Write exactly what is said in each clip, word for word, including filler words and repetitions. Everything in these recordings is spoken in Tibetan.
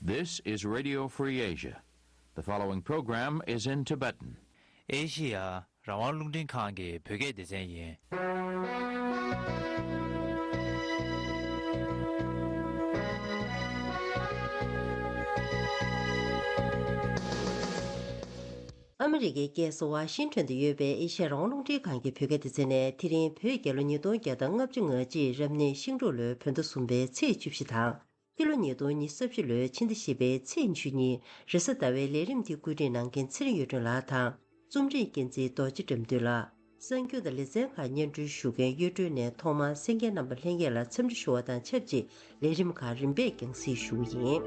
This is Radio Free Asia. The following program is in Tibetan. ཨེ་ཤི་ཡ་རང་དབང་རླུང་འཕྲིན་ཁང་གི་བོད་སྐད་སྡེ་ཚན་ཡིན། ཨ་མི་རི་ཀའི་རྒྱལ་ས་ཝ་ཤིང་ཊོན་དུ་ཡོད་པའི་ཨེ་ཤ་ཡ་རང་དབང་རླུང་འཕྲིན་ཁང་གི་བོད་སྐད་སྡེ་ཚན་ནས། དེ་རིང་བོད་རྒྱལ་ལོ་ཉིས་སྟོང་བརྒྱ་དང་ལྔ་བཅུ་ང་གཅིག་རབ་གནས་ཤིང་འབྲུག་ལོའི་བོད་ཟླ་གསུམ་པའི་ཚེས་བཅུ་བཞི་དང་། སྤྱི་ལོ་ཉིས་སྟོང་ཉི་ཤུ་རྩ་བཞི་ལོའི་ཕྱི་ཟླ་བཞི་པའི་ཚེས་ཉི་ཤུ་ཉིན་རེས་གཟའ་ཟླ་བའི་ལས་རིམ་དེ་བཀོད་སྒྲིག་གནང་མཁན་ཚེ་རིང་གཡུ་སྒྲོན་ལགས་དང་། རྩོམ་སྒྲིག་འགན་འཛིན་རྡོ་རྗེ་དགྲ་འདུལ་ལགས། གསར་འགྱུར་དང་ལེ་ཚན་ཁག་སྙན་སྒྲོན་ཞུ་མཁན་གཡུ་སྒྲོན་ནས་ཐོག་མར་གསན་མཁན་རྣམ་པ་ལྷན་རྒྱས་ལ་འཚམས་འདྲི་ཞུ་བ་དང་ཆབས་ཅིག་ལས་རིམ་ཁག་རིམ་པས་རྒྱང་སྲིང་ཞུ་གི་ཡིན།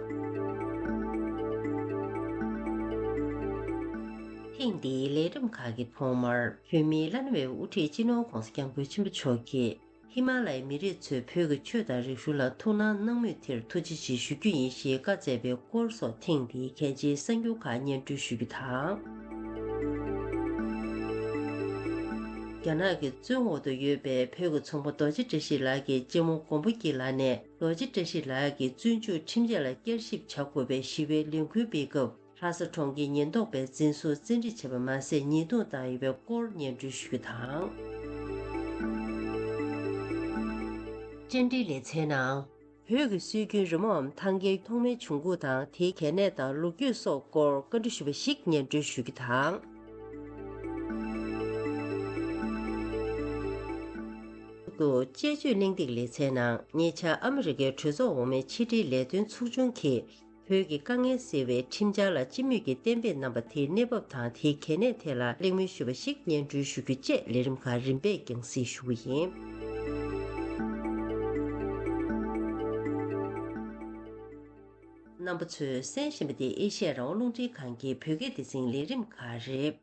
ཐེངས་འདིའི་ལས་རིམ་ཁག་གི་ཐོག་མར་བོད་མིའི་བླ་ན་མེད་པའི་དབུ་ཁྲིད་སྤྱི་ནོར་༧གོང་ས་༧སྐྱབས་མགོན་ཆེན་པོ་མཆོག་གིས། ཧི་མ་ལ་ཡའི་མི་རིགས་ཚོས་བོད་ཀྱི་ཆོས་དང་རིག་གཞུང་ལ་ཐུགས་སྣང་གནང་མུས་དེར་ཐུགས་རྗེ་ཆེ་ཞུ་རྒྱུ་ཡིན་ཞེས་བཀའ་སྩལ་བའི་སྐོར་སོགས་ཐེངས་འདིའི་གལ་ཆེའི་གསར་འགྱུར་ཁག་སྙན་སྒྲོན་ཞུ་རྒྱུ་དང་། རྒྱ་ནག་གི་བཙོན་འོག་ཏུ་ཡོད་པའི་བོད་ཀྱི་ཚོང་པ་རྡོ་རྗེ་བཀྲ་ཤིས་ལགས་ཀྱི་གཅེན་མོ་མགོན་པོ་སྐྱིད་ལགས་ནས། རྡོ་རྗེ་བཀྲ་ཤིས་ལགས་ཀྱི་བཙོན་འཇུག་ཁྲིམས་ཆད་ལ་བསྐྱར་ཞིབ་བྱ་དགོས་པའི་ཞི་བའི་ལས་འགུལ་སྤེལ་སྐབས། ལྷ་ས་གྲོང་ཁྱེར་ཉེན་རྟོག་པས་འཛིན་བཟུང་བཙན་ཁྲིད་བྱས་པ་མ་ཟད་ཉེས་རྡུང་བཏང་ཡོད་པའི་སྐོར་སྙན་སྒྲོན་ཞུ་རྒྱུ་དང་། བཅར་འདྲིའི་ལེ་ཚན་ནང་། བོད་ཀྱི་སྲོལ་རྒྱུན་རི་མོའམ་ཐང་རྒྱལ་ཐོག་མའི་བྱུང་ཁུངས་དང་དེའི་གལ་གནད་དང་ལོ་རྒྱུས་སོགས་སྐོར་བཀའ་འདྲི་ཞུས་པ་ཞིག་སྙན་སྒྲོན་ཞུ་རྒྱུ་དང་། དུ་དཔྱད་བརྗོད་གླེང་སྟེགས་ལེ་ཚན་ནང་ཉེ་ཆར་ཨ་མི་རི་ཀའི་གྲོས་ཚོགས་འོག་མའི་ཕྱི་དྲིལ་ལས་དོན་ཚོགས་ཆུང་གིས། བོད་ཀྱི་དཀའ་ངལ་སེལ་བའི་ཁྲིམས་འཆར་ལ་སྤྱི་མོས་ཀྱིས་གཏན་འབེབས་གནང་པ་དེའི་གནས་བབ་དང་དེའི་གལ་གནད་ཐད་ལ་གླེང་མོལ་ཞུས་པ་ཞིག་སྙན་སྒྲོན་ཞུ་རྒྱུ་བཅས་ལས་རིམ་ཁག་རིམ་པས་རྒྱང་སྲིང་ཞུ་གི་ཡིན། རྣམ་པ་ཚོས་གསན་བཞིན་པ་འདི་ཨེ་ཤ་ཡ་རང་དབང་རླུང་འཕྲིན་ཁང་གི་བོད་སྐད་སྡེ་ཚན་ལས་རིམ་ཁག་རེད།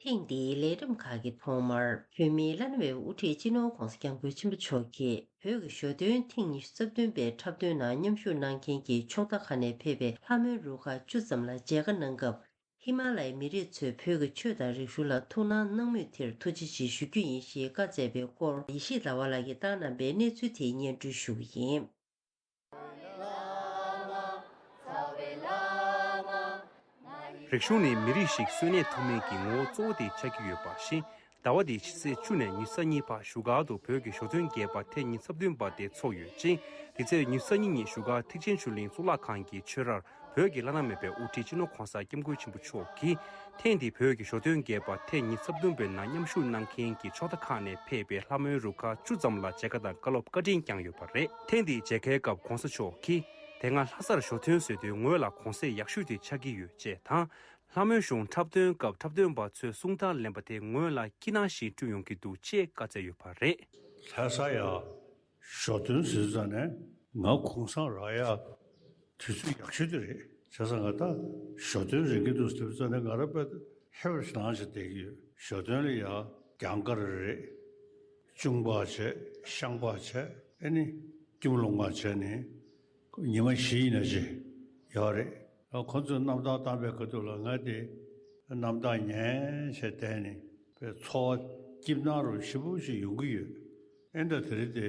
ཐེངས་འདིའི་ལས་རིམ་ཁག་གི་ཐོག་མར་བོད་མིའི་བླ་ན་མེད་པའི་དབུ་ཁྲིད་སྤྱི་ནོར་༧གོང་ས་༧སྐྱབས་མགོན་ཆེན་པོ་མཆོག་གིས་བོད་ཀྱི་ཞོ་སྟོན་ཐེངས་ཉི་ཤུ་རྩ་བདུན་པའི་འཁྲབ་སྟོན་ནང་མཉམ་ཞུགས་གནང་མཁན་གྱི་ཕྱོགས་མཐའ་ཁག་ནས་ཕེབས་པའི་ལྷ་མོའི་རུ་ཁག་བཅུ་ཙམ་ལ་མཇལ་ཁ་གནང་སྐབས། ཧི་མ་ལ་ཡའི་མི་རིགས་ཚོས་བོད་ཀྱི་ཆོས་དང་རིག་གཞུང་ལ་ཐུགས་སྣང་གནང་མུས་དེར་ཐུགས་རྗེ་ཆེ་ཞུ་རྒྱུ་ཡིན་ཞེས་བཀའ་སྩལ་བའི་སྐོར་ཡེ་ཤེས་ཟླ་བ་ལགས་ཀྱིས་བཏང་གནང་པའི་གནས་ཚུལ་དེའི་སྙན་སྒྲོན་ཞུ་གི་ཡིན། རིག་གཞུང་ནི་མི་རིགས་ཤིག་གསོན་གནས་ཐུབ་མིན་གྱི་ངོ་བོ་གཙོ་བོ་དེ་ཆགས་ཀྱི་ཡོད་པ་བཞིན། ཟླ་བ་འདིའི་ཕྱི་ཚེས་བཅུ་ནས་ཉི་ཤུ་རྩ་གཉིས་བར་བཞུགས་སྒར་དུ་བོད་ཀྱི་ཞོ་སྟོན་རྒྱས་པ་ཐེངས་ཉི་ཤུ་རྩ་བདུན་པ་དེ་འཚོགས་ཡོད་ཅིང་། དེ་ཚེས་ཉི་ཤུ་རྩ་གཉིས་ཉིན་བཞུགས་སྒར་ཐེག་ཆེན་ཆོས་གླིང་གཙུག་ལག་ཁང་གི་ཆོས་རར་བོད་ཀྱི་བླ་ན་མེད་པའི་དབུ་ཁྲིད་སྤྱི་ནོར་༧གོང་ས་༧སྐྱབས་མགོན་ཆེན་པོ་མཆོག་གིས། ཐེངས་འདིའི་བོད་ཀྱི་ཞོ་སྟོན་རྒྱས་པ་ཐེངས་ཉི་ཤུ་རྩ་བདུན་པའི་ནང་མཉམ་ཞུགས་གནང་མཁན་གྱི་ཕྱོགས་མཐའ་ཁག་ནས་ཕེབས་པའི་ལྷ་མོའི་རུ་ཁག་བཅུ་ཙམ་ལ་མཇལ་ཁ་དང་བཀའ་སློབ་བཀའ་དྲིན་བསྐྱངས་ཡོད་པ་རེད། ཐེངས་འདིའི་མཇལ་ཁའི་སྐབས་༧གོང་ས་མཆོག་གིས། དེ་སྔ་ལྷ་སར་ཞོ་སྟོན་བཟོས་དུས་ངོས་ལ་གོང་ཚད་ཡག་ཤོས་དེ་ཆགས་ཀྱི་ཡོད་ཅེས་དང་། ལྷ་མོའི་གཞུང་འཁྲབ་སྟོན་སྐབས་འཁྲབ་སྟོན་པ་ཚོས་གསུང་སྟངས་ལེན་པ་དེ་ངོས་ལ་སྐྱིད་སྣང་ཞིག་བསྐྲུན་ཡོང་གི་འདུག་ཅེས་བཀའ་སྩལ་ཡོད་པ་རེད། ལྷ་ས་ཡ་ཞོ་སྟོན་ཟེར་ཙང་ནས་ང་གུང་སེང་རག་ཡ་དུས་ཚོད་ཡག་ཤོས་དེ་རེད། བྱས་ཙང་ང་ད་ཞོ་སྟོན་རེག་གི་འདུག་ཟེར་ཙང་ནས་ང་རང་དཔེ་ཧེ་བར་ཞིག་ལངས་བྱས་བསྡད་ཀྱི་ཡོད། ཞོ་སྟོན་ལ་ཡ་རྒྱང་དཀར་རེད། གཅུང་པ་བྱས་ཤངས་པ་བྱས་ཨེ་ནི་སྐྱིད་མོ་ལུང་པ་བྱས་ནས། ཉི་མ་བཞི་ཡིན་ན་ཅི་ཡོད་རེད། ཁོ་ཚོས་གནམ་ཐང་བཏང་པའི་ཁ་ཐུག་ལ་ང་དེ་གནམ་ཐང་ཉན་བྱས་བསྡད་ནས་པའི་ཚོར་བ་སྐྱིད་སྣང་རུ་ཞེ་པོ་ཞིག་ཡོང་གི་ཡོད། ཨེ་འདྲ་དེ་རིང་དེ་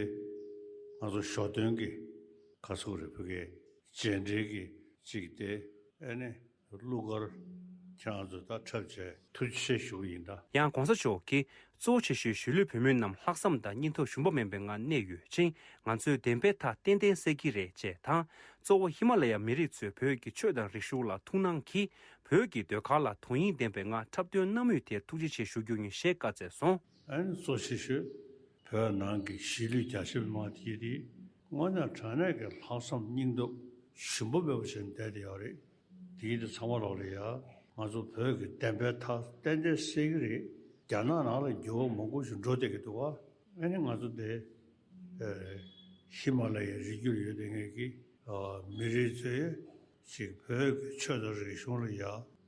ང་ཚོ་ཞོ་སྟོན་གྱི་ག་ཚོད་རེད་བོད་སྐད་རྗེས་འབྲེལ་གྱི་གཅིག་དེ་ཨེ་ནི་གླུ་གར་ཁྱེད་རང་ཚོ་ད་འཁྲབ་བྱས་ཐུགས་རྗེ་ཆེ་ཞུ་གི་ཡིན་ད། ཡང་གོང་ས་མཆོག་གིས། གཙོ་བོ་ཆེ་ཤོས་གཞིས་ལུས་བོད་མི་རྣམས་ལྷག་བསམ་དང་སྙིང་སྟོབས་ཞུམ་པ་མེད་པའི་ངང་གནས་ཡོད་ཅིང་། ང་ཚོས་བདེན་པའི་མཐའ་ཏན་ཏན་གསལ་གྱི་རེད་ཅེས་དང་། གཙོ་བོ་ཧི་མ་ལ་ཡ་མི་རིགས་ཚོས་བོད་ཀྱི་ཆོས་དང་རིག་གཞུང་ལ་ཐུགས་སྣང་གིས། བོད་ཀྱི་ཟློས་གར་ལ་དོན་སྙིང་ལྡན་པའི་ངང་འཁྲབ་སྟོན་གནང་མུས་དེར་ཐུགས་རྗེ་ཆེ་ཞུ་རྒྱུ་ཡིན་ཞེས་བཀའ་སྩལ་སོང་། ཨ་ནི་གཙོ་ཆེ་ཤོས་བོད་ནང་གི་གཞིས་ལུས་རྒྱ་ཆེ་མི་མང་དེ་དེ་དངོས་གནས་དྲང་གནས་ཀྱི་ལྷག་བསམ་སྙིང་སྟོབས་ཞུམ་པ་མེད་པ་བྱས་བསྡད་དེ་ཡོད་རེད། དེ་ཡིན་དུས་ཚང་མ་ལོག་ལ་ཡ། ང་ཚོ་བོད་ཀྱི་བདེན་པའི་མཐའ་ཏན་ཏན་གསལ་གྱི་རེད། རྒྱ་ནག་ནང་ལ་འགྱུར་བ་མང་པོ་ཞིག་འགྲོ་བསྡད་ཀྱི་འདུག་བ། ཨ་ནི་ང་ཚོ་དེ་ཧི་མ་ལ་ཡའི་རི་རྒྱུད་ལ་ཡོད་བསྡད་མཁན་གྱི་མི་རིགས་ཚོས་ཅིག་བོད་ཀྱི་ཆོས་དང་རིག་གཞུང་ལ་ཡ་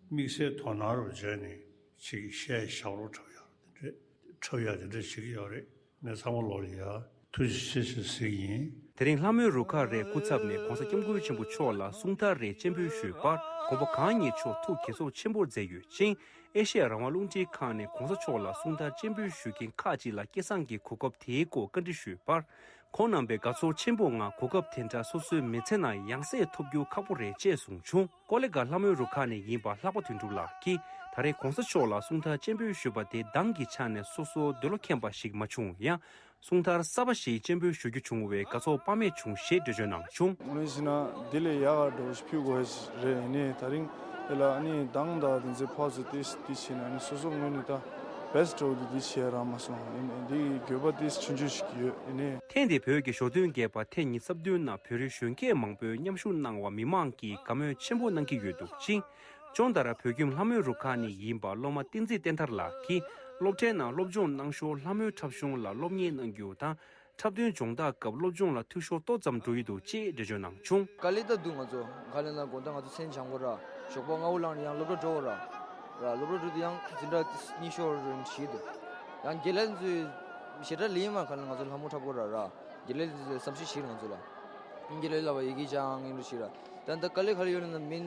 དམིགས་བསལ་དོ་སྣང་རུ་བྱས་ནས་ཅིག་གཞས་ཞབས་བྲོ་འཁྲབ་ཡག་དེ་འདྲ་འཁྲབ་ཡག་དེ་འདྲ་བྱེད་ཀྱི་ཡོད་རེད། ངས་ཚང་མ་ལོག་ལ་ཡ་ཐུགས་རྗེ་ཆེ་ཞེས་ཟེར་གྱི་ཡིན། དེ་རིང་ལྷ་མོའི་རུ་ཁག་རེས་སྐུ་ཚབ་ནས་གོང་ས་སྐྱབས་མགོན་ཆེན་པོ་མཆོག་ལ་གསུང་ཐག་རེས་སྤྱན་འབུལ་ཞུས་པར་དགོངས་པ་གང་ཉིད་མཆོག་ཐུགས་དགྱེས་ཚོར་ཆེན་པོར་མཛད་ཡོད་ཅིང་། ཨེ་ཤེ་ཡ་རང་དབང་རླུང་འཕྲིན་ཁང་ནས་གོང་ས་མཆོག་ལ་གསུང་ཐག་སྤྱན་འབུལ་ཞུ་མཁན་ཁག་ཅིག་ལ་སྐལ་བཟང་གིས་གོ་སྐབས་དེའི་སྐོར་བཀའ་འདྲི་ཞུས་པར། ཁོང་རྣམ་པས་དགའ་ཚོར་ཆེན་པོ་ངང་གོ་སྐབས་དེ་འདྲ་སོ་སོའི་མི་ཚེ་ནང་ཡང་སེ་ཐོབ་རྒྱུ་ཁག་པོ་རེད་ཅེས་གསུངས་བྱུང་། ཀོ་ལི་གྷལ་ལྷ་མོའི་རུ་ཁག་ནས་ཡིན་པ་ལྷག་པ་དོན་གྲུབ་ལགས་ཀྱིས་ད་རེས་གོང་ས་མཆོག་ལ་གསུང་ཐག་སྤྱན་འབུལ་ཞུས་པ་དེ་གདངས་ཀྱི་ཆ་ནས་སོ་སོ་འདོད་བློ་ཁེངས་པ་ཞིག་མ་བྱུང་ཡང་། གསུང་ཐག་གསར་པ་ཞིག་སྤྱན་འབུལ་ཞུ་རྒྱུ་བྱུང་བས་དགའ་ཚོར་དཔག་མེད་བྱུང་ཞེས་འགྲེལ་བརྗོད་གནང་བྱུང་། དངོས་གནས་བྱས་ན་འདི་ལས་ཡག་ག་འགྲོ་ཞིག་ཕུལ་དགོས་ཞིག་རེད། ཡིན་ནའི་ད་རིང་དེ་ལ་ཨ་ནི་གདངས་དང་དེ་ཚོའི་ཕོ་ཟེར་ཏེ་འདི་བྱས་ན་ཨ་ནི་སོ་སོ་ངོས་ནས་ད་བེ་སི་ཊི་འདྲ་བོ་འདི་འདི་བྱས་རག་མ་སོང་། ཡིན་ནའི་འདི་འགྱོད་པ་ཏིས་ཆུང་ཆུང་ཞིག་ཡོད། ཡིན་ནའི། ཐེངས་འདིའི་བོད་ཀྱི་ཞོ་སྟོན་རྒྱས་པ་ཐེངས་ཉི་ཤུ་རྩ་བདུན་ནང་བོད་རིགས་གཞོན་སྐྱེས་མང་པོས་མཉམ་ཞུགས་གནང་བ་མི་མང་གིས་དགའ་མོས་ཆེན་པོ་གནང་གི་ཡོད་འདུག་ཅིང་། སྦྱོང་བརྡར་བོད་ཁྱིམ་ལྷ་མོའི་རུ་ཁག་ནས་ཡིན་པ་སློབ་མ་བསྟན་འཛིན་བསྟན་དར་ལགས་ཀྱིས་སློབ་གྲྭའི་ནང་སློབ་སྦྱོང་གནང་ཞོར་ལྷ་མོའི་འཁྲབ་གཞུང་ལ་སློབ་གཉེར་གནང་རྒྱུ་དང་། འཁྲབ་སྟོན་སྦྱོང་བརྡར་སྐབས་སློབ་སྦྱོང་ལ་འཐུས་ཤོར་ཏོག་ཙམ་འགྲོ་ཡི་འདུག་ཅེས་འགྲེལ་བརྗོད་གནང་བྱུང་། དཀའ་ལས་ད་འདུག་ང་ཚོ་ག་ལེ་ན་དགོང་དག་ང་ཚོ་མཚན་བྱང་དགོས་ར། ཞོགས་པ་སྔ་པོ་ལངས་ནས་ཡང་སློབ་གྲྭ་འགྲོ་དགོས་ར། ར་སློབ་གྲྭ་འགྲོ་དུས་ཡང་འཛིན་གྲྭ་གཉིས་ཤོར་རེ་བྱེད་འདུག་ཡང་དགེ་ལས་ཚོས་ཞེ་དྲག་ལེན་མ་ག་ལེ་ང་ཚོ་ལྷ་མོ་འཁྲབ་དགོས་ར་ར། དགེ་ལས་ཚོས་བསམ་ཤེས་བྱེད་ར་ང་ཚོ་ལ། དགེ་ལས་ལ་བ་ཡི་གེ་སྦྱང་ངེས་འགྲོ་བྱེད་ར། ད་ད་དཀའ་ལས་ག་ལེ་ཡོད་ན་མིན་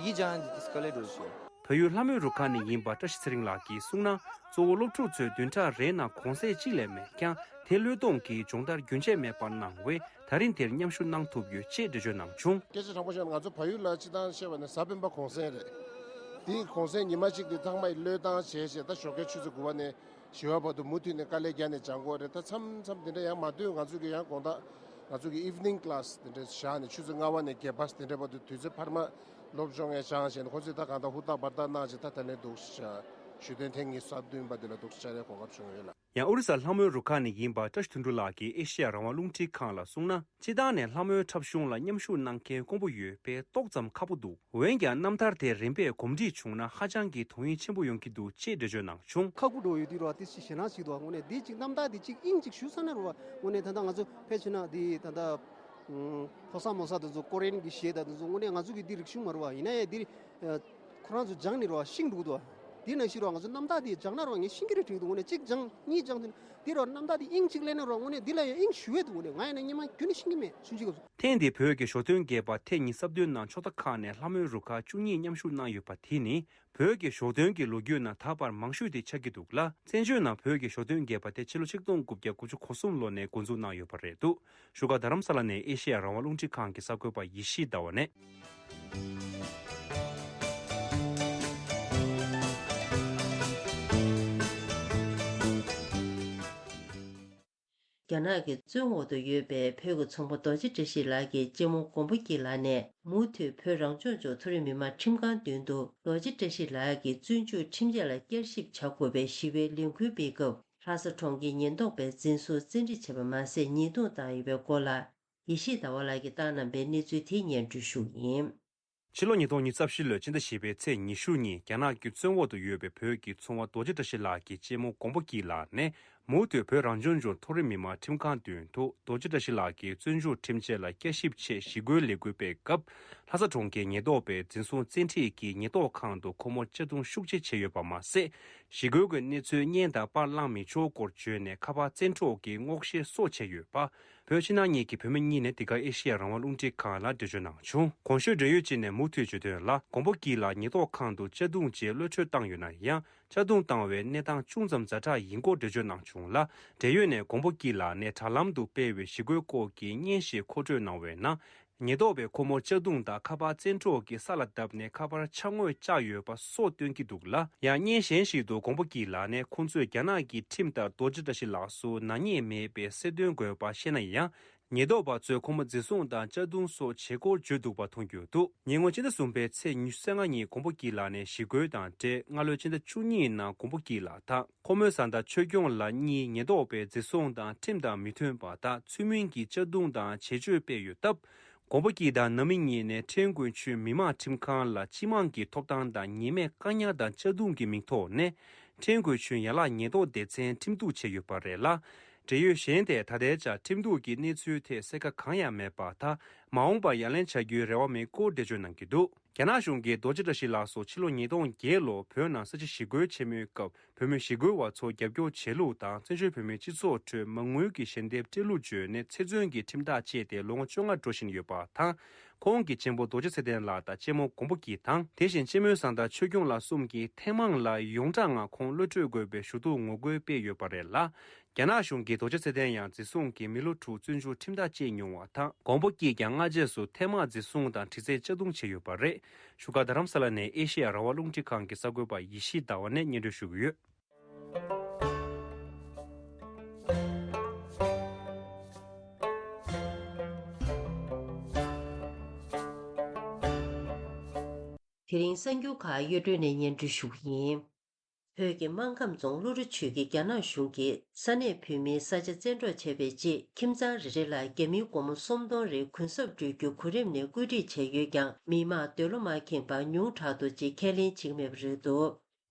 ཡི་གེ་སྦྱང་ཡང་དེ་དཀའ་ལས་འགྲོ་བྱེད། བལ་ཡུལ་ལྷ་མོའི་རུ་ཁག་ནས་ཡིན་པ་བཀྲ་ཤིས་ཚེ་རིང་ལགས་ཀྱིས་གསུངས་ན། གཙོ་བོ་སློབ་ཕྲུག་ཚོས་བདུན་ཕྲག་རེའི་ནང་གུང་སེང་གཅིག་ལས་མེད་ཀྱང་དེ་བློས་གཏོང་གིས་སྦྱོང་བརྡར་རྒྱུན་ཆད་མེད་པར་གནང་བས་ད་རིང་དེར་མཉམ་ཞུགས་གནང་ཐུབ་ཡོད་ཅེས་འགྲེལ་བརྗོད་གནང་བྱུང་། སྐད་ཆ་དྲང་པོ་བཤད་ན་ང་ཚོ་བལ་ཡུལ་ལ་སྤྱི་བཏང་བཤད་པ་ན་གཟའ་སྤེན་པ་གུང་སེང་རེད། དེའི་གུང་སེང་ཉི་མ་གཅིག་དེ་ཚང་མ་ཡི་བློས་བཏང་བྱས་བྱས་ད་ཞོགས་ཀའི་ཆུ་ཚོད་དགུ་པ་ནས་བཞི་པ་བར་དུ་མུ་མཐུད་ནས་དཀའ་ལས་བརྒྱབ་ནས་སྦྱང་དགོས་རེད། ད་མཚམས་མཚམས་དེ་འདྲ་ཡང་མ་སྡོད་ང་ཚོ་གི་ཡང་དགོང་དག་ང་ཚོ་གི་evening class་དེ་འདྲ་བཞག་ནས་ཆུ་ཚོད་ལྔ་པ་ནས་བརྒྱད་པ་དེ་འདྲ་བར་དུ་དུས་ཚོད་འཕར་མ་སློབ་སྦྱོང་ཡང་སྦྱང་བྱས་ནས་ཁོ་ཚོས་ད་གང་ལྟར་ཧུར་ཐག་འབད་ཐག་གནང་བྱས་ད་ད་ལན་འདུག་ཞུ་དོན་ཐེངས་ཉི་ཤུ་རྩ་བདུན་པ་དེ་ལ་འདུག་བཅར་ཡའི་གོ་སྐབས་བྱུང་ཡོད་ལ། ཡང་ཨོ་རི་ས་ལྷ་མོའི་རུ་ཁག་ནས་ཡིན་པ་བཀྲ་ཤིས་དོན་གྲུབ་ལགས་ཀྱིས་ཨེ་ཤེ་ཡ་རང་དབང་རླུང་འཕྲིན་ཁང་ལ་གསུངས་ན། སྤྱི་བཏང་ནས་ལྷ་མོའི་འཁྲབ་གཞུང་ལ་མཉམ་ཞུགས་གནང་མཁན་དཀོན་པོ་ཡོད་པས་ཏོག་ཙམ་ཁག་པོ་འདུག་འོན་ཀྱང་རྣམ་ཐར་དེ་རིམ་པས་གོམས་འདྲིས་བྱུང་ན་ཧ་ཅང་གི་དོན་ཡིད་ཆེན་པོ་ཡོང་གི་འདུག་ཅེས་འགྲེལ་བརྗོད་གནང་བྱུང་། ཁག་པོ་འགྲོ་ཡོད་དུས་རོ་དེ་ཞེ་ན་ཞིག་འདུག་དངོས་གནས་དེ་གཅིག་རྣམ་ཐར་དེ་གཅིག་དབྱིངས་གཅིག་ཞུ་ས་ན་རོ་དངོས་གནས་ད་ལྟ་ང་ཚོ་ཕལ་ཆེར་ན་དེ་ད་ལྟ་ཕོ་གསར་མོ་གསར་དེ་ཚོ་ཀོ་རེན་གྱི་གཞས་དང་དེ་ཚོ་དངོས་གནས་ང་ཚོ་གི་དེ་རིག་གཞུང་མ་རེད་བ། ཡིན་ན་ཡང་དེ་ཁོ་རང་ཚོ་སྦྱངས་ནས་རོ་ཤིང་འདུག་དོ། དེ་ནང་བཞིན་རོ་ང་ཚོ་རྣམ་ཐར་དེ་སྦྱངས་ན་རོ་ངས་ཤིང་གི་རེད་དྲན་འདུག་དངོས་གནས་གཅིག་སྦྱངས་གཉིས་སྦྱངས་དེ་ནས་དེ་རོ་རྣམ་ཐར་དེ་དབྱིངས་གཅིག་ལེན་ན་རོ་དངོས་གནས་དེ་ལ་ཡང་དབྱིངས་ཞུ་བས་འདུག་དངོས་གནས་ང་ཡིན་ན་སྙན་མ་རྒྱུན་ནས་ཤིང་གི་མེད་ཆུང་ཆུང་གི། ཐེངས་འདིའི་བོད་ཀྱི་ཞོ་སྟོན་རྒྱས་པ་ཐེངས་ཉི་ཤུ་རྩ་བདུན་ནང་ཕྱོགས་མཐའ་ཁག་ནས་ལྷ་མོའི་རུ་ཁག་བཅུ་གཉིས་མཉམ་ཞུགས་གནང་ཡོད་པ་དེ་ནི་བོད་ཀྱི་ཞོ་སྟོན་གྱི་ལོ་རྒྱུས་ནང་ད་བར་མང་ཤོས་དེ་ཆགས་ཀྱི་འདུག་ལ། བཙན་བྱོལ་ནང་བོད་ཀྱི་ཞོ་སྟོན་རྒྱས་པ་དེ་ཕྱི་ལོ་ཆིག་སྟོང་དགུ་བརྒྱ་དགུ་བཅུ་གོ་གསུམ་ལོ་ནས་འགོ་འཛུགས་གནང་ཡོད་པ་རེད་འདུག་བཞུགས་སྒར་རྡ་རམ་ས་ལ་ནས་ཨེ་ཤེ་ཡ་རང་དབང་རླུང་འཕྲིན་ཁང་གི་གསར་འགོད་པ་ཡེ་ཤེས་ཟླ་བ་ནས། རྒྱ་ནག་གི་བཙོན་འོག་ཏུ་ཡོད་པའི་བོད་ཀྱི་ཚོང་པ་རྡོ་རྗེ་བཀྲ་ཤིས་ལགས་ཀྱི་གཅེན་མོ་མགོན་པོ་སྐྱིད་ལགས་ནས་མུ་མཐུད་བོད་རང་སྐྱོང་ལྗོངས་མཐོ་རིམ་མི་མང་ཁྲིམས་ཁང་མདུན་དུ་རྡོ་རྗེ་བཀྲ་ཤིས་ལགས་ཀྱི་བཙོན་འཇུག་ཁྲིམས་ཆད་ལ་བསྐྱར་ཞིབ་བྱ་དགོས་པའི་ཞི་བའི་ལས་འགུལ་སྤེལ་སྐབས། ལྷ་ས་གྲོང་ཁྱེར་ཉེན་རྟོག་པས་འཛིན་བཟུང་བཙན་ཁྲིད་བྱས་པ་མ་ཟད་ཉེས་རྡུང་བཏང་ཡོད་པའི་སྐོར་ལ། ཡེ་ཤེས་ཟླ་བ་ལགས་ཀྱིས་བཏང་གནང་པའི་གནས་ཚུལ་དེ་སྙན་སྒྲོན་ཞུ་གི་ཡིན། ཕྱི་ལོ་ཉིས་སྟོང་ཉི་ཤུ་རྩ་བཞི་ལོའི་སྤྱི་ཟླ་བཞི་པའི་ཚེས་ཉི་ཤུ་ཉིན་རྒྱ་ནག་གི་བཙོན་འོག་ཏུ་ཡོད་པའི་བོད་ཀྱི་ཚོང་པ་རྡོ་རྗེ་བཀྲ་ཤིས་ལགས་ཀྱི་གཅེན་མོ་མགོན་པོ་སྐྱིད་ལགས་ནས་མུ་མཐུད་བོད་རང་སྐྱོང་ལྗོངས་མཐོ་རིམ་མི་མང་ཁྲིམས་ཁང་མདུན་དུ་རྡོ་རྗེ་བཀྲ་ཤིས་ལགས་ཀྱི་བཙོན་འཇུག་ཁྲིམས་ཆད་ལ་བསྐྱར་ཞིབ་ཆེད་ཞི་རྒོལ་ལས་འགུལ་སྤེལ་སྐབས། ལྷ་ས་གྲོང་ཁྱེར་ཉེན་རྟོག་པས་འཛིན་བཟུང་བཙན་ཁྲིད་ཀྱིས་ཉེན་རྟོག་ཁང་དུ་ཁོ་མོར་གཅར་རྡུང་ཤུགས་ཆེ་བྱས་ཡོད་པ་མ་ཟད། ཞི་རྒོལ་གྱི་གནས་ཚུལ་སྙན་དང་པར་བླངས་མི་ཆོག་སྐོར་བརྗོད་ནས་ཁ་པར་བཙན་འཕྲོག་གིས་སྔོག་བཤེར་སོགས་བྱས་ཡོད་པ། བོད་ཕྱི་ནང་གཉིས་ཀྱི་བོད་མི་གཉིས་ནས་འདི་ག་ཨེ་ཤེ་ཡ་རང་དབང་རླུང་འཕྲིན་ཁང་ལ་འགྲེལ་བརྗོད་གནང་བྱུང་། གོང་ཞུས་འབྲེལ་ཡོད་ཅིག་ནས་མུ་མཐུད་བརྗོད་དོན་ལ། མགོན་པོ་སྐྱིད་ལགས་ཉེན་རྟོག་ཁང་དུ་གཅར་རྡུང་རྗེས་གློད་གྲོལ་བཏང་ཡོད་ན་ཡང་། གཅར་རྡུང་བཏང་བའི་གནས་སྟངས་ཅུང་ཙམ་ཛ་དྲག་ཡིན་སྐོར་འགྲེལ་བརྗོད་གནང་བྱུང་ལ། འབྲེལ་ཡོད་ནས་མགོན་པོ་སྐྱིད་ལགས་ནས་དྲ་ལམ་དུ་སྤེལ་བའི་ཞི་རྒོལ་སྐོར་གྱི་བརྙན་ཞིག་མཁོ་སྤྲོད་གནང་བའི་ནང་། ཉེན་རྟོག་པས་ཁོ་མོར་གཅར་རྡུང་དང་ཁ་པར་བཙན་འཕྲོག་གིས་ས་ལ་བརྡབས་ནས་ཁ་པར་འཕྱག་ངོས་བཅག་ཡོད་པ་སོགས་སྟོན་གྱི་འདུག་ལ། ཡང་བརྙན་གཞན་ཞིག་ཏུ་མགོན་པོ་སྐྱིད་ལགས་ནས་ཁོང་ཚོས་རྒྱ་ནག་གི་ཁྲིམས་ལྟར་རྡོ་རྗེ་བཀྲ་ཤིས་ལགས་སུ་ནག་ཉེས་མེད་པའི་གསལ་སྟོན་དགོས་པ་བཤད་ན་ཡང་། ཉེན་རྟོག་པ་ཚོས་ཁོ་མོ་འཛིན་བཟུང་དང་གཅར་རྡུང་སོགས་བྱེད་སྐོར་བརྗོད་འདུག་པ་མཐོང་རྒྱུ་འདུག་ཉེ་སྔོན་ཕྱི་ཟླ་གསུམ་པའི་ཚེས་ཉི་ཤུ་རྩ་ལྔ་ཉིན་མགོན་པོ་སྐྱིད་ལགས་ནས་ཞི་རྒོལ་དང་འབྲེལ་སྔ་ལོའི་ཕྱི་ཟླ་བཅུ་གཉིས་ནང་མགོན་པོ་སྐྱིད་ལགས་དང་། ཁོ་མོའི་བཟའ་ཟླ་ཆོས་སྐྱོང་ལགས་གཉིས་ཉེན་རྟོག་པས་འཛིན་བཟུང་དང་ཁྲིམས་དང་མི་མཐུན་པ་དང་ཚུལ་མིན་གྱི་གཅར་རྡུང་དང་བྱེད་སྤྱོད་སྤེལ་ཡོད་སྟབས། མགོན་པོ་སྐྱིད་དང་ནང་མི་གཉིས་ནས་ཁྲེང་ཀོན་ཆུས་མི་དམངས་ཁྲིམས་ཁང་ལ་སྤྱི་དམངས་ཀྱི་ཐོབ་ཐང་དང་ཉེས་མེད་བཀག་ཉར་དང་གཅར་རྡུང་གི་མིང་ཐོག་ནས་ཁྲེང་ཀོན་ཆུས་ཡན་ལག་ཉེན་རྟོག་སྡེ་ཚན་ཁྲིམས་གཏུག་བྱས་ཡོད་པ་རེད་ལ། འབྲེལ་ཡོད་གཞན་དེས་ད་ལྟའི་ཆར་ཁྲིམས་གཏུག་གི་གནས་ཚུལ་ཐད་གསལ་ཁ་གང་ཡང་མེད་པ་དང་། མ་འོངས་པར་ཡ་ལན་བྱ་རྒྱུའི་རེ་བ་མེད་སྐོར་འགྲེལ་བརྗོད་གནང་གི་འདུག་རྒྱ་ནག་གཞུང་གིས་རྡོ་རྗེ་བཀྲ་ཤིས་ལགས་སུ་ཕྱི་ལོ་ཉིས་སྟོང་བརྒྱད་ལོར་བོད་ནང་ས་ཆ་ཞི་རྒོལ་ཆེན་མོའི་སྐབས་བོད་མི་ཞི་རྒོལ་བ་ཚོར་རྒྱབ་སྐྱོར་བྱེད་ལུགས་དང་བཙན་བྱོལ་བོད་མིའི་སྤྱི་ཚོགས་ཁྲོད་མ་དངུལ་གྱི་ཞལ་འདེབས་སྤྲད་ལུགས་བརྗོད་ནས་ཚེ་བཙོན་གྱི་ཁྲིམས་ཐག་བཅད་དེ་ལོ་ངོ་བཅོ་ལྔ་འགྲོ་བཞིན་ཡོད་པ་དང་། ཁོང་གི་གཅེན་པོ་རྡོ་རྗེ་ཚེ་བརྟན་ལགས་དང་གཅེན་མོ་མགོན་པོ་སྐྱིད་དང་། དེ་བཞིན་གཅེན་མོའི་བཟའ་ཟླ་ཆོས་སྐྱོང་ལགས་གསུམ་གྱིས་ཐེངས་མང་ལ་ཡོངས་གྲགས་ངང་ཁོང་གློད་གྲོལ་དགོས་པའི་ཞུ་གཏུག་ངོ་རྒོལ་སྤེལ་ཡོད་པ་རེད་ལ། རྒྱ་ནག་གཞུང་གིས་རྡོ་རྗེ་ཚེ་བརྟན་ཡང་འཛིན་བཟུང་གིས་མི་ལོ་དྲུག་བཙོན་འཇུག་ཁྲིམས་ཐག་བཅད་མྱོང་བ་དང་། མགོན་པོ་སྐྱིད་ཀྱང་སྔ་རྗེས་སུ་ཐེངས་མང་འཛིན་བཟུང་དང་དྲི་རྩད་གཅར་རྡུང་བྱས་ཡོད་པ་རེད། བཞུགས་སྒར་རྡ་རམ་ས་ལ་ནས་ཨེ་ཤེ་ཡ་རང་དབང་རླུང་འཕྲིན་ཁང་གི་གསར་འགོད་པ་ཡེ་ཤེས་ཟླ་བ་ནས་སྙན་སྒྲོན་ཞུ་གི་ཡོད། དེ་རིང་གསར་འགྱུར་ཁག་གཡོ་སྒྲོན་ནས་སྙན་སྒྲོན་ཞུ་གི་ཡིན། བོད་ཀྱི་སྨར་ཁམས་རྫོང་ཀླུ་རི་ཆུས་ཀྱི་རྒྱ་ནག་གཞུང་གིས་ས་གནས་བོད་མིའི་ས་ཆ་བཙན་འཕྲོག་བྱས་པའི་རྗེས་ཁྱིམ་ཚང་རེ་རེ་ལ་རྒྱ་མིའི་སྒོར་མོ་སུམ་སྟོང་རེ་གུན་གསབ་སྤྲོད་རྒྱུ་གོ་རིམ་ནས་བཀོད་སྒྲིག་བྱས་ཡོད་ཀྱང་མི་མང་འདོད་བློ་མ་ཁེངས་པར་ཉུང་དྲགས་ཐོག་ཅིག་ཁས་ལེན་བྱེད་ཀྱི་མེད་པ་རེད་འདུག་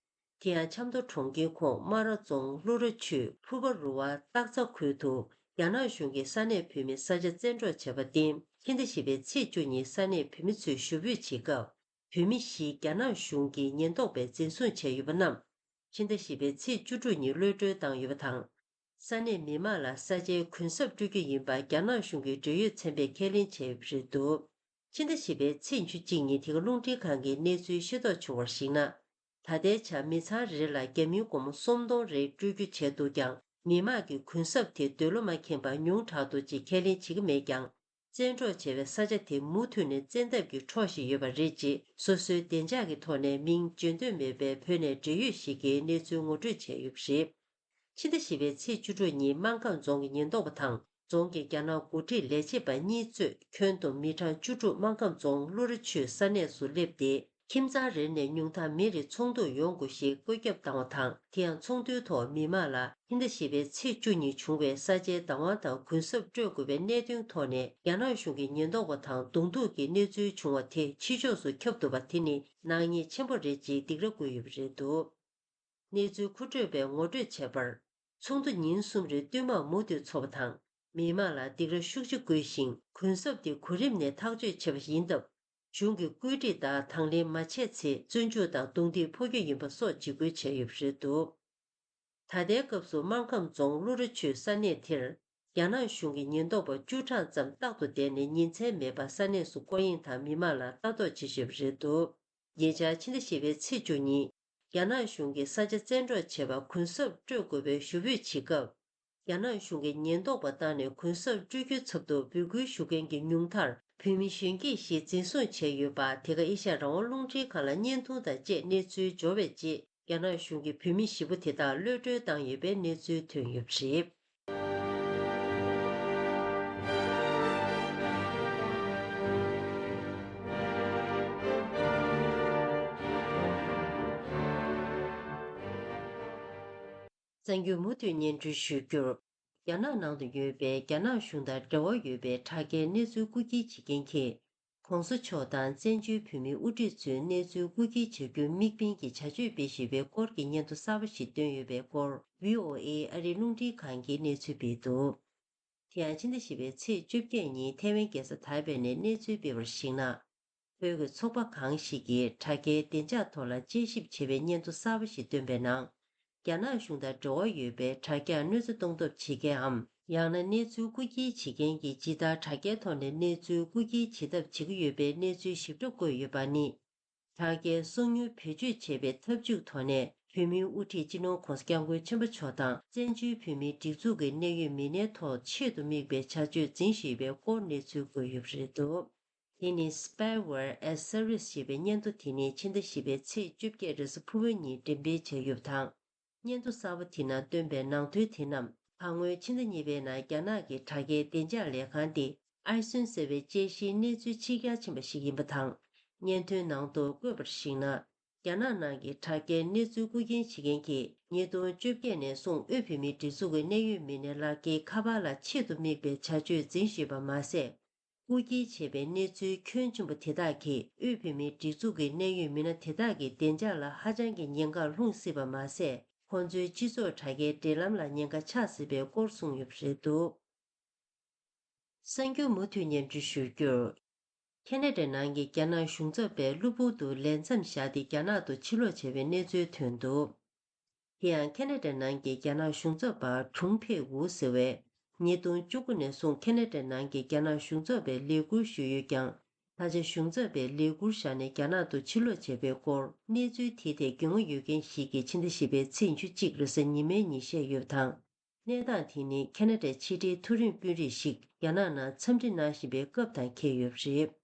དེ་ཡང་ཆབ་མདོ་གྲོང་ཁྱེར་ཁོངས་སྨ་ར་རྫོང་ཀླུ་རི་ཆུས་ཕུ་བ་རུ་བ་སྟག་ཚ་ཁུལ་དུ་རྒྱ་ནག་གཞུང་གིས་ས་གནས་བོད་མིའི་ས་ཆ་བཙན་འཕྲོག་བྱས་པར་བརྟེན་ཕྱི་ཟླ་བཞི་པའི་ཚེས་བཅུ་ཉིན་ས་གནས་བོད་མི་ཚོས་ཞུ་འབོད་བྱེད་སྐབས། བོད་མི་བཞི་རྒྱ་ནག་གཞུང་གི་ཉེན་རྟོག་པས་འཛིན་བཟུང་བྱས་ཡོད་པ་རྣམས་ཕྱི་ཟླ་བཞི་པའི་ཚེས་བཅུ་དྲུག་ཉིན་གློད་གྲོལ་བཏང་ཡོད་པ་དང་། ས་གནས་མི་མང་ལ་ས་ཆའི་གུན་གསབ་སྤྲོད་རྒྱུ་ཡིན་པ་རྒྱ་ནག་གཞུང་གི་འབྲེལ་ཡོད་ཚན་པས་ཁས་ལེན་བྱས་ཡོད་པ་རེད་འདུག་ཕྱི་ཟླ་བཞི་པའི་ཚེས་ཉི་ཤུ་གཅིག་ཉིན་དེ་ག་རླུང་འཕྲིན་ཁང་གིས་གནས་ཚུལ་ཤེས་རྟོགས་བྱུང་བར་གཞིགས་ན། ད་ལྟའི་ཆར་མི་ཚང་རེ་རེ་ལ་རྒྱ་མིའི་སྒོར་མོ་སུམ་སྟོང་རེ་སྤྲོད་རྒྱུ་བྱས་འདུག་ཀྱང་མི་མང་གི་གུན་གསབ་དེ་འདོད་བློ་མ་ཁེངས་པར་ཉུང་དྲགས་ཐོག་ཅིག་ཁས་ལེན་བྱེད་ཀྱི་མེད་ཀྱང་། བཙན་འཕྲོག་བྱས་པའི་ས་ཆ་དེ་མུ་མཐུད་ནས་བཙན་ཐབས་ཀྱིས་འཕྲོག་བཞིན་ཡོད་པ་རེད་ཅེས་སོ་སོའི་བདེ་འཇགས་ཀྱི་ཐོག་ནས་མིང་བརྗོད་འདོད་མེད་པའི་བོད་ནས་འབྲེལ་ཡོད་ཞིག་གིས་གནས་ཚུལ་ངོ་སྤྲོད་བྱས་ཡོད་པ་རེད། ཕྱི་ཟླ་བཞི་པའི་ཚེས་བཅུ་དྲུག་ཉིན་སྨར་ཁམས་རྫོང་གི་ཉེན་རྟོག་པ་དང་རྫོང་གི་རྒྱ་ནག་འགོ་ཁྲིད་ལས་བྱེད་པ་གཉིས་གཙོས་ཁྱོན་བསྡོམས་མི་གྲངས་བཅུ་དྲུག་སྨར་ཁམས་རྫོང་ཀླུ་རི་ཆུའི་ས་གནས་སུ་སླེབས་ཏེ། ཁྱིམ་ཚང་རེ་ནས་ཉུང་མཐར་མི་རེ་ཚོགས་འདུར་ཡོང་དགོས་ཞེས་བཀོད་ཁྱབ་བཏང་བ་དང་། དེ་ཡང་ཚོགས་འདུའི་ཐོག་མི་མང་ལ་ཕྱི་ཟླ་བཞི་པའི་ཚེས་བཅུ་ཉིན་བྱུང་བའི་ས་ཆའི་བདག་དབང་དང་གུན་གསབ་སྤྲོད་དགོས་པའི་གནད་དོན་ཐོག་ནས་རྒྱ་ནག་གཞུང་གི་ཉེན་རྟོག་པ་དང་གདོང་ཐུག་གི་གནས་ཚུལ་བྱུང་བ་དེ་ཕྱི་ཕྱོགས་སུ་ཁྱབ་ཐུབ་པ་དེ་ནི་ནག་ཉེས་ཆེན་པོ་རེད་ཅེས་སྡིགས་ར་བསྐུལ་ཡོད་པ་རེད་འདུག་གནས་ཚུལ་མཁོ་སྤྲོད་པས་ངོ་སྤྲོད་བྱས་པར། ཚོགས་འདུ་ཉིན་གསུམ་རིང་བསྟུད་མར་མུ་མཐུད་འཚོགས་པ་དང་། མི་མང་ལ་སྡིགས་ར་ཤུགས་ཆེ་བསྐུལ་ཞིང་གུན་གསབ་དེ་གོ་རིམ་ནས་ཐག་གཅོད་བྱས་པ་ཡིན་སྟབས། གཞུང་གི་བཀོད་སྒྲིག་ལྟར་དང་ལེན་མ་བྱས་ཚེ་བཙོན་འཇུག་དང་རྡུང་རྡེག་ཕོག་རྒྱུ་ཡིན་པ་སོགས་འཇིགས་སྐུལ་བྱས་ཡོད་པ་རེད་འདུག་ད་ལྟའི་སྐབས་སུ་སྨར་ཁམས་རྫོང་ཀླུ་རི་ཆུའི་ས་གནས་དེར་རྒྱ་ནག་གཞུང་གི་ཉེན་རྟོག་པ་བཅུ་གྲངས་ཙམ་རྟག་ཏུ་བསྡད་ནས་ཉིན་མཚན་མེད་པར་ས་གནས་སུ་སྐོར་གཡེང་དང་མི་མང་ལ་ལྟ་རྟོག་བྱེད་བཞིན་པ་རེད་འདུག་ཉེ་ཆར་ཕྱི་ཟླ་བཞི་པའི་ཚེས་བཅུ་ཉིན། རྒྱ་ནག་གཞུང་གིས་ས་ཆ་བཙན་འཕྲོག་བྱས་པར་གུན་གསབ་སྤྲོད་དགོས་པའི་ཞུ་འབོད་བྱེད་སྐབས། རྒྱ་ནག་གཞུང་གིས་ཉེན་རྟོག་པ་བཏང་ནས་གུན་གསབ་སྤྲོད་རྒྱུའི་ཚབ་ཏུ་འབོད་སྐུལ་ཞུ་མཁན་གྱི་ཉུང་མཐར་བོད་མི་གཞོན་སྐྱེས་ཤིག་འཛིན་བཟུང་བྱས་ཡོད་པ་དེ་ག་ཨེ་ཤ་ཡ་རང་དབང་རླུང་འཕྲིན་ཁང་ལ་བརྙན་ཐུང་དང་བཅས་གནས་ཚུལ་འབྱོར་བའི་རྗེས། རྒྱ་ནག་གཞུང་གིས་བོད་མི་བཞི་པོ་དེ་དག་གློད་གྲོལ་བཏང་ཡོད་པའི་གནས་ཚུལ་ཐོན་ཡོད་པ་རེད། གསར་འགྱུར་མུ་མཐུད་སྙན་སྒྲོན་ཞུ་རྒྱུར། རྒྱ་ནག་ནང་དུ་ཡོད་པའི་རྒྱ་ནག་གཞུང་དང་འབྲེལ་བ་ཡོད་པའི་དྲ་རྒྱའི་གནས་ཚུལ་རྐུ་འཁྱེར་བྱེད་མཁན་གྱིས། ྋགོང་ས་མཆོག་དང་བཙན་བྱོལ་བོད་མིའི་དབུ་ཁྲིད་ཚོའི་གནས་ཚུལ་རྐུ་འཁྱེར་བྱ་རྒྱུར་དམིགས་འབེན་གྱིས་བྱ་སྤྱོད་སྤེལ་བཞིན་པའི་སྐོར་གྱི་སྙན་ཐོ་གསར་པ་ཞིག་བཏོན་ཡོད་པའི་སྐོར། བྷི་ཨོ་ཨེ་ཨ་རིའི་རླུང་འཕྲིན་ཁང་གིས་གནས་ཚུལ་སྤེལ་འདུག་དེ་ཡང་ཕྱི་ཟླ་བཞི་པའི་ཚེས་བཅོ་བརྒྱད་ཉིན་ཐེ་ཝན་རྒྱལ་ས་ཐའེ་པེ་ནས་གནས་ཚུལ་སྤེལ་བར་གཞིགས་ན། བོད་ཀྱི་ཚོགས་པ་གང་ཞིག་གིས་དྲ་རྒྱའི་བདེ་འཇགས་ཐོག་ལ་དཔྱད་ཞིབ་བྱེད་པའི་སྙན་ཐོ་གསར་པ་ཞིག་བཏོན་པའི་ནང་། རྒྱ་ནག་གཞུང་དང་འབྲེལ་བ་ཡོད་པའི་དྲ་རྒྱར་གནོད་འཚེ་གཏོང་ཐབས་བྱེད་མཁན་འམ། ཡང་ན་གནས་ཚུལ་རྐུ་འཁྱེར་བྱེད་མཁན་གྱིས་ཇི་ལྟར་དྲ་རྒྱའི་ཐོག་ནས་གནས་ཚུལ་རྐུ་འཁྱེར་བྱེད་ཐབས་བྱེད་ཀྱི་ཡོད་པའི་གནས་ཚུལ་ཞིབ་ཕྲ་བཀོད་ཡོད་པ་ནི། དྲ་རྒྱའི་སོ་ཉུལ་བེད་སྤྱོད་བྱེད་པའི་ཐབས་ཇུས་ཐོག་ནས། བོད་མིའི་དབུ་ཁྲིད་སྤྱི་ནོར་༧གོང་ས་༧སྐྱབས་མགོན་ཆེན་པོ་མཆོག་དང་། བཙན་བྱོལ་བོད་མིའི་སྒྲིག་འཛུགས་ཀྱི་གནད་ཡོད་མི་སྣའི་ཐོག་ཆེད་དུ་དམིགས་པའི་བྱ་སྤྱོད་འཛིན་བཞིན་པའི་སྐོར་གནས་ཚུལ་བཀོད་ཡོད་པ་རེད་འདུག་དེ་ནི་Spyware as Service ཞེས་པའི་སྙན་ཐོ་དེ་ནི་ཕྱི་ཟླ་བཞི་པའི་ཚེས་བཅོ་བརྒྱད་རེས་གཟའ་ཕུར་བུ་ཉིན་འགྲེམས་སྤེལ་བྱས་ཡོད་པ་དང་། སྙན་ཐོ་གསར་པ་དེ་ནང་བཏོན་པའི་ནང་དོན་དེ་རྣམས་ད་སྔོན་ཕྱི་ཟླ་གཉིས་པའི་ནང་རྒྱ་ནག་གི་དྲ་རྒྱའི་བདེ་འཇགས་ལས་ཁང་སྟེ་ཨའི་སུན་ཟེར་བའི་དཔྱད་གཞིའི་གནས་ཚུལ་ཕྱིར་གྱར་ཕྱིན་པ་ཞིག་ཡིན་པ་དང་། སྙན་ཐོའི་ནང་དུ་བཀོད་པར་གཞིགས་ན། རྒྱ་ནག་ནང་གི་དྲ་རྒྱའི་གནས་ཚུལ་རྐུ་འཁྱེར་བྱེད་མཁན་གྱིས་ཉིས་སྟོང་བཅོ་བརྒྱད་ནས་བཟུང་དབུས་བོད་མིའི་སྒྲིག་འཛུགས་ཀྱི་གནད་ཡོད་མི་སྣའི་ལག་འཁྱེར་ཁ་པར་ལ་ཆེད་དུ་དམིགས་པའི་བྱ་སྤྱོད་འཛིན་བཞིན་པ་མ་ཟད། རྐུ་འཁྱེར་བྱས་པའི་གནས་ཚུལ་ཁྱོན་ཆེན་པོ་དེ་དག་གིས་དབུས་བོད་མིའི་སྒྲིག་འཛུགས་ཀྱི་གནད་ཡོད་མི་སྣ་དེ་དག་གི་བདེ་འཇགས་ལ་ཧ་ཅང་གི་ཉེན་ཁ་ལྷུང་སྲིད་པ་མ་ཟད། ཁོང་ཚོའི་སྤྱི་ཚོགས་དྲ་རྒྱའི་འབྲེལ་ལམ་ལ་ཉེན་ཁ་ཆགས་སྲིད་པའི་སྐོར་གསུངས་ཡོད་པ་རེད་འདུག་གསར་འགྱུར་མུ་མཐུད་སྙན་སྒྲོན་ཞུ་རྒྱུར། ཁེ་ན་ཌའི་ནང་གི་རྒྱ་ནག་གཞུང་ཚབ་པས་གློ་བུར་དུ་ལས་མཚམས་བཞག་སྟེ་རྒྱ་ནག་ཏུ་ཕྱིར་ལོག་བྱས་པའི་གནས་ཚུལ་ཐོན་འདུག་དེ་ཡང་ཁེ་ན་ཌའི་ནང་གི་རྒྱ་ནག་གཞུང་ཚབ་པ་ཁྲུང་ཕེ་ཝུ་ཟེར་བས། ཉིས་སྟོང་བཅུ་དགུ་ནས་བཟུང་ཁེ་ན་ཌའི་ནང་གི་རྒྱ་ནག་གཞུང་ཚབ་པའི་ལས་ཁུར་ཞུས་ཡོད་ཀྱང་། ད་ཆ་གཞུང་ཚབ་པའི་ལས་ཁུར་བཞག་ནས་རྒྱ་ནག་ཏུ་ཕྱིར་ལོག་བྱས་པའི་སྐོར་གནས་ཚུལ་དེའི་ཐད་རྒྱུས་མངའ་ཡོད་མཁན་ཞིག་གིས་ཕྱི་ཟླ་བཞི་པའི་ཚེས་ཉི་ཤུ་གཅིག་རེས་གཟའ་ཉི་མའི་ཉིན་བཤད་ཡོད་པ་དང་། གནས་སྟངས་དེ་ནི་ཁེ་ན་ཌའི་ཕྱི་འབྲེལ་མཐོ་རིམ་དཔོན་རིགས་ཤིག་རྒྱ་ནག་ནང་འཚམས་འདྲི་གནང་བཞིན་པའི་སྐབས་དང་འཁེལ་ཡོད་པ་རེད།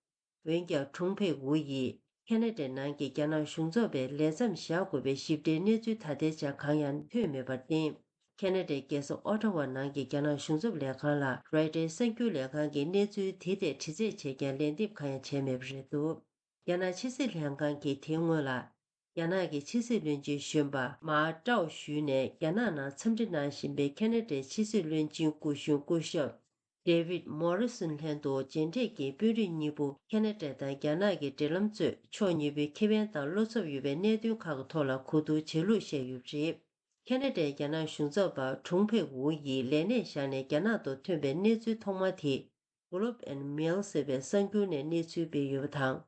འོན་ཀྱང་ཁྲུང་ཕེ་ཝུ་ཡིས་ཁེ་ན་ཌའི་ནང་གི་རྒྱ་ནག་གཞུང་ཚབ་པའི་ལས་མཚམས་བཞག་དགོས་པའི་ཞིབ་ཕྲའི་གནས་ཚུལ་ད་ལྟའི་ཆར་གང་ཡང་ཐོན་མེད་པར་བརྟེན། ཁེ་ན་ཌའི་རྒྱལ་ས་ཨོ་ཊ་ཝ་ནང་གི་རྒྱ་ནག་གཞུང་ཚབ་ལས་ཁང་ལ་རོའི་ཊར་གསར་འགྱུར་ལས་ཁང་གིས་གནས་ཚུལ་དེ་ཐད་དྲི་རྩད་བྱས་ཀྱང་ལན་འདེབས་གང་ཡང་བྱས་མེད་པ་རེད་འདུག་རྒྱ་ནག་ཕྱི་སྲིད་ལྷན་ཁང་གིས་དེའི་སྔོན་ལ། རྒྱ་ནག་གི་ཕྱི་སྲིད་བློན་ཆེན་གཞོན་པ་མཱ་ཀྲའོ་ཞུས་ནས་རྒྱ་ནག་ནང་འཚམས་འདྲི་གནང་བཞིན་པའི་ཁེ་ན་ཌའི་ཕྱི་སྲིད་བློན་ཆེན་སྐུ་གཞོན་སྐུ་ཞབས་ཌེ་ཝིད་མོ་རི་སོན་ལྷན་དུ་མཇལ་འཕྲད་ཀྱིས་དཔོན་རིགས་གཉིས་པོ་ཁེ་ན་ཌ་དང་རྒྱ་ནག་གི་འབྲེལ་ལམ་གཙོས་ཕྱོགས་གཉིས་པོའི་ཁེ་ཕན་དང་བློ་འཚབ་ཡོད་པའི་གནད་དོན་ཁག་གི་ཐོག་ལ་གོ་བསྡུར་བྱེད་ལུགས་བཤད་ཡོད་པ་རེད། ཁེ་ན་ཌའི་རྒྱ་ནག་གཞུང་ཚབ་པ་ཁྲུང་ཕེ་ཝུ་ཡིས་ལས་གནས་བཞག་ནས་རྒྱ་ནག་ཏུ་ཐོན་པའི་གནས་ཚུལ་ཐོག་མ་དེ། Globe and Mail ཟེར་བའི་གསར་འགྱུར་ནས་གནས་ཚུལ་སྤེལ་ཡོད་པ་དང་།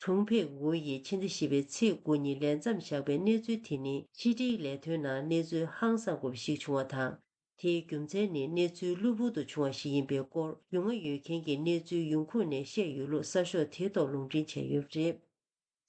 ཁྲུང་ཕེ་ཝུ་ཡིས་ཕྱི་ཟླ་བཞི་པའི་ཚེས་དགུ་ཉིན་ལས་མཚམས་བཞག་པའི་གནས་ཚུལ་དེ་ནི་ཕྱི་དྲིལ་ལས་དོན་ནང་གནས་ཚུལ་ཧང་སང་དགོས་པ་ཞིག་བྱུང་བ་དང་། དེའི་རྒྱུ་མཚན་ནི་གནས་ཚུལ་གློ་བུར་དུ་བྱུང་བ་ཞིག་ཡིན་པའི་སྐོར་རྒྱུས་མངའ་ཡོད་མཁན་གྱི་གནས་ཚུལ་ཡོང་ཁུངས་ནས་བཤད་ཡོད་ལུགས་གསར་ཤོག་དེའི་ཐོག་ལུང་འདྲེན་བྱས་ཡོད་པ་རེད།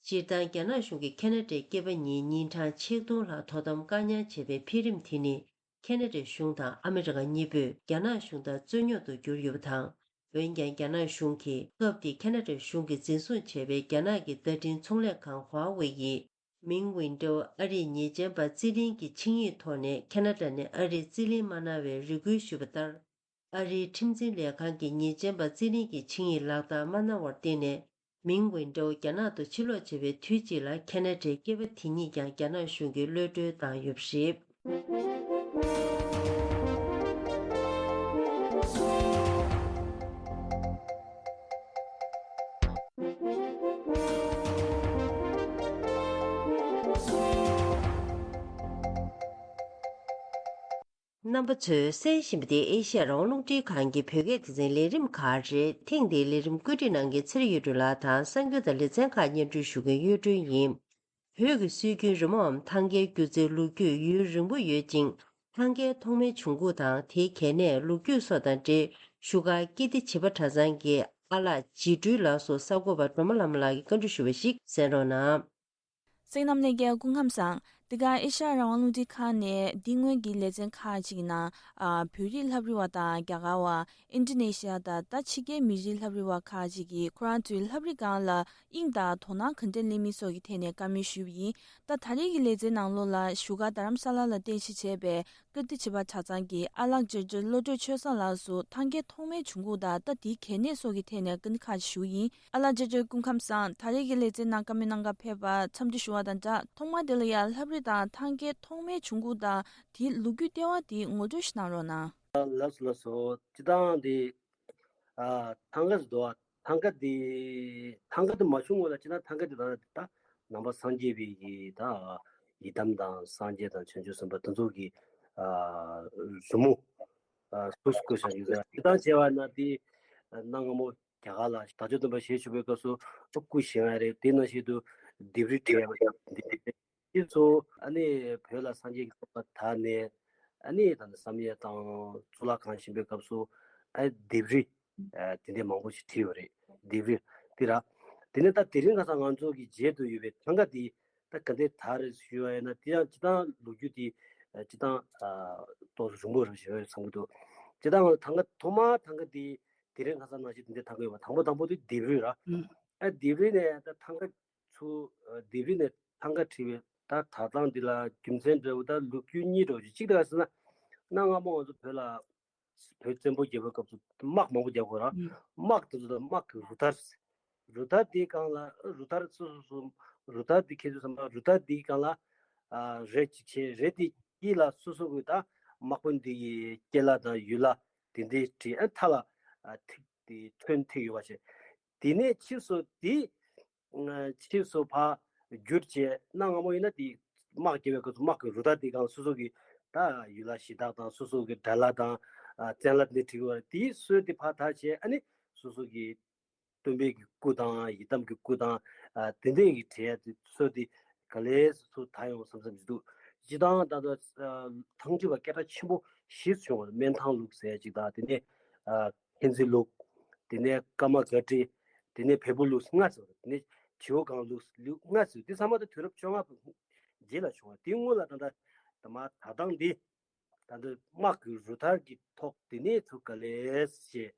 སྤྱིར་བཏང་རྒྱ་ནག་གཞུང་གིས་ཁེ་ན་ཌའི་སྐྱེས་པ་གཉིས་ཉིན་གྲངས་ཆིག་སྟོང་ལྷག་དོ་དམ་བཀག་ཉར་བྱས་པའི་འཕེལ་རིམ་དེ་ནི་ཁེ་ན་ཌའི་གཞུང་དང་ཨ་མི་རི་ཀ་གཉིས་པོས་རྒྱ་ནག་གཞུང་དང་རྩོད་རྙོག་ཏུ་གྱུར་ཡོད་པ་དང་། འོན་ཀྱང་རྒྱ་ནག་གཞུང་གིས་སྐབས་དེའི་ཁེ་ན་ཌའི་གཞུང་གིས་འཛིན་བཟུང་བྱས་པའི་རྒྱ་ནག་གི་བརྡ་འཕྲིན་ཚོང་ལས་ཁང་ཧྭ་ཝེ་ཡི་མིང་ཝིན་ཀྲོའུ་ཨ་རིའི་ཉེས་ཅན་པ་རྩིས་ལེན་གྱི་ཆིངས་ཡིག་ཐོག་ནས་ཁེ་ན་ཌ་ནས་ཨ་རིར་རྩིས་ལེན་མ་གནང་བའི་རེ་སྐུལ་ཞུས་པ་ལྟར། ཨ་རིའི་ཁྲིམས་འཛིན་ལས་ཁང་གིས་ཉེས་ཅན་པ་རྩིས་ལེན་གྱི་ཆིངས་ཡིག་ལག་བསྟར་མ་གནང་བར་བརྟེན་ནས། མིང་ཝིན་ཀྲོའུ་རྒྱ་ནག་ཏུ་ཕྱིར་ལོག་བྱས་པའི་དུས་གཅིག་ལ་ཁེ་ན་ཌའི་སྐྱེས་པ་དེ་གཉིས་ཀྱང་རྒྱ་ནག་གཞུང་གིས་གློད་གྲོལ་བཏང་ཡོད་པ་རེད། རྣམ་པ་ཚོས་གསན་བཞིན་པ་འདི་ཨེ་ཤ་ཡ་རང་དབང་རླུང་འཕྲིན་ཁང་གི་བོད་སྐད་སྡེ་ཚན་ལས་རིམ་ཁག་རེད། ཐེངས་འདིའི་ལས་རིམ་བཀོད་སྒྲིག་གནང་མཁན་ཚེ་རིང་གཡུ་སྒྲོན་ལགས་དང་གསར་འགོད་དང་ལེ་ཚན་ཁག་སྙན་སྒྲོན་ཞུ་མཁན་གཡུ་སྒྲོན་ཡིན། བོད་ཀྱི་སྲོལ་རྒྱུན་རི་མོའམ་ཐང་གའི་སྒྱུ་རྩལ་ལོ་རྒྱུས་ཡུན་རིང་པོ་ཡོད་ཅིང་། ཐང་གའི་ཐོག་མའི་བྱུང་ཁུངས་དང་དེའི་གལ་གནད། ལོ་རྒྱུས་སོགས་དང་འབྲེལ་བཞུགས་སྒར་ཀིརྟི་བྱིས་པ་གྲྭ་ཚང་གི་ཨ་ལགས་འཇིགས་སྤྲུལ་ལགས་སུ་གསར་འགོད་པ་སྒྲོལ་མ་ལྷ་མོ་ལགས་ཀྱིས་བཀའ་འདྲི་ཞུས་པ་ཞིག་གསན་རོགས་གནང་། གསན་མཁན་རྣམས་ལྷན་རྒྱས་སྐུ་ཁམས་བཟང་། འདི་ག་ཨེ་ཤ་ཡ་རང་དབང་རླུང་འཕྲིན་ཁང་ནས་འདི་སྔོན་གྱི་ལེ་ཚན་ཁག་ཅིག་གི་ནང་ཨ། བོད་རིགས་ལྷ་བྲིས་པ་དང་རྒྱ་གར་བ། ཨིན་ཌོ་ནེ་ཤི་ཡ་དང་ད་ཕྱི་རྒྱལ་མི་རིགས་ལྷ་བྲིས་པ་ཁག་ཅིག་གིས་ཁོ་རང་ཚོའི་ལྷ་བྲིས་སྒང་ལ་དབྱིངས་དང་དོ་སྣང་ག་འདྲ་སླེབས་མིན་སོགས་ཀྱི་ཐད་ནས་བཀའ་མོལ་ཞུས་པ་ཡིན། ད་ད་རེས་ཀྱི་ལེ་ཚན་ནང་ལོགས་ལ་བཞུགས་སྒར་རྡ་རམ་ས་ལ་ལ་རྟེན་གཞི་བྱས་པའི་ཀིརྟི་བྱིས་པ་གྲྭ་ཚང་གི་ཨ་ལགས་ལྕགས་ཀྱུ་བློ་གྲོས་ཆོས་བཟང་ལགས་སུ་ཐང་གའི་ཐོག་མའི་བྱུང་ཁུངས་དང་ད་དེའི་གལ་གནད་སོགས་ཀྱི་ཐད་ནས་བཀའ་འདྲི་ཁག་ཅིག་ཞུ་གི་ཡིན། ཨ་ལགས་ལྕགས་ཀྱུ་སྐུ་ཁམས་བཟང་། ད་རེས་ཀྱི་ལེ་ཚན་ནང་བཀའ་མོལ་གནང་གར་ཕེབས་པར་འཚམས་འདྲི་ཞུ་བ་དང་སྦྲགས། ཐོག་མར་དེ་ལ་ཡང་ལྷ་བྲིས་དང་ཐང་གའི་ཐོག་མའི་བྱུང་ཁུངས་དང་དེའི་ལོ་རྒྱུས་ལྟེ་བ་དེ་ངོ་སྤྲོད་ཞིག་གནང་རོགས་གནང་། ལགས་སོ་ལགས་སོ། སྤྱིར་བཏང་དེ། ཨ། ཐང་ག་ཟེར་འདུག་བ། ཐང་ག་དེ། ཐང་ག་དེ་མ་བྱུང་སྔོན་ལ་སྤྱིར་བཏང་ཐང་ག་དེ་ད་ད་ནང་པ་སངས་རྒྱས་པའི་གི་ད་ཡི་དམ་དང་སངས་རྒྱས་དང་བྱང་ཆུབ་སེམས་དཔའ་དེ་ཚོ་གི་ཨ། རི་མོ་ཨ། སོ་སོ་བརྐོས་བཞག་ཡོད་ཟེར། སྤྱིར་བཏང་བྱས་པ་ན་དེ་གནའ་སྔ་མོ་རྒྱ་གར་ལ་བདག་ཅག་སྟོན་པ་ཞལ་བཞུགས་པའི་སྐབས་སུ་བརྐོས་བཞག་ཡ་རེད། དེ་ནང་བཞིན་དུ་ལྡེབས་རིས་བྲིས་ཡ་འདི་ཚོ་ཨ་ནི་བོད་ལ་སངས་རྒྱས་ཀྱི་བསྟན་པ་དར་ནས་ཨ་ནི་ད་ནི་བསམ་ཡས་དང་གཙུག་ལག་ཁང་བཞེངས་པའི་སྐབས་སུ་ཨ་ལྡེབས་རིས་ཨ་དེ་འདྲའི་མང་པོ་ཞིག་བྲིས་ཡོད་རེད། ལྡེབས་རིས་དེ་ར། དེ་ནས་ད་དེ་རིང་ཁ་སང་ང་ཚོ་གི་མཇལ་དུ་ཡོད་པའི་ཐང་ག་དེ་ད་ག་འདྲའི་དར་རེད་ཞུ་བ་ཡིན་ན། དེ་ཡང་སྤྱིར་བཏང་ལོ་རྒྱུས་དེ་སྤྱིར་བཏང་ཨ་ཏོག་ཙམ་རིང་པོ་རེད་ཞུ་བ་ཡིན་བསམ་གྱི་འདུག་སྤྱིར་བཏང་ང་ཚོ་ཐང་ག་ཐོག་མ་ཐང་ག་དེ་དེ་རིང་ཁ་སང་ནང་བཞིན་དེ་འདྲའི་ཐང་ག་ཡོད་པ། དང་པོ་དང་པོ་དེ་ལྡེབས་རིས་ར། ཨ་ལྡེབས་རིས་ནས་ད་ཐང་ག་ཚུར་ལྡེབས་རིས་ནས་ཐང་ག་བྲིས་པའི་ད་དར་སྟངས་འདི་ལ་རྒྱུ་མཚན་འདྲ་བོ་ད་ལོ་རྒྱུས་གཉིས་འདྲ་བོ་ཅིག་གཅིག་ད་ག་ཟེར་ན། གནའ་སྔ་མོ་ང་ཚོ་བོད་ལ་བོད་བཙན་པོ་རྒྱལ་པོའི་སྐབས་སུ་དམག་མང་པོ་རྒྱག་དགོས་ར། དམག་དེ་ཚོ་ད་དམག་གི་རུ་དར། རུ་དར་དེའི་སྒང་ལ་རུ་དར་སོ་སོ་སོ་རུ་དར་དེ་ཁྱེད་ཚོ་བསམ་པ་རུ་དར་དེའི་སྒང་ལ་ཨ་རས་གཅིག་བྱས། རས་དེ་དཀྱིལ་ལ་སོ་སོ་གི་ད་དམག་དཔོན་དེ་གི་སྐེ་ལ་དང་ཡུ་ལ་དེ་འདྲའི་བྲིས། ཨ་མཐའ་ལ་ཨ་ཐིག་དེ་ཚོན་ཐིག་ཡོད་པ་བྱས། དེ་ནས་ཕྱིས་སུ་དེ་ཨ་ཕྱིས་སུ་ཕར་བསྒྱུར་བྱས། གནའ་སྔ་མོ་ཡིན་ན་དེ་དམག་རྒྱག་པའི་སྐབས་སུ་དམག་གི་རུ་དར་དེ་སྒང་སོ་སོ་གི་ད་ཡུ་ལ་བཞི་དག་དང་སོ་སོ་གི་དགྲ་ལྷ་དང་ཨ་བཙན་ལྷ་འདི་བྲིས་ཡོད་རེད། དེའི་སྲོལ་དེ་ཕར་དར་བྱས། ཨ་ནི་སོ་སོ་གི་ སྟོན་པའི་གི་སྐུ་དང་ཡི་དམ་གྱི་སྐུ་དང་ཨ་དེ་འདྲའི་གི་བྲིས་ཡ་དེ་ཚོ་དེ་ག་ལེ་སུ་དར་ཡོང་བསམ་བསམ་ཞིག་འདུག་སྤྱིར་བཏང་ད་ལྟ་ཨ་ཐང་བྲིས་པ་སྐད་གྲགས་ཆེན་པོ་བཞི་བྱུང་བ། སྨན་ཐང་ལུགས་ཟེར་ཡ་ཅིག་དང་། དེ་ནས་ཨ་མཁྱེན་བརྩེ་ལུགས། དེ་ནས་ཀརྨ་སྒར་བྲིས། དེ་ནས་བལ་པོ་ལུགས་ལྔ་ཟེར། དེ་ནས་བྱེའུ་སྒང་ལུགས་ལུགས་ལྔ་ཟེར། དེ་ཚང་མ་ད་དུས་རབས་བཅོ་ལྔ་པའི་རྗེས་ལ་བྱུང་བ། དེའི་སྔོན་ལ་ད་ལྟ་ད་མ་ད་ཐང་འདི་ད་ལྟ་དམག་གི་རུ་ཐར་གྱི་ཐོག་དེ་ནས་ཚུར་ག་ལེ་ཞེས་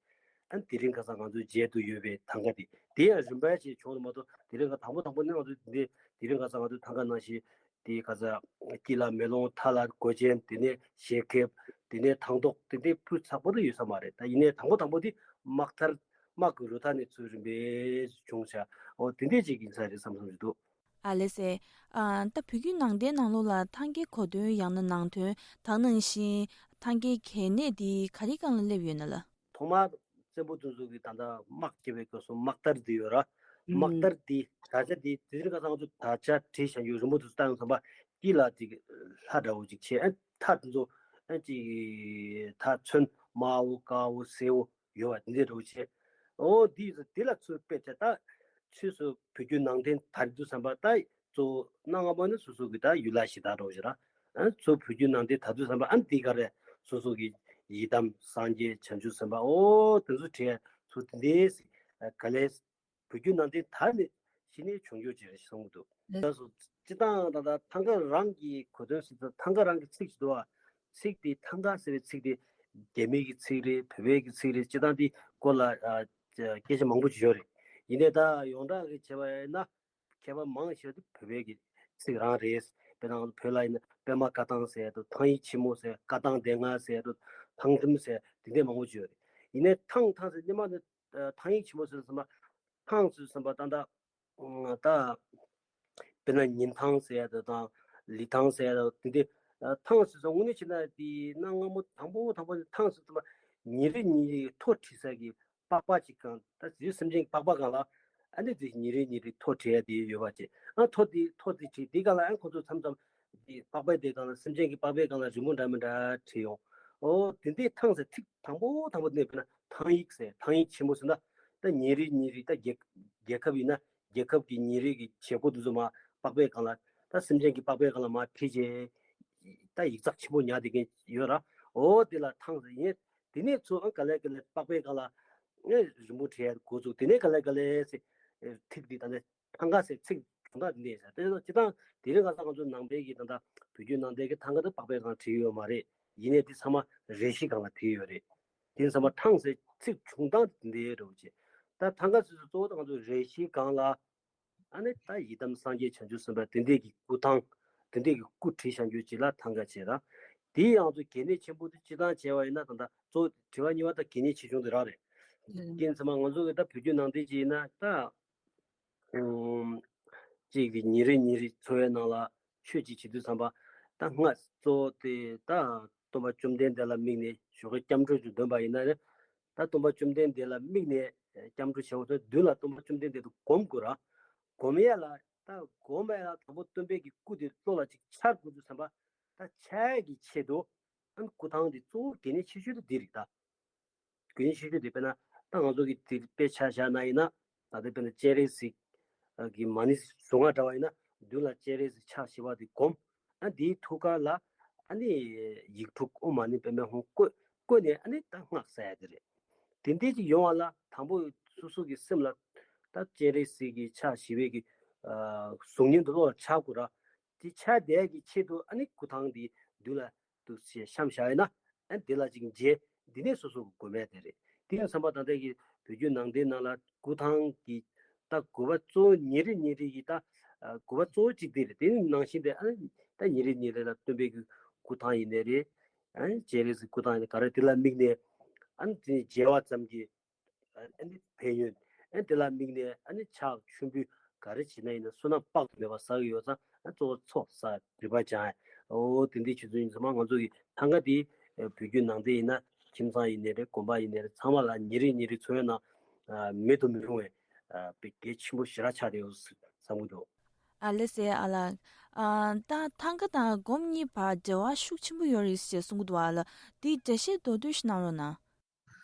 ཨ་དེ་རིང་ཁ་སང་ང་ཚོའི་མཇལ་དུ་ཡོད་པའི་ཐང་ག་དེ། དེ་ཡང་རིམ་པ་བྱས་བྱུང་བ་མ་གཏོགས། དེ་རིང་ཁ་དང་པོ་དང་པོ་ནི་ང་ཚོ་འདི་དེ་རིང་ཁ་སང་ང་ཚོའི་ཐང་ག་ནང་བཞིན་དེ་ཁ་སང་དཀྱིལ་ལ་མེ་ལོང་། མཐའ་ལ་སྒོ་ཆེན། དེ་ནས་ཞལ་ཁེབས། དེ་ནས་ཐང་ཐོག་དེ་འདྲའི་སྤུས་དག་པོ་དེ་ཡོད་ས་མ་རེད། ད་ཡིན་ནའི་དང་པོ་དང་པོ་དེ་དམག་ཐར། དམག་གི་རུ་ཐར་ནས་ཚུར་རིམ་པས་བྱུང་བྱ། འོ་དེ་འདྲས་ཅིག་ཡིན་ས་རེད་བསམ་བསམ་ཞིག་འདུག་ཨ་ལེ་སེ། ཨ་ད་བོད་བརྒྱུད་ནང་བསྟན་ནང་ལོགས་ལ་ཐང་གའི་གོ་དོན། ཡང་ན་ནང་དོན། ད་ནང་བཞིན་ཐང་གའི་གལ་གནད་འདི་ག་རེ་སྒང་ལ་སླེབས་ཡོད་ན་ལགས། ཐོག་མར་བཙན་པོ་དེ་ཚོ་གིས་ད་ལྟ་དམག་རྒྱབ་པའི་སྐབས་སུ་དམག་དར་འདི་ཡོད་ར། དམག་དར་འདི་དར་ཆ་འདི་དེ་རིང་ཁ་སང་ང་ཚོ་དར་ཆ་བྲིས་བཞག་རྒྱུ་རིང་པོ་དེ་ཚོ་བལྟ་ཡོང་ཙམ་པ། དཀྱིལ་ལ་ཅིག་ལྷ་འདྲ་བོ་ཅིག་བྱས། ཨ་མཐའ་དེ་ཚོ་ཨ་ཅིག་མཐའ་ཚོན་དམར་བོ་དཀར་བོ་སེར་བོ་ཡོད་པ་འདི་འདྲ་བོ་བྱས། འོ་འདི་ཚོ་འདི་ལ་ཚུར་དཔེ་བྱས། ད་ཕྱིས་སུ་བོད་བརྒྱུད་ནང་བསྟན་དར་དུས་ཙམ་པ་ད་གཙོ་བོ་གནའ་སྔ་མོ་ནི་སོ་སོ་གི་ད་ཡུལ་ལྷ་གཞི་བདག་འདྲ་བོ་ཞིག་ར། ཨ་ཚུར་བོད་བརྒྱུད་ནང་བསྟན་དར་དུས་ཙམ་པ་ཨ་འདི་ག་རེ་སོ་སོ་གི་ཡི་དམ་སངས་རྒྱས་བྱང་ཆུབ་སེམས་དཔའ་འོ་དེ་ཚོ་བྲིས་ཚུར་དེ་འདྲའི་ག་ལེ་བོད་བརྒྱུད་ནང་བསྟན་དར་ནས་གཞི་ནས་བྱུང་རྒྱུ་ཅིག་རེད་གསུང་གི་འདུག་ལགས་སོ། སྤྱིར་བཏང་ད་ལྟ་ཐང་ག་རང་གི་གོ་དོན་ཟེར་ཚེ། ཐང་ག་རང་གི་ཚིག་ཅིག་འདུག་བ། ཚིག་དེ་ཐང་ག་ཟེར་བའི་ཚིག་དེ་རྒྱ་མི་གི་ཚིག་རེད། བོད་པའི་གི་ཚིག་རེད། སྤྱིར་བཏང་དེ་སྐོར་ལ་ཨ་སྐད་ཆ་མང་པོ་ཅིག་ཡོད་རེད། ཡིན་ནའི་ད་ཡོངས་གྲགས་ཀྱི་བྱས་པ་ཡིན་ན་མཁས་པ་མང་ཆེ་བ་དེ་བོད་པའི་གི་ཚིག་རང་རེད། དཔེར་ན་བོད་ལ་ཡིན་ན་པདྨ་བཀའ་ཐང་ཟེར་འདུག་ཐང་ཡིག་ཆེན་མོ་ཟེར། བཀའ་ཐང་སྡེ་ལྔ་ཟེར་འདུག་ཐང་འབྲིམ་ཟེར། དེ་འདྲས་མང་པོ་ཅིག་ཡོད་རེད། ཡིན་ནའི་ཐང་ཐང་ཟེར་སྔོན་མ་ནི་ཨ་ཐང་ཡིག་ཆེན་མོ་ཟེར་ཙམ་པ། ཐང་ཟེར་ཙམ་པ་ད་ལྟ་ཨ་ད་དཔེར་ན་ཉིན་ཐང་ཟེར་ཡ་དེ་དང་ལི་ཐང་ཟེར་ཡ་དེ་འདྲ། ཨ་ཐང་ཟེར་ཙམ་དངོས་གནས་བྱས་ན་དེ་གནའ་སྔ་མོ་དང་པོ་དང་པོ་ནས་ཐང་ཟེར་ཙམ་པ་ཉིན་རེ་ཉིན་རེ་ཐོ་བྲིས་ས་གི་པགས་པ་ཅིག་སྒང་། ད་ཟེར་སེམས་ཅན་གྱི་པགས་པ་སྒང་ལ་ཨ་ནི་དེ་ཉིན་རེ་ཉིན་རེ་ཐོ་བྲིས་ཡ་དེ་ཡོད་པ་ཅིག་ཨ་ཐོ་དེ་ཐོ་དེ་བྲིས། དེ་སྒང་ལ་ཨ་ཁོ་ཚོ་མཚམས་མཚམས་དེ་པགས་པའི་དེ་སྒང་ལ་སེམས་ཅན་གྱི་པགས་པའི་སྒང་ལ་རི་མོ་འདྲ་མི་འདྲ་བྲིས་ཡོང་། འོ་དེ་འདྲའི་ཐང་ཟེར་ཚིག་དང་པོ་དང་པོ་དེ་ནས་དཔེར་ན་ཐང་ཡིག་ཟེར། ཐང་ཡིག་ཆེན་པོ་ཟེར་ན་ད་ཉིན་རེ་ཉིན་རེ་ད་རྒྱལ་རྒྱལ་ཁབ་ཡིན་ན་རྒྱལ་ཁབ་ཀྱི་ཉིན་རེ་གི་བྱེད་སྒོ་དེ་ཚོ་མར་པགས་པའི་སྒང་ལ། ད་སེམས་ཅན་གྱི་པགས་པའི་སྒང་ལ་མར་བྲིས་བྱས་ད་ཡིག་ཚགས་ཆེན་པོ་ཉར་བསྡད་མཁན་ཡོད་ར། འོ་དེ་ལ་ཐང་ཟེར་ཡིན། དེ་ནས་ཚུར་ཨ་ག་ལེ་ག་ལེ་པགས་པའི་སྒང་ལ་ཨེ་རི་མོ་བྲིས་འགོ་བཙུགས། དེ་ནས་ག་ལེ་ག་ལེ་ཟེར་ཨེ་ཐིག་འདི་ད་ནས་ཐང་ག་ཟེར་ཚིག་བྱུང་སྟངས་འདི་འདྲ་ཡིན་ས་རེད། སྤྱིར་བཏང་དེ་རིང་ཁ་སང་ང་ཚོ་ནང་པའི་གི་ད་ལྟ་བོད་བརྒྱུད་ནང་བསྟན་གྱི་ཐང་ག་དེ་པགས་པའི་སྒང་བྲིས་ཡོད་མ་རེད། ཡིན་ནའི་དེ་ཚང་མ་རས་གཞིའི་སྒང་ལ་བྲིས་ཡོད་རེད། དེ་ཚང་མ་ཐང་ཟེར་ཚིག་བྱུང་སྟངས་དེ་འདྲའི་རེད་བ་ཅེ། ད་ཐང་ག་ཟེར་དུས་གཙོ་བོ་ད་ང་ཚོ་རས་གཞིའི་སྒང་ལ་ཨ་ནི་ད་ཡི་དམ་སངས་རྒྱས་བྱང་ཆུབ་སེམས་དཔའ་དེ་འདྲས་ཀྱི་སྐུ་ཐང་། དེ་འདྲས་ཀྱི་སྐུ་བྲིས་བཞག་རྒྱུ་ཅིག་ལ་ཐང་ག་བྱས་ར། དེའི་ཡང་ཚོ་གལ་གནད་ཆེན་པོ་དེ་སྤྱིར་བཏང་བྱས་པ་ཡིན་ན་ད་ལྟ་གཙོ་བོ་དྲི་བ་གཉིས་པ་ད་གལ་གནད་ཆེ་ཆུང་དེ་རང་རེད། རྐྱེན་ཚང་མ་ང་ཚོ་གི་ད་བོད་བརྒྱུད་ནང་བསྟན་ཅིག་ཡིན་ན་ད་ཨུམ། གཅིག་གི་ཉིན་རེ་ཉིན་རེ་འཚོ་བའི་ནང་ལ་ཆོས་ཅིག་བྱེད་དུས་ཙམ་པ། ད་སྔ་གཙོ་བོ་དེ་ད་སྟོན་པ་བཅོམ་ལྡན་འདས་ལ་དམིགས་ནས་ཞོགས་ཀས་སྐྱབས་འགྲོ་ཅིག་འདོན་པ་ཡིན་ན་ནི། ད་སྟོན་པ་བཅོམ་ལྡན་འདས་ལ་དམིགས་ནས་སྐྱབས་འགྲོ་བྱས་པ་ཚོ་མདུན་ལ་སྟོན་པ་བཅོམ་ལྡན་འདས་དེ་སྒོམ་དགོས་ར། སྒོམ་ཡ་ལ་ད་སྒོམ་ཡ་ལ་དང་པོ་སྟོན་པའི་གི་སྐུ་དེ་བློ་ལ་ཅིག་འཆར་དགོས་དུས་ཙམ་པ། ད་འཆར་ཡ་གི་ཆེད་དུ་ཨ་ནི་སྐུ་ཐང་དེ་གཙོ་བོ་གལ་གནད་ཆེ་ཤོས་དེ་འདི་རེད་ད། དགོན་ཤེས་རྒྱུ་དེ་དཔེར་ན་ད་ང་ཚོ་གི་དེ་དཔེ་ཆ་བཞག་ན་ཡིན་ན། ད་ལྟ་དཔེར་ན་སྤྱན་རས་གཟིགས་ཀྱི་མ་ཎི་ཟུར་ལྔ་འདྲ་བ་ཡིན་ན་མདུན་ལ་སྤྱན་རས་གཟིགས་ཕྱག་བཞི་པ་དེ་བསྒོམ། ཨ་དེའི་ཐུགས་ཀ་ལ་ཨ་ནི་ཡིག་དྲུག་ཨོཾ་མ་ཎི་པདྨེ་ཧཱུྃ་བཀོད། བཀོད་ནས་ཨ་ནི་ད་སྔགས་བཟླ་ཡ་དེ་རེད། དེ་འདྲས་ཅིག་ཡོང་བ་ལ་དང་པོ་སོ་སོ་གི་སེམས་ལ་ད་སྤྱན་རས་གཟིགས་ཀྱི་ཕྱག་བཞི་པའི་གི་གཟུགས་བརྙན་དེ་བློ་ལ་འཆར་དགོས་ར། དེ་འཆར་བསྡད་ཀྱི་ཆེད་དུ་ཨ་ནི་སྐུ་ཐང་དེ་མདུན་ལ་འདུག་སེ་བཤམས་བཞག་ཡིན་ན། ཨ་དེ་ལ་ཅིག་མཇལ། འདི་ནས་སོ་སོ་གི་སྒོམ་ཡ་དེ་རེད། དེ་ཡང་བསམ་པ་ད་ལྟ་གི་བོད་བརྒྱུད་ནང་བསྟན་ནང་ལ་སྐུ་ཐང་གི་ད་དགོས་པ་གཙོ་བོ་ཉིན་རེ་ཉིན་རེ་གི་ད་དགོས་པ་གཙོ་བོ་གཅིག་དེ་རེད། དེ་ནང་བཞིན་དེ་ཨ་ད་ཉིན་རེ་ཉིན་རེ་ལ་སྟོན་པའི་གི་སྐུ་ཐང་ཡིན་ནའི་རེད། ཨ་སྤྱན་རས་གཟིགས་སྐུ་ཐང་ཡིན་ནའི་ག་རེ་དེ་ལ་དམིགས་ནས་ཨ་དེ་མཇལ་བ་ཙམ་གྱིས། ཨ་ནི་ཕན་ཡོན། ཨ་ནི་དེ་ལ་དམིགས་ནས་ཨ་ནི་ཕྱག་མཆོད་འབུལ་ག་རེ་བྱེད་ན་ཡིན་ན་བསོད་ནམས་དཔག་ཏུ་མེད་པ་བསགས་ཡོད་ཙང་། ཨ་གཙོ་བོ་ཚོགས་བསགས་སྒྲིབ་པ་སྦྱང་ཡ། འོ་དེ་འདྲའི་ཆུ་ཚོད་ཡིན་ཙང་མ་ང་ཚོ་གི་ཐང་ག་དེ་བོད་བརྒྱུད་ནང་བསྟན་ཡིན་ན་ཁྱིམ་ཚང་ཡིན་ནའི་རེད། དགོན་པ་ཡིན་ནའི་རེད། ཚང་མ་ལ་ཉིན་རེ་ཉིན་རེ་འཚོ་བའི་ནང་མེད་དུ་མི་རུང་བའི་དཔེ་གལ་ཆེན་པོ་ཞེ་དྲག་ཆགས་བསྡད་ཡོད་བསམ་གྱི་འདུག་ཨ་ལེ་སེ་ཨ་ལགས། ཨ་ད་ཐང་ག་དང་སྒོམ་གཉིས་བར་འབྲེལ་བ་ཤུགས་ཆེན་པོ་ཡོད་རེད་ཅེས་གསུང་གི་འདུག་ཨ་ལགས། དེའི་འགྲེལ་བཤད་མདོར་བསྡུས་ཤིག་གནང་རོགས་གནང་།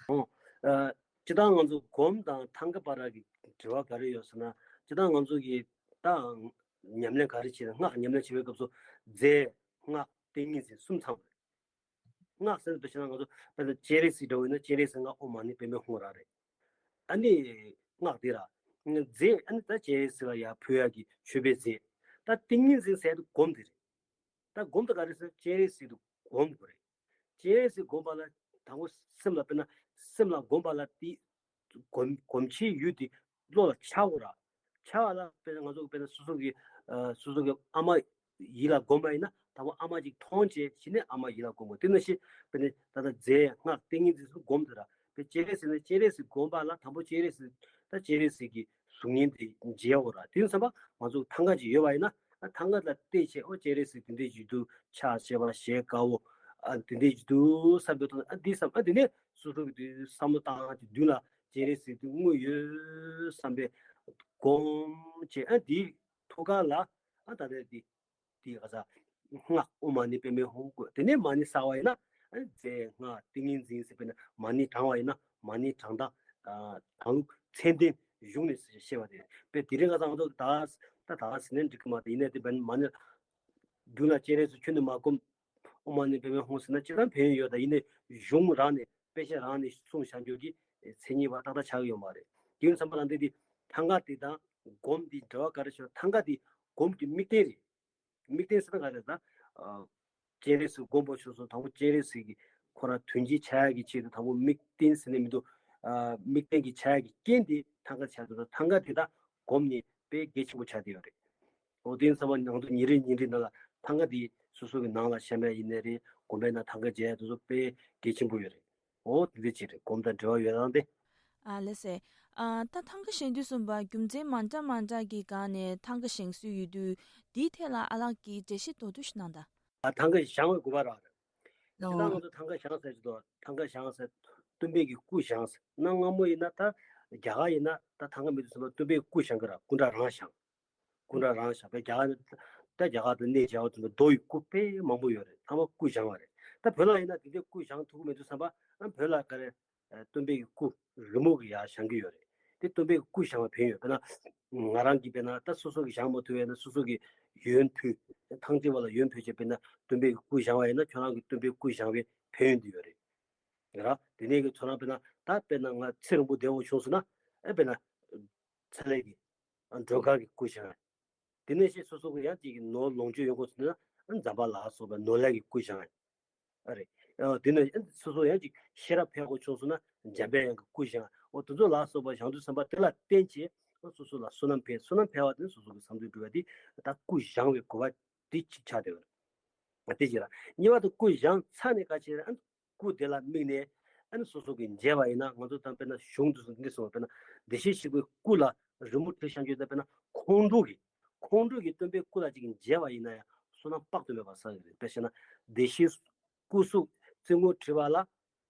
ཨོ། ཨ་སྤྱིར་བཏང་ང་ཚོ་སྒོམ་དང་ཐང་ག་བར་གྱི་ འབྲེལ་བ་ག་རེ་ཡོད་ཟེར་ན། སྤྱིར་བཏང་ང་ཚོ་གིས་ད་ཉམས་ལེན་ག་རེ་བྱེད་ན། སྔགས་ཉམས་ལེན་བྱེད་པའི་སྐབས་སུ་རྫས་སྔགས་ཏིང་ངེ་འཛིན་གསུམ་ཚང་དགོས་རེད། སྔགས་ཟེར་ན་དཔེ་བྱས་ན་ང་ཚོ་དཔེར་ན་སྤྱན་རས་གཟིགས་འདྲ་བོ་ཡིན་ན་སྤྱན་རས་གཟིགས་སྔགས་ཨོཾ་མ་ཎི་པདྨེ་ཧཱུྃ་ར་རེད། ཨ་ནི་སྔགས་དེ་ར། རྫས་ཨ་ནི་ད་སྤྱན་རས་གཟིགས་ལ་ཡར་ཕུལ་ཡག་གི་མཆོད་པའི་རྫས། ད་ཏིང་ངེ་འཛིན་ཟེར་ཡག་དེ་སྒོམ་དེ་རེད། ད་སྒོམ་དེ་ག་རེ་ཟེར། སྤྱན་རས་གཟིགས་དེ་སྒོམ་དགོས་རེད། སྤྱན་རས་གཟིགས་སྒོམ་པ་ལ་དང་པོ་སེམས་ལ་དཔེར་ན་སེམས་ལ་སྒོམ་པ་ལ་དེ་སྒོམ་སྒོམ་བྱེད་ཡུལ་དེ་བློ་ལ་འཆར་དགོས་ར། འཆར་བ་ལ་དཔེར་ན་ང་ཚོ་དཔེར་ན་སོ་སོ་གི་ཨ་སོ་སོ་གི་ཨ་མ་ཡིད་ལ་སྒོམ་པ་ཡིན་ན་དང་པོ་ཨ་མ་ཅིག་མཐོང་བྱས་གཞི་ནས་ཨ་མ་ཡིད་ལ་སྒོམ་དགོས། དེ་ནང་བཞིན་དཔེར་ན་ད་ལྟ་རྫས་སྔགས་ཏིང་ངེ་འཛིན་སུ་སྒོམ་དེ་ར། དཔེ་སྤྱན་རས་གཟིགས་ནས་སྤྱན་རས་གཟིགས་སྒོམ་པ་ལ་དང་པོ་སྤྱན་རས་གཟིགས་ད་སྤྱན་རས་གཟིགས་ཀྱི་གཟུགས་བརྙན་དེ་མཇལ་འོ་ར། དེ་ཡིན་ཙམ་པ་ང་ཚོ་ཐང་ག་ཅིག་ཡོད་པ་ཡིན་ན་ཨ་ཐང་ག་ལ་བལྟས་བྱས་ཨོ་སྤྱན་རས་གཟིགས་དེ་འདྲས་ཅིག་འདུག་ཕྱག་བྱས་པ་ཞལ་དཀར་བོ་ཨ་དེ་འདྲས་ཅིག་འདུག་བསམ་པའི་ཐོག་ནས་ཨ་འདི་བསམ་ཨ་དེ་ནས་སོ་སོ་གི་དུས་བསམ་བློ་བཏང་ཅིག་མདུན་ལ་སྤྱན་རས་གཟིགས་དེ་དངོས་ཡོད་བསམ་པའི་སྒོམ་བྱས་ཨ་འདིའི་ཐུགས་ཀ་ལ་ཨ་ད་ལྟ་འདི་དེའི་ག་ས་སྔགས་ཨོཾ་མ་ཎི་པདྨེ་ཧཱུྃ་དགོས། དེ་ནས་མ་ཎི་བསགས་པ་ཡིན་ན་ཨ་རྫས་སྔགས་ཏིང་ངེ་འཛིན་ཟེར་བས་ན་མ་ཎི་བགྲང་བ་ཡིན་ན་མ་ཎི་བགྲང་སྟངས་ཨ་བགྲང་ལུགས་ཚད་ལྡན་གཞུང་ནས་བཤད་པ་དེ་རེད། དཔེ་དེ་རིང་ང་ཚོ་ང་ཚོ་ད་ད་ད་ཟེར་ནས་འགྲིག་གི་མ་རེད། ཡིན་ནའི་དེ་བས་ན་མ་ཎི་མདུན་ལ་སྤྱན་རས་གཟིགས་ཁྱོན་ནས་མ་བསྒོམས་ཨོཾ་མ་ཎི་པདྨེ་ཧཱུྃ་ཟེར་ན་སྤྱིར་བཏང་ཕན་ཡོན་ཡོད། ད་ཡིན་ནའི་གཞུང་རང་ནས་དཔེ་ཆ་རང་ནས་གསུངས་བཞག་རྒྱུ་གི་མཚན་ཉིད་པ་ཏག་ཏག་ཆགས་ཀྱི་ཡོད་མ་རེད། དེ་ཡིན་ཙམ་པ་ལ་འདི་དེ་ཐང་ག་དེ་དང་སྒོམ་དེ་འབྲེལ་བ་ག་རེ་བྱུང་། ཐང་ག་དེ་སྒོམ་གྱི་དམིགས་རྟེན་རེད། དམིགས་རྟེན་ཟེར་ན་ག་རེ་ད། ཨ། སྤྱན་རས་གཟིགས་སྒོམ་པ་ཆོས་སོ་དང་པོ་སྤྱན་རས་གཟིགས་ཀྱི་ཁོ་རང་དོན་སྤྱི་ཆགས་ཡག་གི་ཆེད་དུ་དང་པོ་དམིགས་རྟེན་ཟེར་ནས་མི་འདུག་ཨ། དམིགས་རྟེན་གྱི་ཆགས་ཡག་གི་རྐྱེན་དེ་ཐང་ག་ཆགས་འདུག་ཐང་ག་དེ་ད་སྒོམ་ནས་དཔེ་གལ་ཆེན་པོ་ཆགས་བསྡད་ཡོད་རེད། འོ་དེ་ཡིན་ཙང་ང་ཚོ་ཉིན་རེ་ཉིན་རེ་ནང་ལ་ཐང་ག་དེ་སོ་སོ་གི་ནང་ལ་བཤམས་ཡག་ཡིན་ནའི་རེད། དགོན་པའི་ནང་ཐང་ག་མཇལ་ཡག་དེ་ཚོ་དཔེ་གལ་ཆེན་པོ་ཡོད་རེད། འོ་དེ་འདྲ་ཅིག་རེད། སྒོམ་དང་འབྲེལ་བ་ཡོད་སྟངས་དེ། ཨ་ལགས་སེ། ཨ་ད་ཐང་ག་བཞེངས་དུས་གསུངས་པ་རྒྱུ་མཚན་མ་འདྲ་མ་འདྲ་གི་སྒང་ནས་ཐང་ག་བཞེངས་སྲོལ་ཡོད་དུས་དེའི་ཐད་ལ་ཨ་ལགས་ཀྱིས་འགྲེལ་བཤད་མདོར་བསྡུས་ཤིག་གནང་དང་། ཨ་ཐང་ག་བཞེངས་པའི་དགོས་པ་རང་རེད། ཇི་ལྟར་ང་ཚོ་ཐང་ག་བཞེངས་ཟེར་གྱི་འདུག་ཐང་ག་བཞེངས་ཟེར། སྟོན་པའི་གི་སྐུ་བཞེངས་ཟེར། གནའ་སྔ་མོ་ཡིན་ན་ད་རྒྱ་གར་ཡིན་ན་ད་ཐང་ག་མེད་དུས་ཙམ་པ་སྟོན་པའི་སྐུ་བཞེངས་གི་ར། སྐུ་འདྲ་རང་བཞེངས། སྐུ་འདྲ་རང་བཞེངས་པའི་རྒྱ་གར་ནི་ད་རྒྱ་གར་དུ་གནས་མཇལ་བ་ཙམ་པ་རྡོ་ཡི་སྐུ་དཔེ་མང་པོ་ཡོད་རེད། ཚང་མ་སྐུ་བཞེངས་པ་རེད། ད་བོད་ལ་ཡིན་ན་དེ་འདྲའི་སྐུ་བཞེངས་ཐུབ་ཀྱི་མེད་དུས་ཙམ་པ་ཨ་བོད་ལ་ག་རེ་སྟོན་པའི་གི་སྐུ་རི་མོ་གི་ཡར་བཞེངས་ཀྱི་ཡོད་རེད། དེ་སྟོན་པའི་གི་སྐུ་བཞེངས་པའི་ཕན་ཡོན་དཔེར་ན་ང་རང་གིས་དཔེར་ན་ད་སོ་སོ་གིས་བཞེངས་མ་ཐུབ་པ་ཡིན་ན་སོ་སོ་གིས་ཡོན་ཕུལ། ཐང་ཆེན་པ་ལ་ཡོན་ཕུལ་བྱས་དཔེར་ན་སྟོན་པའི་གི་སྐུ་བཞེངས་པ་ཡིན་ན་ཁྱོད་རང་གི་སྟོན་པའི་སྐུ་བཞེངས་པའི་ཕན་ཡོན་དེ་ཡོད་རེད། ར། དེ་ནས་གི་ཁྱོད་རང་དཔེར་ན་ད་དཔེར་ན་ང་ཚེ་རིང་པོ་བདེ་བོ་བྱུང་སོང་ན་ཨེ་དཔེར་ན་ཚེ་ལས་ཀྱི་མགྲོན་ཁང་གི་སྐུ་བཞེངས། དེ་ནས་ཤེས་སོ་སོ་གི་ཡང་ཅིག་གི་ནོར་ལོངས་སྤྱོད་ཡོང་དགོས་སོང་ན་འཛམ་བྷ་ལ་སོགས་པའི་ནོར་ལས་ཀྱི་སྐུ་བཞེངས། ཨ་རེད། ཨ་དེ་ནས་སོ་སོ་ཡང་ཅིག་ཤེས་རབ་འཕེལ་དགོས་བྱུང་སོང་ན་འཇམ་པའི་དབྱངས་ཀྱི་སྐུ་བཞེངས། འོ་དེ་ཚོ་ལ་སོགས་པ་བཞེངས་དུས་ཙམ་པ་དེ་ལ་བརྟེན་བྱས་སོ་སོ་ལ་བསོད་ནམས་འཕེལ། བསོད་ནམས་འཕེལ་བ་དེ་ནི་སོ་སོ་གི་བསམ་ཚུལ་འགྲུབ་པ་དེ་ད་སྐུ་བཞེངས་པའི་དགོས་པ་དེ་གཅིག་ཆགས་བསྡད་ཡོད་རེད། དེ་གཅིག་ར། གཉིས་པ་དེ་སྐུ་བཞེངས་ཚར་ནས་ག་བྱེད་རེད། ཨ་སྐུ་དེ་ལ་དམིགས་ནས་ཨ་ནི་སོ་སོ་གིས་མཇལ་བ་ཡིན་ན་ང་ཚོ་ད་དཔེར་ན་གཞུང་དུ་འདི་གསུངས་པ་དཔེར་ན་བདེ་གཤེགས་ཞིག་པའི་སྐུ་ལ་རི་མོ་བྲིས་བཞག་རྒྱུ་དང་དཔེར་ན་ཁོང་ཁྲོ་གི་ཁོང་ཁྲོ་གི་སྟོན་པའི་སྐུ་ལ་ཅིག་མཇལ་བ་ཡིན་ན་ཡང་བསོད་ནམས་དཔག་ཏུ་མེད་པ་བསགས་ཡོད་རེད། དཔེ་བཤད་ན་བདེ་གཤེགས་སྐུ་གཟུགས་རྩེ་མོར་བྲིས་པ་ལ་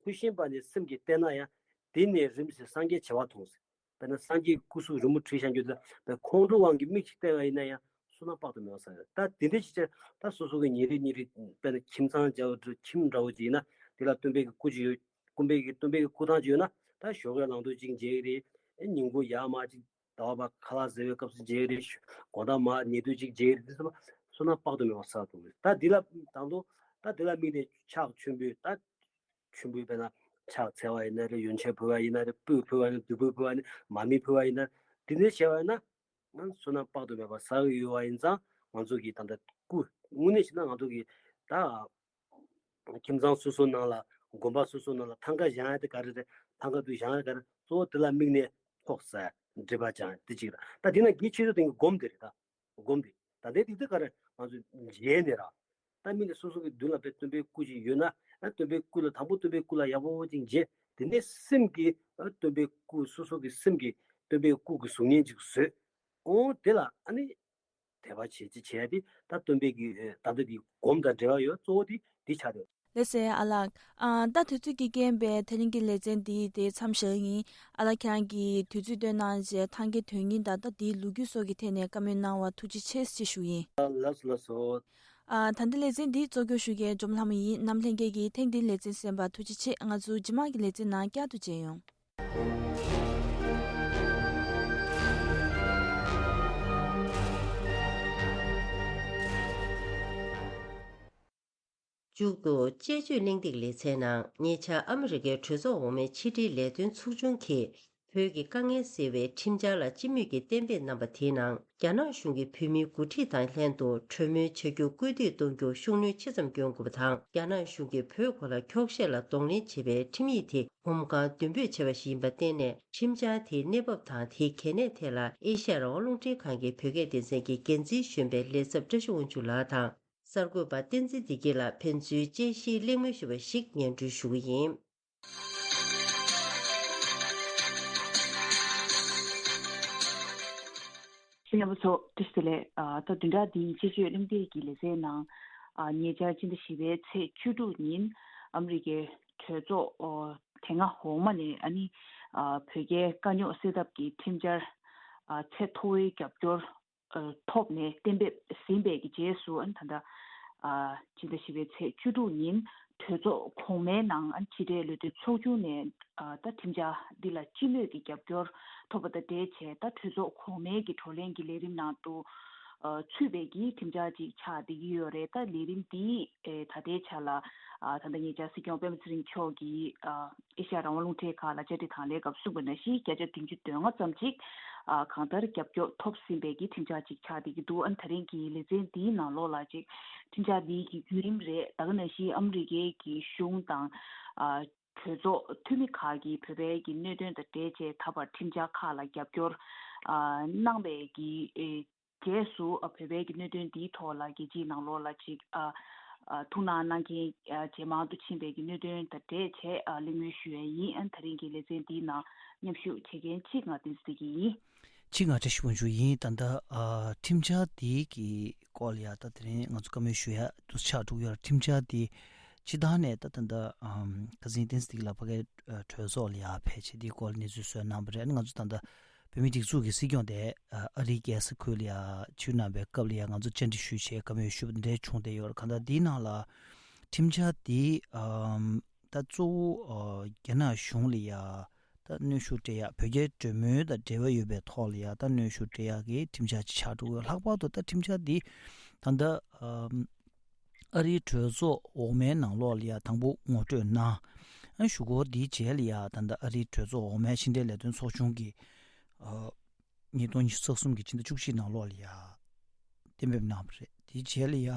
ཁུ་ཤིན་པ་ནི་སེམས་ཀྱིས་བལྟས་ན་ཡང་དེ་ནས་རིམ་བཞིན་སངས་རྒྱས་བྱེ་བ་མཐོང་ཟེར། དཔེར་ན་སངས་རྒྱས་ཀྱི་སྐུ་གཟུགས་རི་མོ་བྲིས་བཞག་རྒྱུ་དེ་དཔེ་ཁོང་ཁྲོ་དབང་གིས་མིག་ཅིག་བལྟས་པ་ཡིན་ན་ཡང་བསོད་ནམས་དཔག་ཏུ་མེད་པ་བསགས་ཡོད། ད་དེ་འདྲ་ཅིག་བྱས་ད་སོ་སོ་གི་ཉིན་རེ་ཉིན་རེ་དཔེར་ན་ཁྱིམ་ཚང་འཇལ་བ་འདྲ་ཁྱིམ་འདྲ་བོ་ཅིག་ཡིན་ན་དེ་ལ་སྟོན་པའི་གི་སྐུ་ཅིག་ཡོད། སྟོན་པའི་གི་སྟོན་པའི་གི་སྐུ་ཐང་ཅིག་ཡོད་ན་ད་ཞོགས་ཀས་ལངས་དུས་ཅིག་མཇལ་གི་རེད། ཨེ་ཉིན་གུང་ཡར་མར་ཅིག་ཟླ་བ་བར་ཁ་ལག་ཟ་བའི་སྐབས་སུ་མཇལ་གི་རེད། དགོང་དག་མར་ཉལ་དུས་ཅིག་མཇལ་གི་རེད། དེ་ཚོ་བསོད་ནམས་དཔག་ཏུ་མེད་པ་བསགས་ཐུབ་གི་རེད། ད་འདི་ལ་དང་དུ་ད་འདི་ལ་དམིགས་ནས་ཕྱག་མཆོད་འབུལ་ད། མཆོད་འབུལ་དཔེར་ན་ཕྱག་འཚལ་བ་ཡིན་ན་རེད། ཡོན་ཆབ་ཕུལ་བ་ཡིན་ན་རེད། སྤོས་ཕུལ་བ་ཡིན་ན་བདུག་སྤོས་ཕུལ་བ་ཡིན་ན་མར་མེ་ཕུལ་བ་ཡིན་ན་དེ་འདྲ་བྱས་པ་ཡིན་ན་ང་བསོད་ནམས་དཔག་ཏུ་མེད་པ་བསགས་ཡོད་པ་ཡིན་ཙང་ང་ཚོ་གི་ད་ལྟ་སྐུ་དངོས་གནས་བྱས་ན་ང་ཚོ་གི་ད་ཁྱིམ་ཚང་སོ་སོ་ནང་ལ་དགོན་པ་སོ་སོ་ནང་ལ་ཐང་ག་བཞེངས་ཡ་དེ་ག་རེ་རེད། ཐང་ག་དུ་བཞེངས་ཡ་ག་རེ་གཙོ་བོ་དེ་ལ་དམིགས་ནས་ཚོགས་བསགས་འབྲེལ་བ་བྱང་དེ་གཅིག་རེད། ད་དེ་ན་གལ་ཆེ་ཤོས་དེ་སྒོམ་དེ་རེད་ད། སྒོམ་དེ། ད་ལྟའི་དུས་དེ་ག་རེ་ང་ཚོས་མཇལ་ནས་ར། ད་མི་ནི་སོ་སོ་གི་མདུན་ལ་དཔེ་སྟོན་པའི་སྐུ་ཅིག་ཡོད་ན་ཨ་སྟོན་པའི་སྐུ་ལ་དང་པོ་སྟོན་པའི་སྐུ་ལ་ཡག་པོ་ཅིག་མཇལ། དེ་ནས་སེམས་ཀྱི་ཨ་སྟོན་པའི་སྐུ་སོ་སོ་གི་སེམས་ཀྱི་སྟོན་པའི་སྐུ་གི་གཟུགས་བརྙན་ཅིག་བཟོས། འོ་དེ་ལ་ཨ་ནི་དད་པ་བྱེད་ཅི་བྱས་ཏེ་ད་སྟོན་པའི་གི་ད་ལྟ་གི་སྒོམ་དང་འབྲེལ་བ་ཡོད་གཙོ་བོ་དེ་འདི་ཆགས་ཡོད། ལགས་སེ་ཨ་ལགས། ཨ་ད་དུས་ཚོད་ཀྱི་རྐྱེན་པས་དེ་རིང་གི་ལེ་ཚན་འདི་དེ་མཚམས་བཞག་ཡིན། ཨ་ལགས་ཁྱེད་རང་གིས་དུས་ཚོད་བཏོན་གནང་བྱས་ཐང་གའི་དོན་སྙིང་དང་ད་དེའི་ལོ་རྒྱུས་སོགས་ཀྱི་ཐད་ནས་བཀའ་མོལ་གནང་བར་ཐུགས་རྗེ་ཆེ་ཞེས་ཞུ་ཡིན། ལགས་སོ་ལགས་སོ། ཨ་ད་ལྟ་ལེ་ཚན་འདི་གཙོ་སྐྱོང་ཞུ་མཁན་འབྲོམ་ལྷ་མོ་ཡིན། རྣམ་ལྷན་རྒྱས་ཀྱིས་ཐེངས་འདིའི་ལེ་ཚན་གསན་པར་ཐུགས་རྗེ་ཆེ། ང་ཚོ་རྗེས་མ་གི་ལེ་ཚན་ནང་བསྐྱར་དུ་མཇལ་ཡོང་། མཇུག་ཏུ། དཔྱད་བརྗོད་གླེང་སྟེགས་ལེ་ཚན་ནང་ཉེ་ཆར་ཨ་མི་རི་ཀའི་གྲོས་ཚོགས་འོག་མའི་ཕྱི་དྲིལ་ལས་དོན་ཚོགས་ཆུང་གིས། བོད་ཀྱི་དཀའ་ངལ་སེལ་བའི་ཁྲིམས་འཆར་ལ་སྤྱི་མོས་ཀྱིས་གཏན་འབེབས་གནང་པ་དེའི་ནང་། རྒྱ་ནག་གཞུང་གིས་བོད་མིའི་འགོ་ཁྲིད་དང་ལྷན་དུ་གྲོས་མོལ་བྱ་རྒྱུར་སྐུལ་འདེད་གཏོང་རྒྱུར་ཤུགས་སྣོན་ཆེ་ཙམ་སྐྱོན་དགོས་པ་དང་། རྒྱ་ནག་གཞུང་གིས་བོད་སྐོར་ལ་འཁྱོག་བཤད་ལ་གདོང་ལེན་བྱེད་པའི་ཁྲིམས་ཡིག་དེ་སྒོམ་གང་འདོན་སྤོས་བྱས་པ་ཞིག་ཡིན་པར་བརྟེན་ནས། ཁྲིམས་འཆར་དེའི་གནས་བབ་དང་དེའི་གལ་གནད་ཐད་ལ་ཨེ་ཤ་ཡ་རང་དབང་རླུང་འཕྲིན་ཁང་གི་བོད་སྐད་སྡེ་ཚན་གྱི་འགན་འཛིན་གཞོན་པ་ལས་ཚབ་བཀྲ་ཤིས་དབང་ཕྱུག་ལགས་དང་། གསར་འགོད་པ་བསྟན་འཛིན་བདེ་སྐྱིད་ལགས་ཕན་ཚུན་དཔྱད་གཞིའི་གླེང་མོལ་ཞུས་པ་ཞིག་སྙན་སྒྲོན་ཞུ་གི་ཡིན། རྣམ་པ་ཚོ་བཀྲ་ཤིས་བདེ་ལེགས། ཨ། ད་བདུན་ཕྲག་འདིའི་དཔྱད་བརྗོད་གླེང་སྟེགས་ཀྱི་ལེ་ཚན་ནང་། ཨ། ཉེ་ཆར་སྤྱི་ཟླ་བཞི་པའི་ཚེས་བཅུ་དྲུག་ཉིན་ཨ་མི་རི་ཀའི་གྲོས་ཚོགས། ཨོ། དེ་སྔ་འོག་མ་ནས། ཨ་ནི། ཨ། བོད་རྒྱའི་དཀའ་རྙོག་སེལ་ཐབས་ཀྱི་ཁྲིམས་འཆར། ཨ། ཚད་མཐོ་བོའི་རྒྱབ་སྐྱོར། ཨ། ཐོབ་ནས་གཏན་འབེབས་ཟིན་པའི་གི་རྗེས་སུ། ཨ་ནི་ད་ལྟ། ཨ། སྤྱི་ཟླ་བཞི་པའི་ཚེས་བཅུ་དྲུག་ཉིན་གྲོས་ཚོགས་གོང་མའི་ནང་། ཨ། ཕྱི་དྲིལ་ལས་དོན་ཚོགས་ཆུང་ནས། ཨ། ད་ཁྲིམས་འཆར་འདི་ལ་སྤྱི་མོས་ཀྱི་རྒྱབ་སྐྱོར་ཐོབ་པ་དང་འབྲེལ་བྱས། ད་གྲོས་ཚོགས་གོང་མའི་གི་བགྲོ་གླེང་གི་ལས་རིམ་ནང་དུ། ཨ། ཚུད་པའི་གི་ཁྲིམས་འཆར་ཅིག་ཆགས་བསྡད་ཀྱི་ཡོད་རེད། ད་ལས་རིམ་འདི། ཨེ། ད་ལྟའི་ཆ་ལ། ཨ། ད་ལྟ་ཉེ་ཆར་སྲིད་སྐྱོང་སྤེན་པ་ཚེ་རིང་མཆོག་གིས། ཨ། ཨེ་ཤ་ཡ་རང་དབང་རླུང་འཕྲིན་ཁང་ལ་བཅར་འདྲི་དང་ལེན་སྐབས་གསུངས་པ་ནང་བཞིན། བརྒྱ་ཆ་བདུན་ཅུ་དོན་ལྔ་ཙམ་ཅིག། ཨ། གང་ལྟར་རྒྱབ་སྐྱོར་ཐོབ་ཟིན་པའི་གི་ཁྲིམས་འཆར་ཅིག་ཆགས་བསྡད་ཀྱི་འདུག། ཨ་ནི་ད་རིང་གི་ལེ་ཚན་འདིའི་ནང་ལོགས་ལ་ཅིག་ཁྲིམས་འཆར་འདིའི་གི་བརྒྱུད་རིམ་རེད། ད་ག་ནང་བཞིན་ཨ་མི་རི་ཀའི་གི་གཞུང་དང་། ཨ། གྲོས་ཚོགས་འཐུས་མི་ཁག་གིས་བོད་པའི་གི་གནད་དོན་དང་འབྲེལ་བྱས་ད་བར་ཁྲིམས་འཆར་ཁག་ལ་རྒྱབ་སྐྱོར། ཨ། གནང་བའི་གི། ཨེ། རྗེས་སུ། ཨ། བོད་པའི་གི་གནད་དོན་འདིའི་ཐོག་ལ་རྒྱལ་སྤྱིའི་ནང་ལོགས་ལ་ཅིག། ཨ། ཨ། ཐུགས་སྣང་གནང་མཁན། ཨ། ཇེ་མང་དུ་ཕྱིན་པའི་གི་གནད་དོན་དང་འབྲེལ་བྱས། ཨ། གླེང་མོལ་ཞུ་ཡ་ཡིན། ཨ། ད་རིང་གི་ལེ་ཚན་འདིའི་ནང་མཉམ་ཞུགས་བྱེད་མཁན་གཅིག་ང་བསྟན་འཛིན་བདེ་སྐྱིད་ཡིན། གཅིག་ང་བཀྲ་ཤིས་དབང་ཕྱུག་ཡིན། ད་ལྟ། ཨ། ཁྲིམས་འཆར་འདི་གི་སྐོར་ལ་ཡ། ད་དེ་རིང་ང་ཚོ་བཀའ་མོལ་ཞུ་ཡ་དུ་ཆགས་འགྲོ་གི་ཡོད་རེད། ཁྲིམས་འཆར་འདི་སྤྱིར་བཏང་ནས་ད་ད་ལྟ། ཨམ། ཁ་སང་བསྟན་འཛིན་བདེ་སྐྱིད་ལགས་ཕ་གིའི་གྲོས་ཚོགས་ལ་ཡ་ཕེབས་བྱས་འདིའི་སྐོར་ལ་གནས་ཚུལ་བཟོས་གནང་བ་རེད། ང་ཚོ་ད་ལྟ་བོད་མིའི་སྒྲིག་འཛུགས་ཀྱི་སྲིད་སྐྱོང་དེ། ཨ། ཨ་རིའི་རྒྱལ་ས་ཁུལ་ལ་ཡ་ཕྱིར་གནང་བའི་སྐབས་ལ་ཡ་ང་ཚོ་བཅར་འདྲི་ཞུས་བྱས་བཀའ་མོལ་ཞུས་པ་འདྲ་བྱུང་བསྡད་ཡོད་རེད། གང་ལྟར་འདིའི་ནང་ལ་ཁྲིམས་འཆར་འདི། ཨམ། ད་གཙོ་བོ། ཨ། རྒྱ་ནག་གཞུང་ལ་ཡ་ད་གནོན་ཤུགས་སྤྲད་ཡ། བོད་རྒྱའི་གྲོས་མོལ་དང་འབྲེལ་བ་ཡོད་པའི་ཐོག་ལ་ཡ་ད་གནོན་ཤུགས་སྤྲད་ཡ་གི་ཁྲིམས་འཆར་ཅིག་ཆགས་འགྲོ་གི་ཡོད། ལྷག་པར་དུ་ད་ཁྲིམས་འཆར་འདི་ད་ལྟ། ཨམ། ཨ་རིའི་གྲོས་ཚོགས་འོག་མའི་ནང་ལོགས་ལ་ཡ་དང་པོ་ངོ་སྤྲོད་གནང་། ཨ། གཞུག་གུ་དེའི་རྗེས་ལ་ཡ་ད་ལྟ་ཨ་རིའི་གྲོས་ཚོགས་འོག་མའི་ཕྱི་འབྲེལ་ལས་དོན་ཚོགས་ཆུང་གིས། ཨ། ཉིས་སྟོང་ཉི་ཤུ་རྩ་གསུམ་གྱི་ཕྱི་ཟླ་བཅུ་གཅིག་ནང་ལོགས་ལ་ཡ་གཏན་འབེབས་གནང་བ་རེད། དེའི་རྗེས་ལ་ཡ་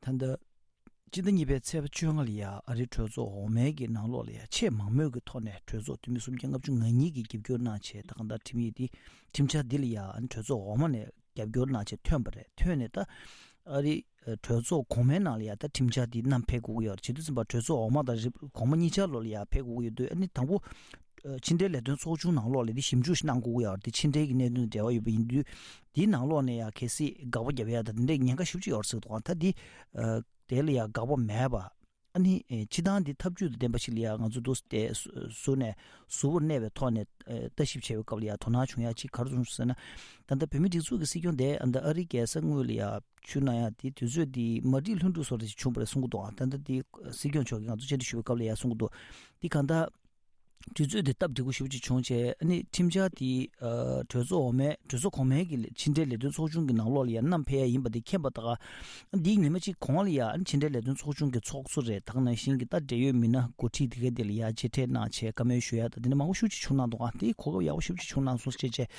ད་ལྟ་སྤྱི་ཟླ་གཉིས་པའི་ཚེས་པ་བཅོ་ལྔ་ལ་ཡ་ཨ་རིའི་གྲོས་ཚོགས་འོག་མའི་གི་ནང་ལོགས་ལ་ཡ་ཆེས་མང་མོས་ཀྱི་ཐོག་ནས་གྲོས་ཚོགས་འཐུས་མི་སུམ་བརྒྱ་ལྔ་བཅུ་ང་གཉིས་ཀྱིས་རྒྱབ་སྐྱོར་གནང་བྱས། ད་གང་ལྟར་ཁྲིམས་ཡིག་འདི། ཁྲིམས་འཆར་འདི་ལ་ཡ་ཨ་ནི་གྲོས་ཚོགས་འོག་མ་ནས་རྒྱབ་སྐྱོར་གནང་བྱས་ཐོན་པ་རེད། ཐོན་ནས་ད་ཨ་རི་གྲོས་ཚོགས་གོང་མའི་ནང་ལ་ཡ་ད་ཁྲིམས་འཆར་འདི་བསྣམས་ཕེབས་དགོས་ཀྱི་ཡོད་རེད། བྱེད་དུས་ཙམ་པ་གྲོས་ཚོགས་འོག་མ་དང་རིམ་གོང་མ་གཉིས་ཆར་ལོགས་ལ་ཡ་ཕེབས་དགོས་ཀྱི་ཡོད་དུས། ཨ་ནི་དང་པོ་ཕྱི་འབྲེལ་ལས་དོན་ཚོགས་ཆུང་ནང་ལོགས་ལ་འདི་ཞིབ་འཇུག་ཞིག་གནང་དགོས་ཀྱི་ཡོད་རེད། དེ་ཕྱི་འབྲེལ་གྱི་གནད་དོན་དང་འབྲེལ་བ་ཡོད་པ་ཡིན་དུས། འདིའི་ནང་ལོགས་ནས་ཡ་གལ་སྲིད་དགག་པ་བརྒྱབ་ཡ་ད་དེ་འདྲའི་ཉེན་ཁ་ཞེ་པོ་ཅིག་ཡོད་རེད་ཟེར་གི་འདུག། ད་འདི། ཨ། དེ་ལ་ཡ་དགག་པ་མེད་པ། ཨ་ནི། ཨེ། སྤྱིར་བཏང་འདི་ཐབས་ཇུས་དང་ལྡན་པ་ཞིག་ལ་ཡ་ང་ཚོ་འདུག་སེ་བསྡད་ཟུར་ནས་ཟུར་པོར་གནས་པའི་ཐོག་ནས། ཨེ། ལྟ་ཞིབ་བྱས་པའི་སྐབས་ལ་ཡ་དོ་སྣང་བྱུང་ཡ་ཅིག་ག་རེ་བྱུང་ཟེར་ན། ད་ལྟ་བོད་མིའི་སྒྲིག་འཛུགས་ཀྱི་སྲིད་སྐྱོང་དེ་ཨ་ད་ཨ་རིའི་རྒྱལ་ས་དངོས་ལ་ཡ་ཕྱིར་གནང་ཡ་དེ་དུས་ཚོད་དེ་མ་འགྲིག་ལྷུན་གྲུབ་བཟོ་འདྲ་ཞིག་བྱུང་བ་རེད་གསུང་གི་འདུག། ཨ། ད་ལྟ་དེ་སྲིད་སྐྱོང་མཆོག་གིས་ང་ཚོ་བཅར་འདྲི་ཞུ་བའི་སྐབས་ལ་ཡ་གསུང་གི་འདུག། དེ་གང་ལྟར། དུས་ཚོད་དེ་སྟབས་འགྲིག་པོ་ཞེ་པོ་ཅིག་བྱུང་བྱས། ཨ་ནི་ཁྲིམས་འཆར་དེ། ཨ། གྲོས་ཚོགས་འོག་མའི། གྲོས་ཚོགས་གོང་མའི་གི་ཕྱི་འབྲེལ་ལས་དོན་ཚོགས་ཆུང་གི་ནང་ལོགས་ལ་ཡ་བསྣམས་ཕེབས་ཡ་ཡིན་པ་དེ་མཁྱེན་པ་དང་། འདིའི་ཉི་མ་གཅིག་གོང་ལ་ཡ་ཨ་ནི་ཕྱི་འབྲེལ་ལས་དོན་ཚོགས་ཆུང་གི་ཚོགས་གཙོ་རེད། ད་ག་ནང་བཞིན་གྱི་ད་འབྲེལ་ཡོད་མི་སྣ་འགོ་ཁྲིད་དེ་ག་དེ་ལ་ཡ་མཇལ་འཕྲད་གནང་བྱས་བཀའ་མོལ་ཞུ་ཡ་དང་དེ་འདྲ་མང་པོ་ཞེ་པོ་ཅིག་བྱུང་གནང་འདུག། ཨ། དེ་གོ་སྐབས་ཡག་པོ་ཞེ་པོ་ཅིག་བྱུང་གནང་སོང་ཞེས་བྱས།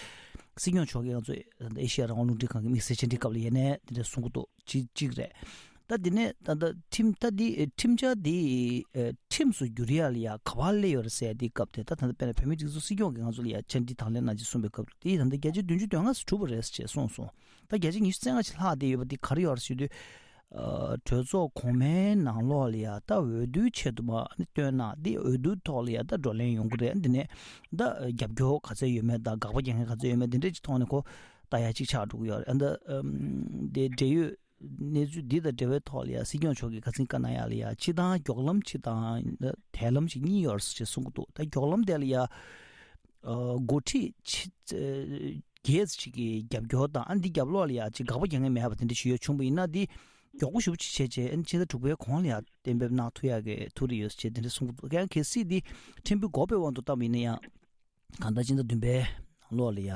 སྲིད་སྐྱོང་མཆོག་གིས་ང་ཚོ་ཨེ་ཤེ་ཡ་རང་དབང་རླུང་འཕྲིན་ཁང་གི་དམིགས་བསལ་བཅར་འདྲི་སྐབས་ལ་ཡ་ནས་དེ་འདྲ་གསུང་གི་འདུག། གཅིག་གཅིག་རེད། ད་དེ་ནས་ད་ལྟ་ཁྲིམས། ད་འདི་ཁྲིམས་འཆར་འདི། ཨ། ཁྲིམས་སུ་བསྒྱུར་ཡ་ལ་ཡ་ག་པར་སླེབས་ཡོད་རེད་ཟེར་དེའི་སྐབས་དེ། ད་ད་ལྟ་དཔེར་ན་བོད་མིའི་སྒྲིག་འཛུགས་སྲིད་སྐྱོང་གིས་ང་ཚོ་ལ་ཡ་བཅར་འདྲི་དང་ལེན་གནང་རྗེས་གསུངས་པའི་སྐབས་དེ་ཡིན། ད་ལྟ་བརྒྱ་ཆ་བདུན་ཅུ་དོན་ལྔ་ཙམ་གྲུབ་པ་རེད་ཅེས་གསུངས་སོང་། ད་བརྒྱ་ཆ་ཉི་ཤུ་རྩ་ལྔ་ཅིག་ལྷག་བསྡད་ཡོད་པ་འདི་ག་རེ་ཡོད་རེད་ཟེར་དུས། ཨ། གྲོས་ཚོགས་གོང་མའི་ནང་ལོགས་ལ་ཡ་ད་འོས་བསྡུའི་ཆེད་དུ་མ་ནི་བཏོན་གནང་། འདི་འོས་བསྡུ་ཐོག་ལ་ཡ་ད་བགྲོ་གླེང་ཡོང་གི་རེད། འདི་ནས་ད་རྒྱབ་སྐྱོར་ག་ཚད་ཡོད་མེད་དང་དགག་པ་རྒྱག་མཁན་ག་ཚད་ཡོད་མེད་འདི་འདྲ་ཅིག་ཐོག་ནས་ཁོ་ལྟ་ཡ་ཅིག་ཆགས་འགྲོ་གི་ཡོད་རེད། ཨ། ད། ཨམ། དེ་འབྲེལ་ཡོད། གནས་ཚུལ་འདི་དང་འབྲེལ་བའི་ཐོག་ལ་ཡ་སྲིད་སྐྱོང་མཆོག་གིས་ཁ་སང་བཀའ་གནང་ཡ་ལ་ཡ་སྤྱིར་བཏང་མགྱོགས་ལམ་གཅིག་དང་དལ་ལམ་གཅིག་གཉིས་ཡོད་རེད་ཅེས་གསུང་གི་འདུག། ད་མགྱོགས་ལམ་དེ་ལ་ཡ། ཨ། འགོ་ཁྲིད་ཆེ་བརྒྱད་ཅིག་གི་རྒྱབ་སྐྱོར་དང་། ཨ། འདི་རྒྱབ་ལོགས་ལ་ཡ་ཅིག་དགག་པ་རྒྱག་མཁན་མེད་པ་དེ་འདྲ་ཞིག་ཡོད་བྱུང་བ་ཡིན་ན། འདི་མགྱོགས་པོ་ཞེ་པོ་ཅིག་བྱས་བྱས། ཨ་ནི་ཕྱི་ཟླ་དྲུག་པའི་གོང་ལ་ཡ་གཏན་འབེབས་གནང་ཐུབ་ཡ་གི་ཐུགས་རེ་ཡོད་ཅེས་དེ་འདྲ་གསུང་གི་འདུག། ཡང་གལ་སྲིད་འདི་ཁྲིམས་དཔོན་འགོ་དཔོན་དབང་དུ་བཏང་བ་ཡིན་ན་ཡང་། གང་ལྟར་སྤྱི་ཟླ་བདུན་པའི་ནང་ལོགས་ལ་ཡ།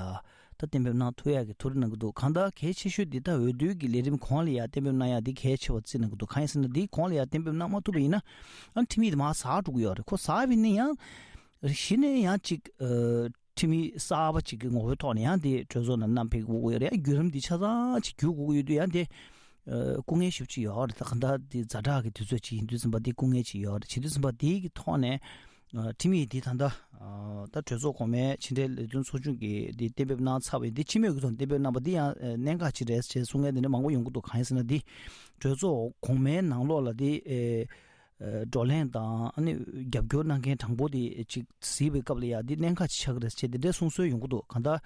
ད་གཏན་འབེབས་གནང་ཐུབ་ཡག་གི་ཐུགས་རེ་གནང་གི་འདུག་གང་ལྟར་གལ་ཆེ་ཤོས་འདི་ད་འོས་བསྡུ་གི་ལས་རིམ་གོང་ལ་ཡ་གཏན་འབེབས་གནང་ཡག་འདི་གལ་ཆེ་བ་བརྩི་གནང་གི་འདུག་གང་ཡིན་ཟེར་ན་འདི་གོང་ལ་ཡ་གཏན་འབེབས་གནང་མ་ཐུབ་པ་ཡིན་ན་ཨ་ཁྲིམས་ཡིག་དེ་མར་ཟག་འགྲོ་གི་ཡོད་རེད། ཁོ་ཟག་པ་ཡིན་ན་ཡང་གཞི་ནས་ཡང་ཅིག་ཨ། ཁྲིམས་ཡིག་གསར་པ་ཅིག་གི་ངོ་བོའི་ཐོག་ནས་ཡང་དེ་གྲོས་ཚོགས་ནང་བསྣམས་ཕེབས་དགོས་ཀྱི་ཡོད་རེད། བརྒྱུད་རིམ་འདི་ཆ་ཚང་ཅིག་བརྒྱུད་དགོས་ཀྱི་ཡོད་དུས་ཡང་དེ་ཨ། སྐུ་ངལ་ཞེ་པོ་ཅིག་ཡོད་རེད། ད་གང་ལྟར་འདི་ཛ་དྲག་གི་དུས་ཚོད་ཅིག་ཡིན་དུས་ཙམ་པ་འདི་སྐུ་ངལ་ཅིག་ཡོད་རེད། བྱེད་དུས་ཙམ་པ་འདི་གི་ཐོག་ནས་ཨ། ཁྲིམས་ཡིག་འདི་ད་ལྟ་ཨ། ད་གྲོས་ཚོགས་གོང་མའི་ཕྱི་འབྲེལ་ལས་དོན་ཚོགས་ཆུང་གིས་འདི་གཏན་འབེབས་གནང་ཚར་བ་ཡིན། འདི་སྤྱི་མོས་ཀྱི་ཐོག་ནས་གཏན་འབེབས་གནང་པ་འདི་ཡང་ཨ། གནད་འགག་ཅིག་རེད་ཅེས་གསུང་མཁན་འདི་འདྲ་མང་པོ་ཡོང་གི་འདུག་གང་ཡིན་ཟེར་ན་འདི་གྲོས་ཚོགས་གོང་མའི་ནང་ལོགས་ལ་འདི་ཨ། བགྲོ་གླེང་དང་ཨ་ནི་རྒྱབ་སྐྱོར་གནང་མཁན་དྲང་པོ་དེ་ཅིག་གཟིགས་པའི་སྐབས་ལ་ཡ་འདི་གནད་འགག་ཅིག་ཆགས་ཀྱི་རེད་ཅེས་དེ་འདྲའི་གསུང་སྲོལ་ཡོང་གི་འདུག་གང་ལྟར་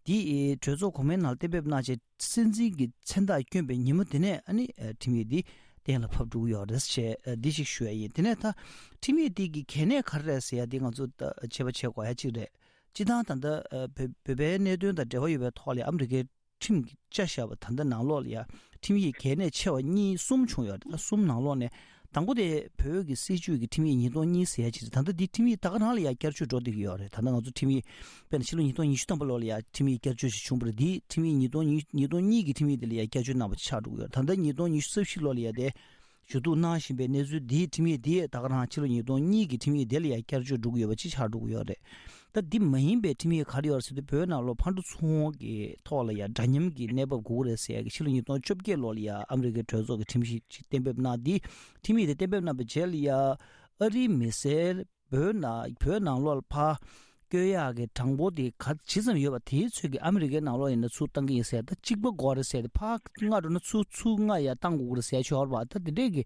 འདི་གྲོས་ཚོགས་གོང་མའི་ནང་གཏན་འབེབས་གནང་བྱས་སྲིད་འཛིན་གྱི་མཚན་རྟགས་བསྐྱོན་པའི་ཉིན་མོ་དེ་ནས་ཨ་ནི་ཁྲིམས་ཡིག་འདི་གཏན་ལ་ཕབ་འགྲོ་གི་ཡོད་རེད་ཅེས་འདི་ཞིག་ཞུ་ཡ་ཡིན། དེ་ནས་ད་ཁྲིམས་ཡིག་འདི་གི་གལ་གནད་ག་རེ་རེད་ཟེར་ཡ་འདི་ང་ཚོ་ད་དཔྱད་པ་བྱེད་དགོས་ཡ་གཅིག་རེད། སྤྱི་བཏང་ད་ལྟ་བོད་བོད་པའི་གནད་དོན་དང་འབྲེལ་བ་ཡོད་པའི་ཐོག་ལ་ཨ་མི་རི་ཀའི་ཁྲིམས་ཀྱི་ཆ་བཞག་པ་ད་ལྟ་ནང་ལོགས་ལ་ཡ་ཁྲིམས་ཡིག་གལ་གནད་ཆེ་བ་གཉིས་གསུམ་བྱུང་ཡོད་རེད། ད་གསུམ་ནང་ལོགས་ནས་དང་པོ་དེ་བོད་ཀྱི་སྲིད་བྱུས་ཀྱི་ཁྲིམས་ཡིག་ཉིས་སྟོང་གཉིས་ཟེར་ཡ་ཅིག་རེད། ད་ལྟ་འདི་ཁྲིམས་ཡིག་ད་ག་རང་ལ་ཡ་བསྐྱར་བཅོས་འགྲོ་བསྡད་ཀྱི་ཡོད་རེད། ད་ལྟ་ང་ཚོ་ཁྲིམས་ཡིག་དཔེར་ན་ཕྱི་ལོ་ཉིས་སྟོང་ཉི་ཤུ་ཐམ་པ་ལོ་ལ་ཡ་ཁྲིམས་ཡིག་བསྐྱར་བཅོས་ཤིག་བྱུང་བ་རེད། འདི་ཁྲིམས་ཡིག་ཉིས་སྟོང་ཉིས་ཉིས་སྟོང་གཉིས་ཀྱི་ཁྲིམས་ཡིག་དེ་ལ་ཡ་བསྐྱར་བཅོས་གནང་བ་ཆགས་འགྲོ་གི་ཡོད་རེད། ད་ལྟ་ཉིས་སྟོང་ཉི་ཤུ་རྩ་བཞི་ལོ་ལ་ཡ་དེ་ཞུ་གཏུག་གནང་བཞིན་པའི་གནས་ཚུལ་འདིའི་ཁྲིམས་ཡིག་འདི་ད་ག་རང་ཕྱི་ལོ་ཉིས་སྟོང་གཉིས་ཀྱི་ཁྲིམས་ཡིག་དེ་ལ་ཡང་བསྐྱར་བཅོས་འགྲོ་གི་ཡོད་པ་ཅིག་ཆགས་འགྲོ་གི་ཡོད་རེད། ད་འདི་མ་ཡིན་པའི་ཁྲིམས་ཡིག་ག་རེ་ཡོད་རེད་ཟེར་དུས་བོད་ནང་ལོགས་ཕར་འགྲོ་ཚུར་འོང་གི་ཐོག་ལ་ཡང་འདྲ་མཉམ་གྱི་གནས་བབ་དགོས་ཀྱི་རེད་ཟེར་ཡ་གི་ཕྱི་ལོ་ཉིས་སྟོང་བཅོ་བརྒྱད་ལོ་ལ་ཡང་ཨ་མི་རི་ཀའི་གྲོས་ཚོགས་ཀྱི་ཁྲིམས་ཞིབ་ཅིག་གཏན་འབེབས་གནང་འདི་ཁྲིམས་ཡིག་དེ་གཏན་འབེབས་གནང་བའི་རྗེས་ལ་ཡང་ཨ་རིའི་མི་སེར་བོད་ནང་བོད་ནང་ལོགས་ལ་ཕར་བསྐྱོད་ཡག་གི་གྲངས་འབོར་དེ་ག་ཇི་ཙམ་ཡོད་པ་དེའི་ཚོད་ཀྱིས་ཨ་མི་རི་ཀའི་ནང་ལོགས་ཡིན་ན་ཚུར་བཏང་གི་ཡིན་ཟེར། ད་གཅིག་པ་དགོས་རེད་ཟེར་ཏེ་ཕར་སྔ་འགྲོ་ན་ཚུར་ཚུར་སྔ་ཡར་བཏང་དགོས་རེད་ཟེར་ཆོག་རེད་པ། ད་དེ་འདྲས་ཀྱི་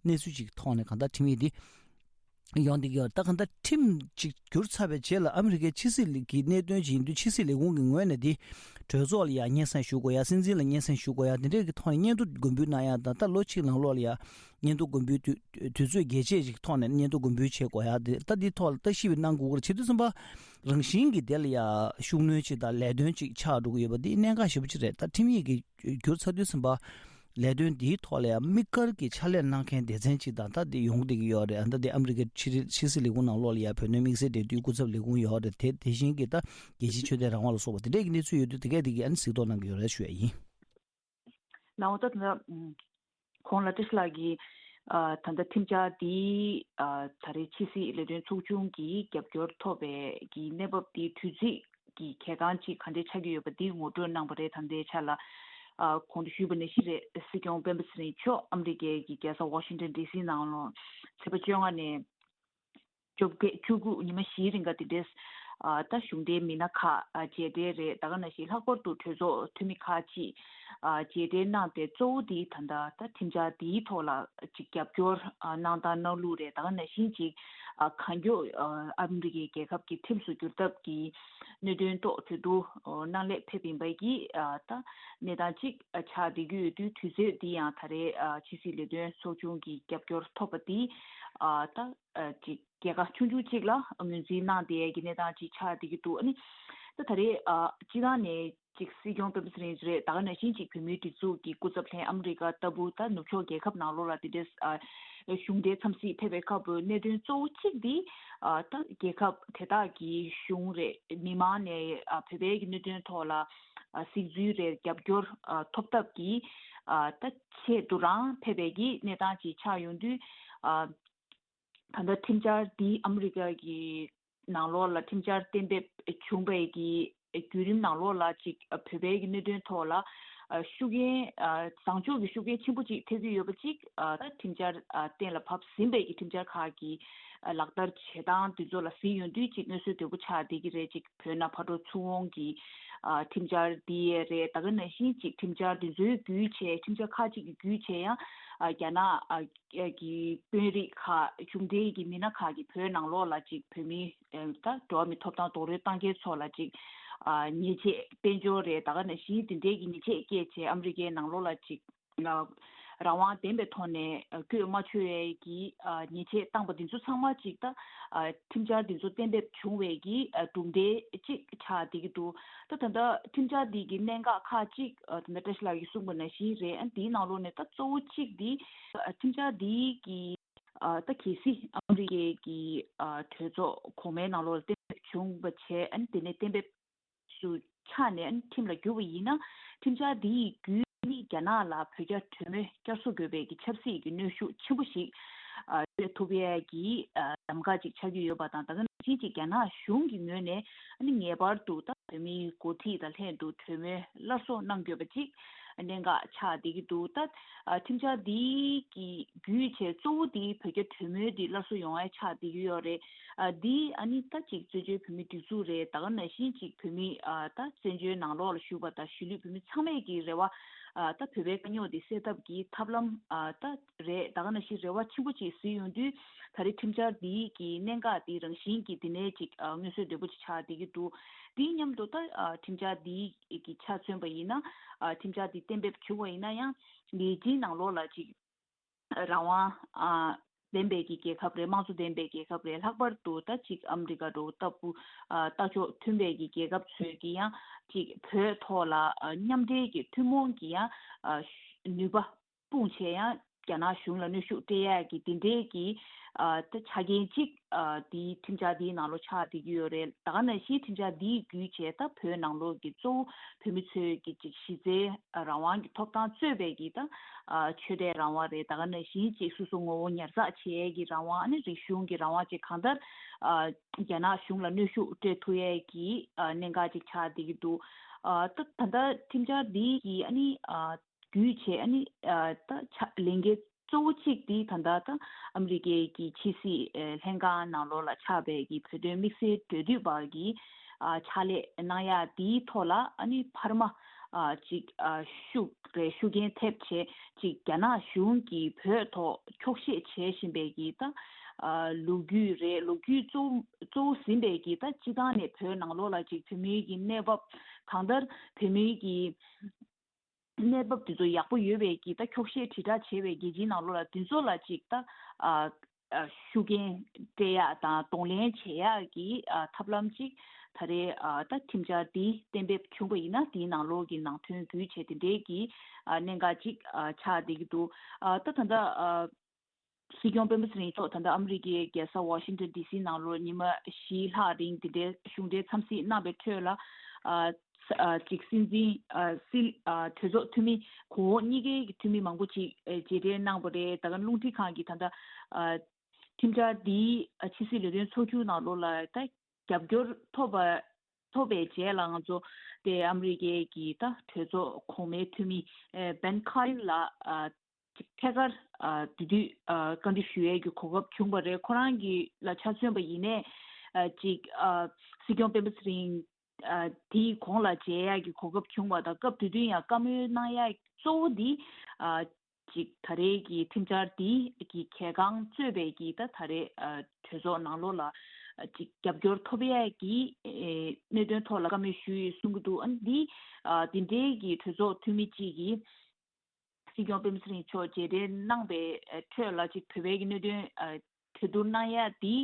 གནས་ཚུལ་ཅིག་ཐོག་ནས་གང་ལྟར་ཁྲིམས་ཡིག་འདི་ཡོང་བསྡད་ཀྱི་ཡོད་རེད། ད་གང་ལྟར་ཁྲིམས་ཅིག་བསྒྱུར་ཚར་བའི་རྗེས་ལ་ཨ་མི་རི་ཀའི་ཕྱི་སྲིད་ལས་ཀྱི་གནད་དོན་ཅིག་ཡིན་དུས་ཕྱི་སྲིད་ལས་ཁུངས་ཀྱི་ངོས་ནས་འདི་གྲོས་ཚོགས་ལ་ཡང་སྙན་སེང་ཞུ་དགོས་ཡ། སྲིད་འཛིན་ལ་སྙན་སེང་ཞུ་དགོས་ཡ། དེ་འདྲས་ཀྱི་ཐོག་ནས་སྙན་ཐོ་དགོངས་འབུལ་གནང་ཡ་དང་ད་ལོ་གཅིག་ནང་ལོགས་ལ་ཡ་སྙན་ཐོ་དགོངས་འབུལ་དུས་དུས་ཚོད་རྒྱས་བཅད་ཅིག་ཐོག་ནས་སྙན་ཐོ་དགོངས་འབུལ་བྱེད་དགོས་ཡ། དེ་ད་འདི་ཐོག་ལ་ལྟ་ཞིབ་གནང་དགོས་ཀྱི་རེད། བྱེད་དུས་ཙམ་པ་རང་བཞིན་གྱིས་དེ་ལ་ཡ་ཤུགས་སྣོན་ཅིག་དང་ལས་དོན་ཅིག་ཆགས་འགྲོ་གི་ཡོད་པ་འདི་གནད་འགག་ཞེ་པོ་ཅིག་རེད། ད་ཁྲིམས་ཡིག་གི་བསྒྱུར་ཚར་དུས་ཙམ་པ་ལས་དོན་འདིའི་ཐོག་ལ་ཡང་དམིགས་བཀར་གྱི་ཕྱག་ལས་གནང་མཁན་སྡེ་ཚན་ཅིག་དང་ད་འདི་ཡོང་བསྡད་ཀྱི་ཡོད་རེད། ད་འདི་ཨ་མི་རི་ཀའི་ཕྱི་ཕྱི་སྲིད་ལས་ཁུངས་ནང་ལོགས་ལ་ཡང་བོད་དོན་དམིགས་བསལ་འབྲེལ་མཐུད་སྐུ་ཚབ་ལས་ཁུངས་ཡོད་རེད། དེ་དེ་བཞིན་གྱི་ད་རྒྱལ་སྤྱིའི་ཆོས་དད་རང་དབང་ལ་སོགས་པ་དེ་འདྲས་ཀྱི་གནས་ཚུལ་ཡོད་དུས་དེ་གས་དེ་གས་ཨ་ནི་གཟིགས་རྟོག་གནང་གི་ཡོད་རེད་ཞུ་ཡ་ཡིན། ལགས་འོ། ད་ད་ལྟ་ཨམ། གོང་ལ་བཀྲ་ཤིས་ལགས་ཀྱིས་ཨ། ད་ལྟ་ཁྲིམས་འཆར་འདི་ཨ། ད་རེས་ཕྱི་སྲིད་ལས་དོན་ཚོགས་ཆུང་གི་རྒྱབ་སྐྱོར་ཐོབ་པའི་གི་གནས་བབ་འདི་དུས་ཚིགས་ཀྱི་གལ་འགངས་ཅིག་ག་འདྲས་ཆགས་ཀྱི་ཡོད་པ་འདི་ངོ་སྤྲོད་གནང་བ་རེད། ད་ལྟའི་ཆ་ལ་ཨ། གོང་དུ་ཞུས་པ་ནང་བཞིན་རེད། སྲིད་སྐྱོང་སྤེན་པ་ཚེ་རིང་མཆོག་ཨ་མི་རི་ཀའི་གི་རྒྱལ་ས་ཝ་ཤིང་ཊོན་ཌི་སི་ནང་ལ་ཚེས་པ་བཅོ་ལྔ་ནས་བཅོ་བརྒྱད་བཅུ་དགུ་ཉི་མ་བཞིའི་རིང་ག་དེ་འདྲས་ཨ། ད་གཞུང་འབྲེལ་མི་སྣ་ཁག་ཨ། མཇལ་འཕྲད་རེད། ད་ག་ནང་བཞིན་ལྷག་པར་དུ་གྲོས་ཚོགས་འཐུས་མི་ཁག་ཅིག་ཨ། མཇལ་འཕྲད་གནང་སྟེ་གཙོ་བོ་དེ་ད་ལྟ་ད་ཁྲིམས་འཆར་འདིའི་ཐོག་ལ་ཅིག་རྒྱབ་སྐྱོར་ཨ། གནང་སྟངས་གནང་ལུགས་རེད། ད་ག་ནང་བཞིན་ཅིག་ཨ། གང་མགྱོགས་ཨ། ཨ་མི་རི་ཀའི་རྒྱལ་ཁབ་ཀྱི་ཁྲིམས་སུ་བསྒྱུར་ཐབས་ཀྱི་གནད་དོན་ཐོག་གྲོས་བསྡུར་ཨ། གནང་སླད་ཕེབས་ཡིན་པ་གི་ཨ། ད་གནས་སྟངས་ཅིག་ཨ། ཆགས་བསྡད་ཀྱི་ཡོད་དུས་དུས་ཚོད་འདི་ཡང་ད་རེས་ཨ། ཕྱི་སྲིད་ལས་དོན་ཚོགས་ཆུང་གི་རྒྱབ་སྐྱོར་ཐོབ་པ་འདི་ཨ། ད་ཨ། ཅིག་རྒྱལ་ཁ་ཆུང་ཆུང་ཅིག་ལ་ངོས་འཛིན་གནང་བསྡད་ཡས་ཀྱི་གནས་སྟངས་ཅིག་ཆགས་བསྡད་ཀྱི་འདུག་ཨ་ནི་ད་ད་རེས་ཨ། སྤྱི་བཏང་ནས་ཅིག་སྲིད་སྐྱོང་སྤེན་པ་ཚེ་རིང་རེད། ད་ག་ནང་བཞིན་ཅིག་བོད་མིའི་སྒྲིག་འཛུགས་ཀྱི་སྐུ་ཚབ་ལྷན་ཨ་མི་རི་ཀ་ལྟ་བུ་ད་ནུབ་ཕྱོགས་རྒྱལ་ཁབ་ནང་ལོགས་ལ་དེ་འདྲའི་ཨ། གཞུང་འབྲེལ་འཚམས་གཟིགས་ཕེབས་པའི་སྐབས་གནད་དོན་གཙོ་བོ་གཅིག་འདི་ཨ། ད་རྒྱལ་ཁབ་དེ་དག་གི་གཞུང་རེད། མི་མང་ནས་ཨ། བོད་པའི་གི་གནད་དོན་ཐོག་ལ་ཨ། གཟིགས་ཚུལ་རེད། རྒྱབ་སྐྱོར་ཨ། ཐོབ་ཐབས་ཀྱི་ཨ། ད་ཆེད་དུ་རང་ཕེབས་པའི་གི་གནས་སྟངས་ཅིག་ཆགས་ཡོང་དུས་ཨ། ད་ལྟ་ཁྲིམས་འཆར་འདི་ཨ་མི་རི་ཀ་གི་ནང་ལོགས་ལ་ཁྲིམས་འཆར་གཏན་འབེབས་བྱུང་བའི་གི་བརྒྱུད་རིམ་ནང་ལོགས་ལ་ཅིག་བོད་པའི་གི་གནད་དོན་ཐོག་ལ་ཤུགས་རྐྱེན་བཟང་ཕྱོགས་ཀྱི་ཤུགས་རྐྱེན་ཆེན་པོ་ཅིག་ཐེབས་ཀྱི་ཡོད་པ་ཅིག་ད་ཁྲིམས་འཆར་གཏན་ལ་ཕབ་ཟིན་པའི་གི་ཁྲིམས་འཆར་ཁག་གི་ལག་བསྟར་བྱེད་སྟངས་དེ་ཚོ་ལ་གཟིགས་ཡོང་དུས་ཅིག་མངོན་གསལ་དོད་པོ་ཆགས་བསྡད་ཀྱི་རེད། ཅིག་བོད་ནང་ཕར་འགྲོ་ཚུར་འོང་གི་ཁྲིམས་འཆར་འདི་རེད། ད་ག་ནང་བཞིན་ཅིག་ཁྲིམས་འཆར་དེ་ཚོའི་བརྒྱུད་བྱས་ཁྲིམས་འཆར་ཁག་ཅིག་གི་བརྒྱུད་བྱས་ཡང་རྒྱ་ནག་གི་དཔོན་རིགས་ཁག་གཞུང་འབྲེལ་གྱི་མི་སྣ་ཁག་གིས་བོད་ནང་ལོགས་ལ་ཅིག་བོད་མི་ད་འགྲོ་བ་མིའི་ཐོབ་ཐང་རྡོག་རོལ་བཏང་མཁན་ཚོ་ལ་ཅིག་ཉེས་ཆད་དཔལ་འབྱོར་རེད། ད་ག་ནང་བཞིན་དེ་འདྲའི་གི་ཉེས་ཆད་བཀལ་བྱས་ཨ་མི་རི་ཀའི་ནང་ལོགས་ལ་ཅིག་རང་དབང་ལྡན་པའི་ཐོག་ནས་བཀོད་མ་ཆོག་པའི་གི་ཉེས་ཆད་བཏང་པ་འདི་ཚོ་ཚང་མ་ཅིག་ད་ཁྲིམས་འཆར་འདི་ཚོ་གཏན་འབེབས་བྱུང་བའི་གི་གྲུབ་འབྲས་ཅིག་ཆགས་བསྡད་ཀྱི་འདུག་ད་ད་ལྟ་ཁྲིམས་འཆར་འདི་གི་གནད་འགག་ཁག་ཅིག་ད་ལྟ་བཀྲ་ཤིས་ལགས་ཀྱིས་གསུངས་པ་ནང་བཞིན་རེད། ཨ་འདིའི་ནང་ལོགས་ནས་ད་གཙོ་བོ་གཅིག་འདི་ཁྲིམས་འཆར་འདི་གི་ཨ་ད་གལ་སྲིད་ཨ་མི་རི་ཀའི་གི་ཨ་གྲོས་ཚོགས་གོང་མའི་ནང་ལོགས་ལ་གཏན་འབེབས་བྱུང་བ་བྱས། ཨ་ནི་དེ་ནས་གཏན་འབེབས་སུ་ ཆགས་ནས་ཁྲིམས་ལ་བསྒྱུར་བ་ཡིན་ན། ཁྲིམས་འཆར་འདི་ཡི་བརྒྱུད་ནི་རྒྱ་ནག་ལ་བོད་རྒྱ་གྲོས་མོལ་བསྐྱར་གསོ་དགོས་པའི་གི་ཆབ་སྲིད་ཀྱི་གནོན་ཤུགས་ཆེན་པོ་ཞིག་ཨ་སྤྲད་ཐུབ་ཡས་ཀྱི་ཨ་གདམ་ག་ཅིག་ཆགས་ཀྱི་ཡོད་པ་དང་། ད་ག་ནང་བཞིན་ཅིག་རྒྱ་ནག་གཞུང་གི་ངོས་ནས་ཨ་ནི་ངེས་པར་དུ་ད་བོད་མིའི་འགོ་ཁྲིད་དང་ལྷན་དུ་གྲོས་མོལ་སླར་གསོ་གནང་དགོས་པ་ཅིག་གནད་འགག་ཆགས་བསྡད་ཀྱི་འདུག་ད་ཨ་ཁྲིམས་འཆར་འདི་གི་བརྒྱུད་བྱས་གཙོ་བོ་འདི་བོད་རྒྱ་གྲོས་མོལ་འདི་སླར་གསོ་ཡོང་ཡ་ཆགས་བསྡད་ཀྱི་ཡོད་རེད། ཨ་འདི་ཨ་ནི་ད་ཅིག་བཙན་བྱོལ་བོད་མིའི་སྒྲིག་འཛུགས་རེད། ད་ག་ནང་བཞིན་ཅིག་བོད་མི་ཨ་ད་བཙན་བྱོལ་ནང་ལོགས་ལ་བཞུགས་པ་དང་གཞིས་ལུས་བོད་མི་ཚང་མས་ཀྱི་རེ་བ་ཨ་ད་བོད་པའི་དཀའ་རྙོག་འདི་སེལ་ཐབས་ཀྱི་ཐབས་ལམ་ཨ་ད་རེད། ད་ག་ནང་བཞིན་རེ་བ་ཆེན་པོ་ཅིག་བཟོས་ཡོང་དུས། ད་རེས་ཁྲིམས་འཆར་འདི་གི་གནད་འགག་འདི་རང་བཞིན་གྱི་འདི་ནས་ཅིག་ཨ་མངོན་གསལ་དོད་པོ་ཅིག་ཆགས་བསྡད་ཀྱི་འདུག་དེའི་མཉམ་དུ་ད་ཨ་ཁྲིམས་འཆར་འདི་གི་ཆ་མཚོན་པ་ཡིན་ན། ཨ་ཁྲིམས་འཆར་འདི་གཏན་འབེབས་བྱུང་བ་ཡིན་ན་ཡང་རྒྱལ་སྤྱིའི་ནང་ལོགས་ལ་ཅིག་རང་དབང་ཨ་ལྡན་པའི་གི་རྒྱལ་ཁབ་རེད། དམངས་གཙོ་ལྡན་པའི་རྒྱལ་ཁབ་རེད། ལྷག་པར་དུ་ད་ཅིག་ཨ་མི་རི་ཀ་འདྲ་བོ་ལྟ་བུ་ཨ་ལྟ་ཕྱོགས་མཐུན་པའི་གི་རྒྱལ་ཁབ་ཚོས་ཀྱི་ཡང་ཅིག་བོད་ཐོག་ལ་ཨ་མཉམ་འབྲེལ་གྱི་ཐུན་མོང་གི་ཡང་ཨ་ནུས་པ་སྤུངས་བྱས་ཡང་རྒྱ་ནག་གཞུང་ལ་གནོན་ཤུགས་སྤྲད་ཡག་གི་དེ་འདྲའི་གི་ཨ་ད་ཆ་རྐྱེན་གཅིག་ཨ་དེའི་ཁྲིམས་འཆར་དེའི་ནང་ལོགས་ཆགས་བསྡད་ཀྱི་ཡོད་རེད། ད་ག་ནང་བཞིན་ཁྲིམས་འཆར་དེའི་བརྒྱུད་བྱས་ད་བོད་ནང་ལོགས་ཀྱི་གཙོ་བོ་བོད་མི་ཚོའི་གི་ཅིག་གཞི་རྩའི་རང་དབང་གི་ཐོབ་ཐང་རྩོད་པའི་གི་ད་ཨ་ཆོས་དད་རང་དབང་རེད། ད་ག་ནང་བཞིན་ཅིག་སོ་སོ་ངོ་བོ་ཉར་ཚགས་བྱེད་ཡས་ཀྱི་རང་དབང་། ཨ་ནི་རིག་གཞུང་གི་རང་དབང་བཅས་གང་ལྟར་ཨ་རྒྱ་ནག་གཞུང་ལ་གནོན་ཤུགས་སྤྲད་ཐུབ་ཡས་ཀྱི་ཨ་གནད་འགག་ཅིག་ཆགས་བསྡད་ཀྱི་འདུག་ཨ་ད་ད་ལྟ་ཁྲིམས་འཆར་འདི་གི་ཨ་ནི་ཨ་བརྒྱུད་བྱས་ཨ་ནི་ཨ་ད་ཆ་ལས་འགན་གཙོ་བོ་གཅིག་འདི་ད་ལྟ་ད་ཨ་མི་རི་ཀའི་གི་ཕྱི་སྲིད་ཨ་ལྷན་ཁང་ནང་ལོགས་ལ་ཆགས་པའི་གི་བོད་དོན་དམིགས་བསལ་འབྲེལ་མཐུད་པ་གི་ཨ་ཕྱག་ལས་གནང་ཡ་དེའི་ཐོག་ལ་ཨ་ནི་འཕར་མ་ཨ་ཅིག་ཨ་ཤུགས་རེ་ཤུགས་རྐྱེན་ཐེབས་བྱས་ཅིག་རྒྱ་ནག་གཞུང་གིས་བོད་ཐོག་འཁྱོག་བཤད་བྱེད་བཞིན་པའི་གི་ད་ཨ་ལོ་རྒྱུས་རེད། ལོ་རྒྱུས་གཙོ་གཙོ་བོ་ཟིན་པའི་གི་ད་སྤྱི་བཏང་ནས་བོད་ནང་ལོགས་ལ་ཅིག་བོད་མིའི་གི་གནས་བབ་གང་ལྟར་བོད་མིའི་གི་གནས་བབ་དེ་ཚོ་ཡག་པོ་ཡོད་པའི་གི་ད་འཁྱོག་བཤད་དྲིལ་བསྒྲགས་བྱས་པའི་རྒྱལ་སྤྱིའི་ནང་ལོགས་ལ་དེ་ཚོ་ལ་ཅིག་ད་ཨ་ཨ་ཤུགས་རྐྱེན་སྤྲད་ཡག་དང་གདོང་ལེན་བྱེད་ཡག་གི་ཨ་ཐབས་ལམ་ཅིག་ད་རེས་ཨ་ད་ཁྲིམས་འཆར་འདི་གཏན་འབེབས་བྱུང་བ་ཡིན་ན་དེའི་ནང་ལོགས་ཀྱི་ནང་དོན་བརྒྱུད་བྱས་དེ་འདྲའི་གི་ཨ་གནད་འགག་ཅིག་ཨ་ཆགས་བསྡད་ཀྱི་འདུག་ཨ་ད་ད་ལྟ་ཨ་སྲིད་སྐྱོང་སྤེན་པ་ཚེ་རིང་མཆོག་ད་ལྟ་ཨ་མི་རི་ཀའི་རྒྱལ་ས་ཝ་ཤིང་ཊོན་ཌི་སི་ནང་ལོགས་ཉི་མ་བཞི་ལྷག་རིང་དེ་འདྲའི་གཞུང་འབྲེལ་འཚམས་གཟིགས་གནང་བའི་ཁྲོད་ལ། ཨ་ཨ་ཅིག་སྲིད་འཛིན་ཨ་སྲིད་ཨ་གྲོས་ཚོགས་འཐུས་མི་གོང་འོག་གཉིས་ཀའི་འཐུས་མི་མང་པོ་ཅིག་ཨ་མཇལ་འཕྲད་གནང་བ་རེད། ད་ག་རླུང་འཕྲིན་ཁང་གིས་ད་ལྟ་ཨ་ཁྲིམས་འཆར་འདིའི་ཨ་ཕྱི་སྲིད་ལས་དོན་ཚོགས་ཆུང་ནང་ལོགས་ལ་ད་རྒྱབ་སྐྱོར་ཐོབ་པ་ཐོབ་པའི་རྗེས་ལ་ང་ཚོ་དེ་ཨ་མི་རི་ཀའི་གི་ད་གྲོས་ཚོགས་གོང་མའི་འཐུས་མི་ཨེ་བེན་ཁ་ལིན་ལགས་ཨ་ཅིག་ཐད་ཀར་ཨ་དེ་དུས་ཨ་བཀའ་འདྲི་ཞུ་ཡས་ཀྱི་གོ་སྐབས་བྱུང་བ་རེད། ཁོ་རང་གི་ལ་ཆ་མཚོན་པ་ཡིན་ནའི་ཨ་ཅིག་ཨ་སྲིད་སྐྱོང་སྤེན་པ་ཚེ་རིང་ཨ་དེའི་གོང་ལ་མཇལ་ཡས་ཀྱི་གོ་སྐབས་བྱུང་བ་དང་། སྐབས་དེ་དུས་ཡང་བཀའ་མོལ་གནང་ཡས་གཙོ་བོ་འདི་ཨ་ཅིག་ད་རེས་ཀྱི་ཁྲིམས་འཆར་འདི་གི་གལ་འགངས་གཙོས་པའི་གི་ད་ད་རེས་ཨ་གྲོས་ཚོགས་ནང་ལོགས་ལ་ཨ་ཅིག་རྒྱབ་སྐྱོར་ཐོབ་ཡས་ཀྱི་ཨེ་གནད་དོན་ཐོག་ལ་བཀའ་མོལ་ཞུ་ཡོད་གསུང་གི་འདུག་ཨ་ནི་འདི་ཨ་དེ་འདྲའི་གི་གྲོས་ཚོགས་འཐུས་མི་གཅིག་གིས་སྲིད་སྐྱོང་སྤེན་པ་ཚེ་རིང་མཆོག་མཇལ་འཕྲད་གནང་པའི་ཨ་ཁྲོད་ལ་ཅིག་བོད་པའི་གི་གནད་དོན་ཨ་གྲོས་བསྡུར་གནང་ཡ་འདི་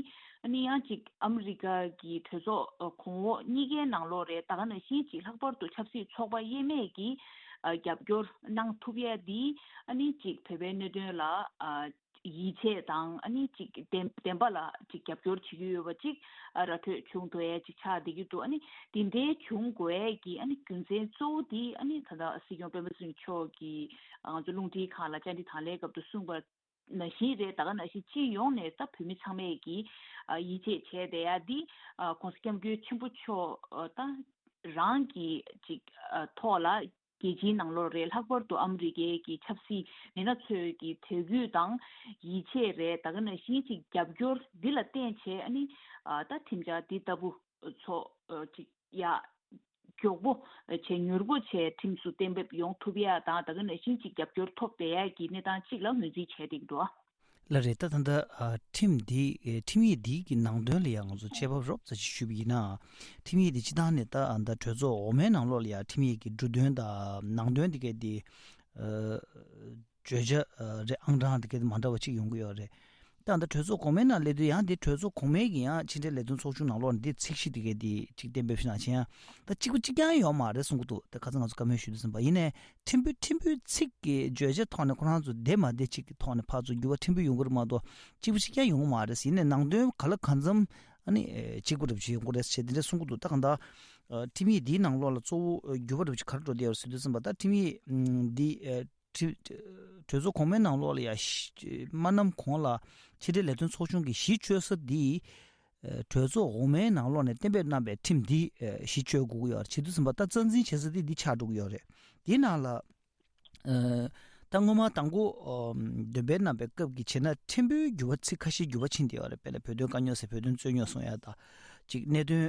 ཨ་ནི་ཡང་ཅིག་ཨ་མི་རི་ཀ་གི་གྲོས་ཚོགས་ཨ་གོང་འོག་གཉིས་ཀའི་ནང་ལོགས་རེད། ད་ག་ནང་བཞིན་ཅིག་ལྷག་པར་དུ་ཆབ་སྲིད་ཚོགས་པ་དབྱེ་མེད་ཀྱིས་ཨ་རྒྱབ་སྐྱོར་གནང་ཐུབ་ཡ་འདི་ཨ་ནི་ཅིག་བོད་པའི་གནད་དོན་ལ་ཨ་ཡིད་ཆེས་དང་ཨ་ནི་ཅིག་བདེན་བདེན་པ་ལ་ཅིག་རྒྱབ་སྐྱོར་བྱེད་ཀྱི་ཡོད་པ་ཅིག་ཨ་ར་འཕྲོད་བྱུང་འགྲོ་ཡ་ཅིག་ཆགས་བསྡད་ཀྱི་འདུག་ཨ་ནི་དེ་འདྲའི་བྱུང་དགོས་ཡ་གི་ཨ་ནི་རྒྱུ་མཚན་གཙོ་བོ་དེ་ཨ་ནི་ད་ལྟ་སྲིད་སྐྱོང་སྤེན་པ་ཚེ་རིང་མཆོག་གིས་ང་ཚོ་རླུང་འཕྲིན་ཁང་ལ་བཅར་འདྲི་དང་ལེན་སྐབས་སུ་གསུངས་པ་ནང་བཞིན་རེད། ད་ག་ནང་བཞིན་སྤྱི་ཡོངས་ནས་ད་བོད་མི་ཚང་མས་ཀྱིས་ཨ་ཡིད་ཆེས་བྱས་བསྡད་ཡ་འདི་ཨ་༸གོང་ས་༸སྐྱབས་མགོན་ཆེན་པོ་མཆོག་ཨ་ད་རང་གི་ཅིག་ཨ་ཐོག་ལ་རྒྱལ་སྤྱིའི་ནང་ལོགས་རེད། ལྷག་པར་དུ་ཨ་མི་རི་ཀའི་གི་ཆབ་སྲིད་མི་སྣ་ཚོའི་གི་དད་གུས་དང་ཡིད་ཆེས་རེད། ད་ག་ནང་བཞིན་ཅིག་རྒྱབ་སྐྱོར་འདི་ལ་བརྟེན་བྱས་ཨ་ནི་ཨ་ད་ཁྲིམས་འཆར་འདི་ལྟ་བུ་ཚོ་ཨ་ཅིག་ཡ་མགྱོགས་པོ་བྱས་མྱུར་པོ་བྱས་ཁྲིམས་སུ་གཏན་འབེབས་ཡོང་ཐུབ་ཡ་དང་། ད་ག་ནང་བཞིན་ཅིག་རྒྱབ་སྐྱོར་ཐོབ་བསྡད་ཡ་གི་གནས་སྟངས་གཅིག་ལ་ངོས་འཛིན་བྱས་བསྡད་ཀྱི་འདུག་ལགས་རེད། ད་ད་ལྟ་ཨ་ཁྲིམས་འདི་ཨེ་ཁྲིམས་ཡིག་འདི་གི་ནང་དོན་ལ་ཡང་ང་ཚོ་དཔྱད་པ་རོབ་ཙམ་ཞིག་ཞུས་པ་ཡིན་ན། ཁྲིམས་ཡིག་འདི་སྤྱི་བཏང་ནས་ད་ཨ་ད་གྲོས་ཚོགས་འོག་མའི་ནང་ལོགས་ལ་ཡང་ཁྲིམས་ཡིག་གི་འབྲུ་དོན་དང་ནང་དོན་འདི་གའི་འདི་ཨ་བརྗོད་བྱ་ཨ་རེ་ཨང་གྲངས་འདི་གའི་འདི་མ་འདྲ་བ་ཅིག་ཡོང་གི་ཡོད་རེད། ད་ད་གྲོས་ཚོགས་གོང་མའི་ནང་སླེབས་དུས་ཡང་འདི་གྲོས་ཚོགས་གོང་མའི་གི་ཡང་ཕྱི་འབྲེལ་ལས་དོན་ཚོགས་ཆུང་ནང་ལོགས་ནས་འདི་ཚིག་གཞི་འདི་གའི་འདི་ཅིག་གཏན་འབེབས་ཞུས་ན་ཆེ་ཡང་ད་གཅིག་པ་གཅིག་རྐྱང་ཡོད་མ་རེད་གསུང་གི་འདུག་ད་ཁ་སང་ང་ཚོ་བཀའ་མོལ་ཞུས་དུས་ཙམ་པ་ཡིན་ནའི། ཕྲན་བུ་ཕྲན་བུའི་ཚིག་གི་བརྗོད་བྱའི་ཐོག་ནས་ཁོ་རང་ཚོ་བདེ་མ་བདེ་ཅིག་གི་ཐོག་ནས་ཕར་ཚུར་འགྱུར་བ་ཕྲན་བུ་ཡོང་གི་རེད་མ་གཏོགས་གཅིག་པ་གཅིག་རྐྱང་ཡོང་གི་མ་རེད། ཡིན་ནའི་ནང་དོན་ག་ལ་གང་འཚམ་ ཨ་ནི་གཅིག་པ་འདྲ་པོ་ཅིག་ཡོང་གི་རེད་ཟེར་དེ་འདྲ་གསུང་གི་འདུག་ད་གང་ལྟར་ཁྲིམས་ཡིག་འདིའི་ནང་ལོགས་ལ་གཙོ་བོ་འགྱུར་བ་འདྲ་པོ་ཅིག་ག་རེ་འགྲོ་བསྡད་ཡོད་རེད་ཟེར་དུས་ཙམ་པ། ད་ཁྲིམས་ཡིག་འདི་ཁྲིམས་གྲོས་ཚོགས་གོང་མའི་ནང་ལོགས་ལ་ཡ་མ་ནམ་གོང་ལ་ཕྱི་འབྲེལ་ལས་དོན་ཚོགས་ཆུང་གི་གཞི་བཅོལ་ས་འདི། གྲོས་ཚོགས་འོག་མའི་ནང་ལོགས་ནས་གཏན་འབེབས་གནང་པའི་ཁྲིམས་འདི་གཞི་བཅོལ་དགོས་ཀྱི་ཡོད་རེད། བྱེད་དུས་ཙམ་པ་ད་རྩ་འཛིན་བྱེད་ས་འདི་འདི་ཆགས་འགྲོ་གི་ཡོད་རེད། དེའི་ནང་ལ། ད་སྔོན་མ་དང་པོ་འདོན་སྤེལ་གནང་པའི་སྐབས་ཀྱི་བྱས་ན་ཕྲན་བུའི་འགྱུར་བ་ཚིག་ཁ་ཤས་འགྱུར་བ་ཕྱིན་བསྡད་ཡོད་རེད། དཔེར་ན་བོད་དོན་དཀའ་རྙོག་ཟེར་བོད་དོན་རྩོད་རྙོག་གསུང་ཡ་ད་ཅིག་གནད་དོན་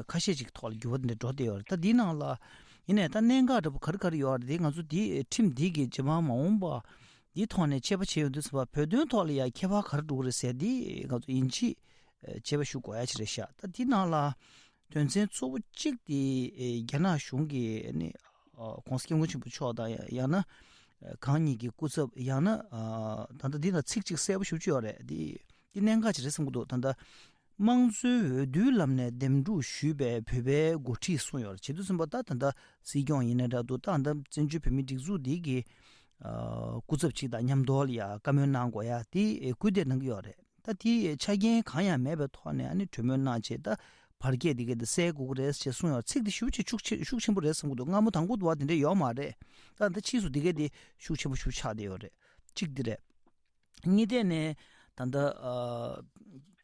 ཁ་ཤས་ཅིག་ཐོག་ལ་འགྱུར་བ་འདི་འགྲོ་བསྡད་ཡོད་རེད། ད་འདིའི་ནང་ལ་ཡིན་ནའི་ད་གནད་འགག་འདྲ་པོ་ག་རེ་ག་རེ་ཡོད་རེད། དེ་ང་ཚོ་འདི་ཁྲིམས་འདི་གི་རྗེས་མ་མ་འོངས་པ་འདིའི་ཐོག་ནས་དཔྱད་པ་བྱས་ཡོང་དུས་ཙམ་པ་བོད་དོན་ཐོག་ལ་ཡང་ཁྱད་པར་ག་རེ་འགྲོ་གི་རེད་ཟེར་འདི་ང་ཚོ་ཡིན་གཅིག་དཔྱད་པ་ཞུ་དགོས་ཡ་ཅིག་རེད་ཤག་ད་འདི་ནང་ལ། དོན་ཚན་གཙོ་བོ་གཅིག་དེ་ཨེ་རྒྱ་ནག་གཞུང་གི་ཨ་ནི་ཨ་༸གོང་ས་༸སྐྱབས་མགོན་ཆེན་པོ་མཆོག་དང་ཡང་ན་ཨ་གང་ཉིད་ཀྱི་སྐུ་ཚབ་ཡང་ན་ཨ་ད་ལྟ་འདི་ན་ཚིག་གཅིག་གསལ་པོ་ཞེ་པོ་ཅིག་ཡོད་རེད། འདི་འདི་གནད་འགག་ཅིག་རེད་བསམ་གྱི་འདུག་ད་ལྟ་དམངས་གཙོའི་འོས་བསྡུའི་ལམ་ནས་འདེམས་སྒྲུག་ཞུས་པའི་བོད་པའི་འགོ་ཁྲིད་གསུངས་ཡོད་རེད། བྱེད་དུས་ཙམ་པ་ད་ད་ལྟ་སྲིད་སྐྱོང་ཡིན་ན་འདྲ་འདུག་ད་ད་བཙན་བྱོལ་བོད་མིའི་སྒྲིག་འཛུགས་འདི་གི་ཨ་སྐུ་ཚབ་ཅིག་དང་མཉམ་དུ་ལ་ཡ་བཀའ་མོལ་གནང་དགོས་ཡ་དེ་སྐུལ་འདེད་གནང་གི་ཡོད་རེད། ད་དེ་ཆ་རྐྱེན་གང་ཡང་མེད་པའི་ཐོག་ནས་ཨ་ནི་གྲོས་མོལ་གནང་བྱས་ད་བར་བརྒལ་དེ་གའི་དེ་སེལ་དགོས་ཀྱི་རེད་ཅེས་གསུངས་ཡོད། ཚིག་དེ་ཤུགས་ཆེ་ཤུགས་ཤུགས་ཆེན་པོ་རེད་བསམ་གྱི་འདུག་སྔ་མོ་དང་པོ་དུ་བ་དེ་འདྲ་ཡོད་མ་རེད། ད་ད་ཕྱིས་སུ་དེ་གའི་དེ་ཤུགས་ཆེན་པོ་ཞིག་ཆགས་བསྡད་ཡོད་རེད། གཅིག་དེ་རེད། གཉིས་ཐད་ནས་ད་ལྟ་ཨ་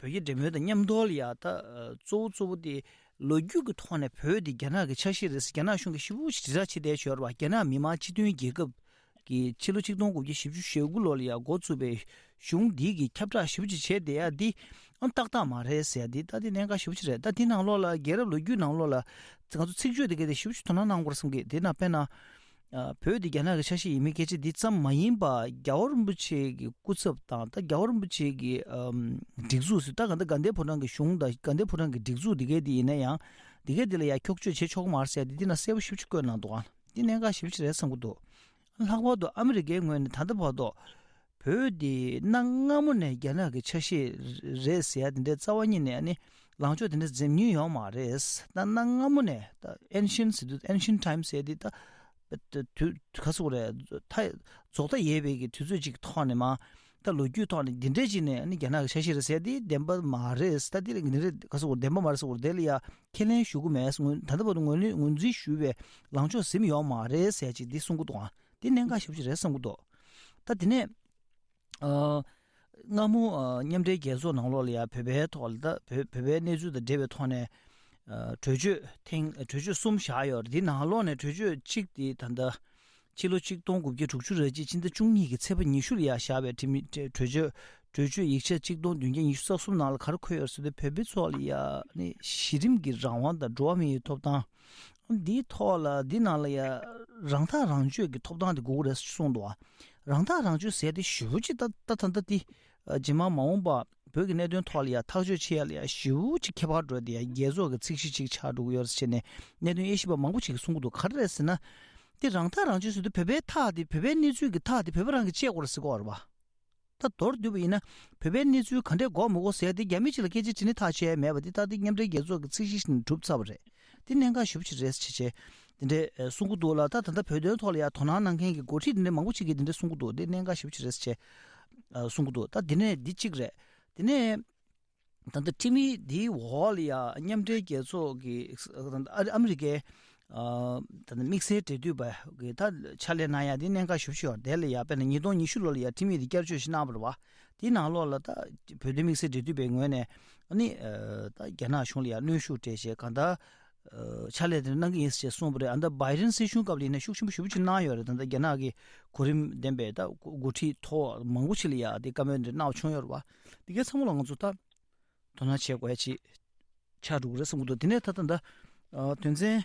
བོད་ཀྱི་འབྲེལ་མོལ་དང་མཉམ་དུ་ལ་ཡ་ད་ཨ་གཙོ་བོ་གཙོ་བོ་དེ་ལོ་རྒྱུས་ཀྱི་ཐོག་ནས་བོད་དེ་རྒྱ་ནག་གི་ཆ་ཤས་རེད་ཟེར་རྒྱ་ནག་གཞུང་གིས་ཞེ་པོ་ཞེ་དྲག་བྱེད་བསྡད་ཡོད་རེད་བ། རྒྱ་ནག་མི་དམངས་སྤྱི་མཐུན་རྒྱལ་ཁབ། གི་ཕྱི་ལོ་ཆིག་སྟོང་དགུ་བརྒྱ་བཞི་བཅུ་ཞེ་དགུ་ལོ་ལ་ཡང་འགོ་བཙུགས་པའི་གཞུང་འདི་གི་ཁྱབ་བསྒྲགས་ཞེ་པོ་ཅིག་བྱས་བསྡད་ཡ་འདི་ཨང་ཏག་ཏག་མ་རེད་ཟེར་ཡ་འདི་ད་འདི་གནད་འགག་ཞེ་པོ་ཅིག་རེད། ད་འདི་ནང་ལོགས་ལ་རྒྱལ་རབས་ལོ་རྒྱུས་ནང་ལོགས་ལ་ང་ཚོ་ཚིག་བརྗོད་འདི་ག་དེ་ཞེ་པོ་ཅིག་དོ་སྣང་གནང་དགོས་རེད་བསམ་གི། དེ་ན་དཔེར་ན་ཨ་བོད་འདི་རྒྱ་ནག་གི་ཆ་ཤས་ཡིན་མིན་སྐད་ཆ་འདི་ཙམ་མ་ཡིན་པ་རྒྱལ་བ་རིན་པོ་ཆེ་གི་སྐུ་ཚབ་དང་ད་རྒྱལ་བ་རིན་པོ་ཆེ་གི་ཨམ་སྒྲིག་འཛུགས་སུ་ད་ག་ད་དགའ་ལྡན་ཕོ་བྲང་གི་གཞུང་དང་དགའ་ལྡན་ཕོ་བྲང་གི་སྒྲིག་འཛུགས་འདི་ག་དེ་ཡིན་ན་ཡང་འདི་ག་དེ་ལ་ཡང་འཁྱོག་བརྗོད་བྱེད་ཆོག་གི་མ་རེད་ཟེར་ཡ་འདི་འདི་ན་གསལ་པོ་ཞེ་པོ་ཅིག་བཀོད་གནང་འདུག་ཨ། འདི་གནད་འགག་ཞེ་པོ་ཅིག་རེད་བསམ་གི་འདུག་ལྷག་པར་དུ་ཨ་མི་རི་ཀའི་ངོས་ནས་ད་ལྟ་བར་དུ་བོད་འདི་གནའ་སྔ་མོ་ནས་རྒྱ་ནག་གི་ཆ་ཤས་རེད་ཟེར་ཡ་དེ་འདྲའི་རྩ་བ་ཉིད་ནས་ཨ་ནི་ལངས་ཕྱོགས་དེ་འདྲ་འཛེམ་མྱོང་ཡོད་མ་རེད། ད་གནའ་སྔ་མོ་ནས་ད་ancient ཟེར་དུས་ancient times ཟེར་དེ་ད་དུས་ག་ཟེར་དགོས་རེད། ད་རྫོགས་མཐའ་ཡས་པའི་གི་དུས་ཚོད་ཅིག་ཐོག་ནས་མ་ད་ལོ་རྒྱུས་ཐོག་ནས་འདི་འདྲའི་ཅིག་ནས་ཨ་ནི་རྒྱ་ནག་གི་ཆ་ཤས་རེད་ཟེར་དེ་བདེན་པ་མ་རེད། ད་དེ་ལ་འདི་འདྲའི་ག་ཟེར་དགོས་རེད། བདེན་པ་མ་རེད་ཟེར་དགོས་རེད། དེ་ལ་ཡ་ཁས་ལེན་ཞུ་གི་མེད། ད་ལྟ་བར་དུ་ངོས་ལེན་ངོས་འཛིན་ཞུས་པའི་ལངས་ཕྱོགས་ཟིན་ཡོད་མ་རེད་ཟེར་ཅིག་འདི་གསུང་གི་འདུག་ཨ། འདི་གནད་འགག་ཞེ་པོ་ཅིག་རེད་བསམ་གི་འདུག་ད་དེ་ནས་ཨ་སྔ་མོ་ཨ་མཉམ་འབྲེལ་རྒྱལ་ཚོགས་ནང་ལོགས་ལ་ཡ་བོད་པའི་ཐོག་ལ་ད་བོད་བོད་པའི་གནས་ཚུལ་དང་འབྲེལ་བའི་ཐོག་ནས་ཨ་གྲོས་ཆོད་ཐེངས་གྲོས་ཆོད་གསུམ་བཞག་ཡོད་རེད། འདི་ནང་ལོགས་ནས་གྲོས་ཆོད་གཅིག་དེ་ད་ལྟ་ཕྱི་ལོ་ཆིག་སྟོང་དགུ་བརྒྱ་དྲུག་ཅུ་རེ་གཅིག་ཕྱི་ཟླ་བཅུ་གཉིས་ཀྱི་ཚེས་པ་ཉི་ཤུ་ལ་ཡ་བཞག་པའི་ཁྲིམས་གྲོས་ཆོད་གྲོས་ཆོད་ཡིག་ཆ་ཆིག་སྟོང་བདུན་བརྒྱ་ཉི་ཤུ་རྩ་གསུམ་ནང་ལ་ག་རེ་འཁོད་ཡོད་ཟེར་དུས་བོད་པའི་ཚོགས་ལ་ཡ་ནི་གཞི་རིམ་གྱི་རང་དབང་དང་འགྲོ་བ་མིའི་ཐོབ་ཐང་། འདིའི་ཐོག་ལ་འདི་ནང་ལ་ཡ་རང་ཐག་རང་གཅོད་ཀྱི་ཐོབ་ཐང་དེ་དགོས་ཀྱི་རེད་གསུངས་འདུག་བ། རང་ཐག་རང་གཅོད་ཟེར་དེ་ཞེ་པོ་ཅིག་ད་ད་ད་ད་དེ་རྗེས་མ་མ་འོངས་པ་བོད་ཀྱི་གནད་དོན་ཐོག་ལ་ཡ་ཐག་གཅོད་བྱེད་ཡ་ལ་ཡ་ཞེ་པོ་ཅིག་ཁྱད་པར་འགྲོ་དེ་ཡ་རྒྱལ་ཚོགས་ཀྱི་ཚིག་གཞི་ཅིག་ཆགས་འགྲོ་གི་ཡོད་རེད་ཟེར་ནས་གནད་དོན་དབྱེ་ཞིབ་པ་མང་པོ་ཅིག་གིས་གསུང་གི་འདུག་ག་རེ་རེད་ཟེར་ན། དེ་རང་ཐག་རང་གཅོད་ཟེར་དུས་བོད་པའི་ཐག་དེ་བོད་པའི་གནས་ཚུལ་གྱི་ཐག་དེ་བོད་པ་རང་གིས་བཅད་དགོས་རེད་ཟེར་གོ་རེད་བ། ད་མདོར་བསྡུས་པ་ཡིན་ན་བོད་པའི་གནས་ཚུལ་ག་འདྲས་འགོག་མི་འགོག་ཟེར་ཡ་དེ་རྒྱ་མི་གཅིག་ལ་སྐད་ཆ་དྲིས་ནས་ཐག་ཆོད་ཡ་མེད་པ་དེ་ད་ལྟ་མཉམ་འབྲེལ་རྒྱལ་ཚོགས་ཀྱི་ཚིག་གཞི་ཞིག་ནས་གྲུབ་ཚར་བ་རེད། དེ་གནད་འགག་ཞེ་པོ་ཅིག་རེད་ཟེར་བྱས་དེ་འདྲས་གསུང་གི་འདུག་ལ། ད་ད་ལྟ་བོད་དོན་ཐོག་ལ་ཡ་དོ་སྣང་གནང་མཁན་གྱི་འགོ་ཁྲིད་དེ་འདྲས་མང་པོ་ཅིག་གིས་དེ་འདྲས་གསུང་གི་འདུག་དེ་གནད་འགག་ཞེ་པོ་ཅིག་རེད་ཟེར་བྱས་གསུང་གི་འདུག་ད་དེ་ནས་འདི་གཅིག་རེད། དེ་ནས། ད་ལྟ་ཁྲིམས་ཡིག་འདིའི་འོག་ལ་ཡ་མཉམ་འབྲེལ་རྒྱལ་ཚོགས་ཀྱི་ཨ་ཨ་མི་རི་ཀའི་ཨ་ད་ལྟ་དམིགས་བསལ་འབྲེལ་མཐུད་པ་གི་ད་ཕྱག་ལས་གནང་ཡ་དེ་གནད་འགག་ཞེ་པོ་ཅིག་ཡོད་རེད། དེ་ལ་ཡ་དཔེར་ན་ཉིས་སྟོང་ཉི་ཤུ་ལོ་ལ་ཡ་ཁྲིམས་ཡིག་འདི་བསྐྱར་བཅོས་ཤིག་གནང་བ་རེད་བ། དེའི་ནང་ལོགས་ལ་ད་བོད་དོན་དམིགས་བསལ་འབྲེལ་མཐུད་པའི་ངོས་ནས་ཨ་ནི་ཨ་ད་རྒྱ་ནག་གཞུང་ལ་ཡ་གནོན་ཤུགས་སྤྲད་བྱས་གང་ལྟར་ཨ་ཕྱག་ལས་དེ་གནང་གི་ཡིན་ཟེར་གསུངས་པ་རེད། ཨ་ད་བྷའི་ཌེན་སྲིད་གཞུང་སྐབས་ལ་ཡིན་ན་ཤུགས་ཆེན་པོ་ཞེ་པོ་ཅིག་གནང་ཡོད་རེད། ད་ལྟ་རྒྱ་ནག་གི་གོ་རིམ་ལྡན་པའི་ད་འགོ་ཁྲིད་མཐོ་བ་མང་པོ་ཅིག་ལ་ཡ་དེ་བཀའ་མོལ་འདི་གནང་བ་བྱུང་ཡོད་རེད་བ། དེ་གའི་ཚང་མ་ལ་ང་ཚོ་ད་དོ་སྣང་བྱེད་དགོས་ཡ་ཅིག་ཆགས་འགྲོ་གི་རེད་བསམ་གྱི་འདུག་དེ་ནས་ད་ད་ད་ཨ་དོན་ཚན་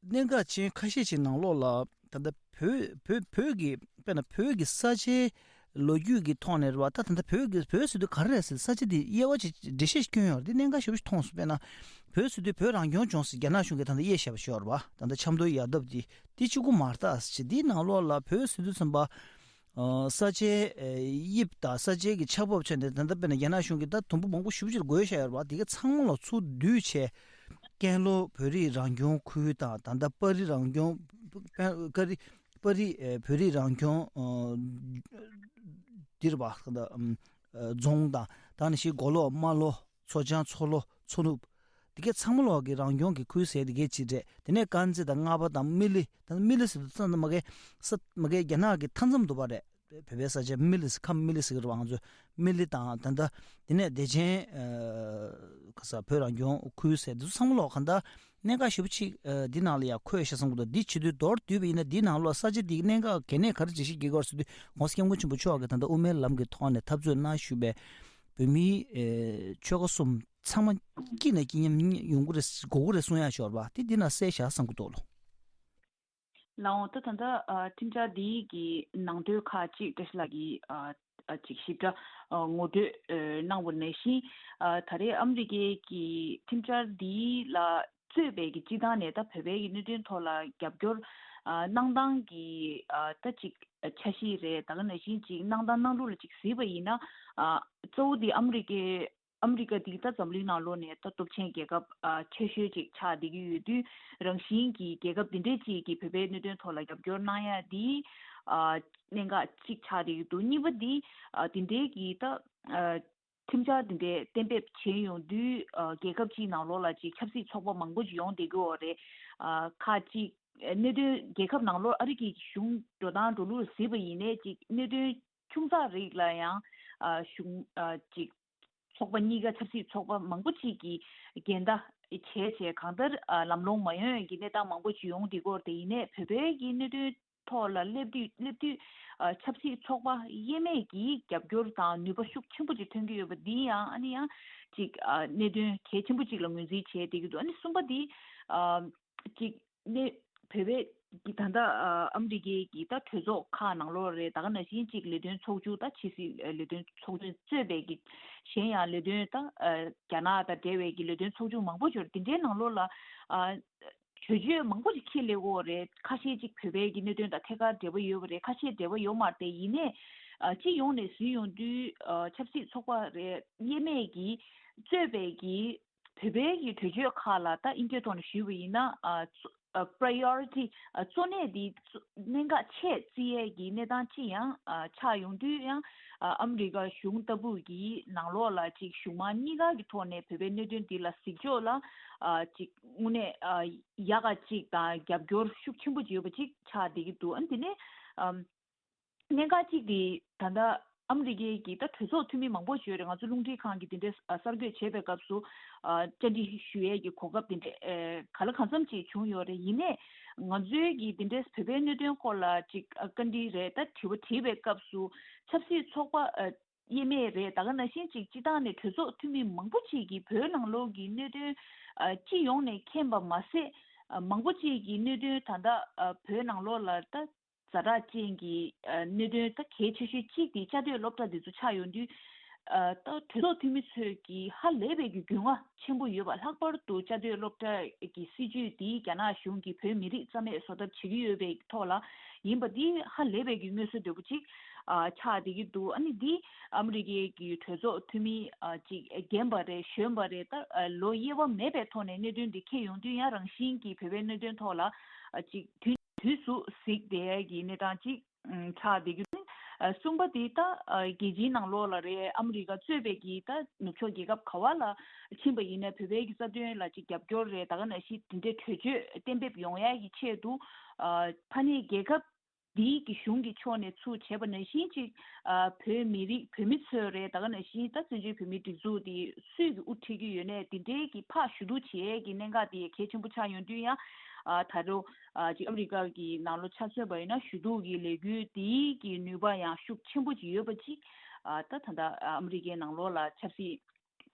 གནད་འགག་ཅན་ཁ་ཤས་ཅིག་ནང་ལོགས་ལ་ད་ལྟ་བོད་བོད་བོད་ཀྱི་དཔེར་ན་བོད་ཀྱི་ས་ཆའི་ལོ་རྒྱུས་ཀྱི་ཐོག་ནས་རེད་བ། ད་ད་ལྟ་བོད་ཀྱི་བོད་ཟེར་དུས་ག་རེ་རེད་ཟེར་ས་ཆ་དེ་དབྱེ་བ་ཅིག་འགྲེལ་བཤད་ཅིག་བསྐྱོན་ཡོད་རེད། དེ་གནད་འགག་ཞེ་པོ་ཅིག་མཐོང་སོང་། དཔེར་ན་བོད་ཟེར་དུས་བོད་རང་སྐྱོང་ལྗོངས་ཟེར་རྒྱ་ནག་གཞུང་གིས་ད་ལྟ་དབྱེ་བཞག་པ་ཞིག་ཡོད་རེད་བ། ད་ལྟ་ཆབ་མདོ་ཡ་འདབས་དེ་དེ་གཅིག་པུ་མ་རེད་ད་ཟེར་བྱས། དེའི་ནང་ལོགས་ལ་བོད་ཟེར་དུས་ཙམ་པ། ཨ་ས་ཆའི་ཨ་དབྱིབས་དང་ས་ཆའི་གི་ཆགས་བབ་ཆ་ནས་ད་ལྟ་དཔེར་ན་རྒྱ་ནག་གཞུང་གིས་ད་དུམ་བུ་མང་པོ་ཞེ་པོ་ཅིག་བགོས་བཞག་ཡོད་རེད་བ། དེ་ག་ཚང་མ་ལ་ཚུར་བསྡུས་བྱས་ཀན་ལྷོ་བོད་རིགས་རང་སྐྱོང་ཁུལ་དང་ད་ལྟ་པ་རི་རང་སྐྱོང་པ་རི་པ་རི་ཨ་བོད་རིགས་རང་སྐྱོང་ཨ་འདི་རེད་བ། ད་ལྟ་ཨམ་ཨ་རྫོང་དང་ད་ནི་ཤི་མགོ་ལོག་རྨ་ལྷོ། མཚོ་བྱང་མཚོ་ལྷོ་མཚོ་ནུབ། དེ་གའི་ཚང་མ་ལོག་གི་རང་སྐྱོང་གི་ཁུལ་ཟེར་དེ་གའི་ཅིག་རེད། དེ་ནས་དཀར་མཛེས་དང་རྔ་པ་དང་སྨི་ལི། ད་སྨི་ལི་ཟེར་དུས་ཙམ་ན་མ་གའི་ས་མ་གའི་རྒྱ་ནག་གི་མཐའ་མཚམས་འདུག་པ་རེད། བོད་པའི་ས་ཆ་སྨི་ལི་ཟེར། ཁམས་སྨི་ལི་ཟེར་གི་རེད་པ། ང་ཚོས་སྨི་ལི་དང་ད་ལྟ་དེ་ནས་བདེ་ཆེན་ཨ་ག་ས་བོད་རང་སྐྱོང་ཁུལ་ཟེར་དེ་ཚོ་ཚང་མ་ལོག་ག་ད་གནད་འགག་ཞེ་པོ་ཅིག་ཨ་འདི་ནང་ལ་ཡང་འཁོད་ཤག་བསམ་གི་འདུག་འདི་བྱེད་དུས་མདོར་བསྡུས་པ་ཡིན་ན་འདིའི་ནང་ལོགས་ས་ཆ་འདིའི་གནད་འགག་གལ་གནད་ག་རེ་འཇིགས་ཤིག་སྐྱེ་གི་ཡོད་རེད་ཟེར་དུས། ༸གོང་ས་༸སྐྱབས་མགོན་ཆེན་པོ་མཆོག་གིས་ད་ལྟ་དབུ་མའི་ལམ་གྱི་ཐོག་ནས་འཐབ་རྩོད་གནང་བཞུགས་པའི་བོད་མིའི་ཨེ་ཆོལ་ཁ་གསུམ་ཚང་མ་སྐྱིད་ན་སྐྱིད་མཉམ་ཡོང་གི་རེད། དགོས་ཀྱི་རེད་གསུང་ཡག་ཤོར་བ་དེ་འདི་ན་གསལ་བཞག་བསམ་གྱི་འདུག་ལོ། ལགས་འོང་། ད་ད་ལྟ་ཨ་ཁྲིམས་འཆར་འདིའི་གི་ནང་དོན་ཁག་ཅིག་བཀྲ་ཤིས་ལགས་ཀྱིས་ཨ་ཨ་ཅིག་ཞིབ་ཕྲ་ཨ་ངོ་སྤྲོད་ཨ་གནང་བ་ནང་བཞིན། ཨ་ད་རེས་ཨ་མི་རི་ཀའི་གི་ཁྲིམས་འཆར་འདི་ལ་གཙོས་པའི་གི་སྤྱི་བཏང་ནས་ད་བོད་པའི་གི་གནད་དོན་ཐོག་ལ་རྒྱབ་སྐྱོར་ཨ་གནང་སྟངས་ཀྱི་ཨ་ད་ཅིག་འཆར་གཞི་རེད། ད་ག་ནང་བཞིན་ཅིག་གནང་སྟངས་གནང་ལུགས་ལ་ཅིག་གཟིགས་པ་ཡིན་ན། ཨ་གཙོ་བོ་འདི་ཨ་མི་རི་ཀའི་ཨ་མི་རི་ཀ་འདི་ད་འཛམ་གླིང་ནང་ལོགས་ནས་ད་སྟོབས་ཆེན་རྒྱལ་ཁབ་ཨ་ཆེ་ཤོས་ཅིག་ཆགས་བསྡད་ཀྱི་ཡོད་དུས། རང་བཞིན་གྱིས་རྒྱལ་ཁབ་འདི་འདྲའི་ཅིག་གིས་བོད་པའི་གནད་དོན་ཐོག་ལ་རྒྱབ་སྐྱོར་གནང་ཡ་འདི་ཨ་གནད་འགག་ཅིག་ཆགས་བསྡད་ཀྱི་འདུག་གཉིས་པ་འདི་ཨ་དེ་འདྲའི་གི་ད་ཨ་ཁྲིམས་འཆར་དེ་འདྲའི་གཏན་འབེབས་བྱས་ཡོང་དུས། ཨ་རྒྱལ་ཁབ་ཅིག་ནང་ལོགས་ལ་ཅིག་ཆབ་སྲིད་ཚོགས་པ་མང་པོ་ཅིག་ཡོང་བསྡད་ཀྱི་ཡོད་རེད། ཨ་ཁག་ཅིག་གནད་དོན་རྒྱལ་ཁབ་ནང་ལོགས་ཨ་རི་གི་གཞུང་འགྲོ་སྟངས་འགྲོ་ལུགས་གཟིགས་པ་ཡིན་ནའི་ཅིག་གནད་དོན་ཆུང་ཙག་རིགས་ལ་ཡང་ཨ་གཞུང་ཨ་ཅིག་ཚོགས་པ་གཉིས་ཀ་ཆབ་སྲིད་ཚོགས་པ་མང་པོ་ཅིག་གིས་འགལ་ཟླ་བྱས་བྱས་གང་ལྟར་ཨ་ལམ་ལྷོང་མ་ཡོང་ཡ་གི་གནས་སྟངས་མང་པོ་ཅིག་ཡོང་བསྡད་ཀྱི་ཡོད་རེད། དེ་ཡིན་ནའི་བོད་པའི་གི་གནད་དོན་ཐོག་ལ་སླེབས་དུས་སླེབས་དུས་ཨ་ཆབ་སྲིད་ཚོགས་པ་དབྱེ་མེད་ཀྱི་རྒྱབ་སྐྱོར་དང་ནུས་པ་ཤུགས་ཆེན་པོ་ཅིག་ཐོན་གྱི་ཡོད་པ་འདི་ཡང་ཨ་ནི་ཡང་ཅིག་ཨ་གནད་དོན་གལ་ཆེན་པོ་ཅིག་ལ་ངོས་འཛིན་བྱས་བསྡད་ཀྱི་འདུག་ཨ་ནི་གསུམ་པ་འདི་ཨ་ཅིག་ནས་བོད་པའི་གི་ད་ལྟ་ཨ་ཨ་མི་རི་ཀའི་གི་ད་གྲོས་ཚོགས་ཁག་ནང་ལོགས་རེད། ད་ག་ནང་བཞིན་ཅིག་ལས་དོན་ཚོགས་ཆུང་ད་ཕྱི་སྲིད་ལས་དོན་ཚོགས་ཆུང་གཙོས་པའི་གི་གཞན་ཡང་ལས་དོན་ད་ཨ་རྒྱ་ནག་དང་འབྲེལ་བའི་གི་ལས་དོན་ཚོགས་ཆུང་མང་པོ་ཡོད་རེད། དེ་འདྲའི་ནང་ལོགས་ལ་ཨ་གྲོས་ཆོད་མང་པོ་ཞིག་འཁྱེར་སླེབས་ཀྱི་ཡོད་རེད། ཁ་ཤས་ཅིག་བོད་པའི་གི་གནད་དོན་དང་ཐད་ཀར་འབྲེལ་བ་ཡོད་པ་རེད། ཁ་ཤས་འབྲེལ་བ་ཡོད་མ་རེད། དེ་ཡིན་ནའི་ཨ་སྤྱི་ཡོངས་ནས་གཟིགས་ཡོང་དུས་ཨ་ཆབ་སྲིད་ཚོགས་པ་རེད། དབྱེ་མེད་ཀྱིས་གཙོས་པའི་གི་བོད་པའི་གི་གྲོས་ཆོད་ཁག་ལ་ད་དབྱིན་སྐད་ཐོག་ནས་ཞུས་པ་ཡིན་ན་ཨ་གཙོ་ཨ་priority ཨ་གཙོ་གནད་འདི་གཙོ་གནད་འགག་ཆེ་བརྩི་ཡས་ཀྱི་གནས་སྟངས་ཅིག་ཡང་ཨ་ཆགས་ཡོང་དུས་ཡང་ཨ་ཨ་མི་རི་ཀ་གཞུང་ལྟ་བུ་གི་ནང་ལོགས་ལ་ཅིག་གཞུང་མང་གཉིས་ཀ་གི་ཐོག་ནས་བོད་པའི་གནད་དོན་འདི་ལ་གཟིགས་ཕྱོགས་ལ་ཨ་ཅིག་དངོས་གནས་ཨ་ཡག་ག་ཅིག་དང་རྒྱབ་སྐྱོར་ཤུགས་ཆེན་པོ་ཅིག་ཡོད་པ་ཅིག་ཆགས་བསྡད་ཀྱི་འདུག་ཨ་ནི་དེ་ནས་ཨམ་གནད་འགག་ཅིག་དེ་ད་ལྟ་ཨ་མི་རི་ཀའི་གི་ད་གྲོས་ཚོགས་འཐུས་མི་མང་པོ་ཞིག་ཡོད་རེད། ང་ཚོ་རླུང་འཕྲིན་ཁང་གི་དེ་འདྲའི་གསར་འགོད་བྱས་པའི་སྐབས་སུ་ཨ་བཅར་འདྲི་ཞུ་ཡས་ཀྱི་གོ་སྐབས་དེ་འདྲ་ཨེ་ག་ལ་གང་འཚམ་ཅིག་བྱུང་ཡོད་རེད། ཡིན་ནའི་ང་ཚོའི་གི་དེ་འདྲའི་བོད་པའི་གནད་དོན་སྐོར་ལ་ཅིག་ཨ་བཀའ་འདྲི་རེད། ད་དྲི་བ་དྲིས་པའི་སྐབས་སུ་ཆབ་སྲིད་ཚོགས་པ་ཨ་དབྱེ་མེད་རེད། ད་ག་ནང་བཞིན་ཅིག་སྤྱི་བཏང་ནས་གྲོས་ཚོགས་འཐུས་མི་མང་པོ་ཅིག་གིས་བོད་ནང་ལོགས་ཀྱི་གནད་དོན་ཨ་སྤྱི་ཡོངས་ནས་མཁྱེན་པ་མ་ཟད། ཨ་མང་པོ་ཅིག་གིས་གནད་དོན་ད་ལྟ་ཨ་བོད་ནང་ལོགས་ལ་ད་ཛ་དྲག་ཅན་གྱི་ཨ་གནད་དོན་ད་གལ་ཆེ་ཤོས་གཅིག་དེ་བཅའ་སྡོད་སློབ་གྲྭ་འདི་ཚོ་ཆགས་ཡོང་དུས། ཨ་ད་གྲོས་ཚོགས་འཐུས་མི་ཚོས་ཀྱིས་ཧ་ལས་པའི་གི་རྒྱུས་མངའ་ཆེན་པོ་ཡོད་པ། ལྷག་པར་དུ་བཅའ་སྡོད་སློབ་གྲྭ་གི་སྲིད་ཇུས་འདིས་རྒྱ་ནག་གཞུང་གིས་བོད་མི་རིགས་རྩ་མེད་བཟོ་ཐབས་བྱེད་ཀྱི་ཡོད་པའི་ཐོག་ལ་ཡིན་པ། འདི་ཧ་ལས་པའི་གི་དངོས་སུ་འདོད་པོ་ཅིག་ཨ་ཆགས་བསྡད་ཀྱི་འདུག་ཨ་ནི་འདི་ཨ་མི་རི་ཀའི་གི་གྲོས་ཚོགས་འཐུས་མི་ཨ་ཅིག་རྒན་པ་རེད། གཞོན་པ་རེད། ད་ཨ་ལོ་དབྱེ་བ་མེད་པའི་ཐོག་ནས་གནད་དོན་འདི་འཁྱེར་ཡོང་དུས་ཡང་རང་བཞིན་གྱིས་བོད་པའི་གནད་དོན་ཐོག་ལ་ཨ་ཅིག་དུས་དུས་སུ་གཟིགས་བསྡད་ཡས་ཀྱི་གནས་སྟངས་ཅིག་ཨ་ཆགས་བསྡད་ཀྱི་འདུག་ཨ་གསུམ་པ་དེ་ད་ཨ་རྒྱལ་སྤྱིའི་ནང་ལོགས་ལ་རེད། ཨ་མི་རི་ཀ་གཙོས་པའི་གི་ད་ནུབ་ཕྱོགས་རྒྱལ་ཁབ་ག་བ་ལ་ཕྱིན་པ་ཡིན་ན་བོད་པའི་གི་རྩ་དོན་ལ་ཅིག་རྒྱབ་སྐྱོར་རེད། ད་ག་ནང་བཞིན་དེ་འདྲའི་གྲོས་ཆོད་གཏན་འབེབས་ཡོང་ཡ་གི་ཆེད་དུ་ཨ་ཕ་ནས་རྒྱལ་ཁབ་འདིའི་གི་གཞུང་གི་ཕྱོགས་ནས་ཚུར་བྱས་པ་ནང་བཞིན་ཅིག་ཨ་བོད་མི་རིགས་བོད་མི་ཚོས་རེད། ད་ག་ནང་བཞིན་ད་བཙན་བྱོལ་བོད་མིའི་སྒྲིག་འཛུགས་དེ་སུས་གི་དབུ་ཁྲིད་ཀྱི་ཡོད་ནས་དེ་འདྲའི་གི་ཕར་ཞུ་གཏུག་བྱེད་ཡས་གི་གནད་འགག་དེ་གལ་ཆེན་པོ་ཆགས་ཡོང་དུས་ཡང་ཨ་ད་རུང་ཨ་ཅིག་ཨ་མི་རི་ཀ་གི་ནང་ལོགས་ཆ་མཚོན་པ་ཡིན་ན་ཞུ་གཏུག་གི་ལས་འགུལ་དེའི་གི་ནུས་པ་ཡང་ཤུགས་ཆེན་པོ་ཅིག་ཡོད་པ་ཅིག་ཨ་ད་ད་ལྟ་ཨ་མི་རི་ཀའི་ནང་ལོགས་ལ་ཆབ་སྲིད་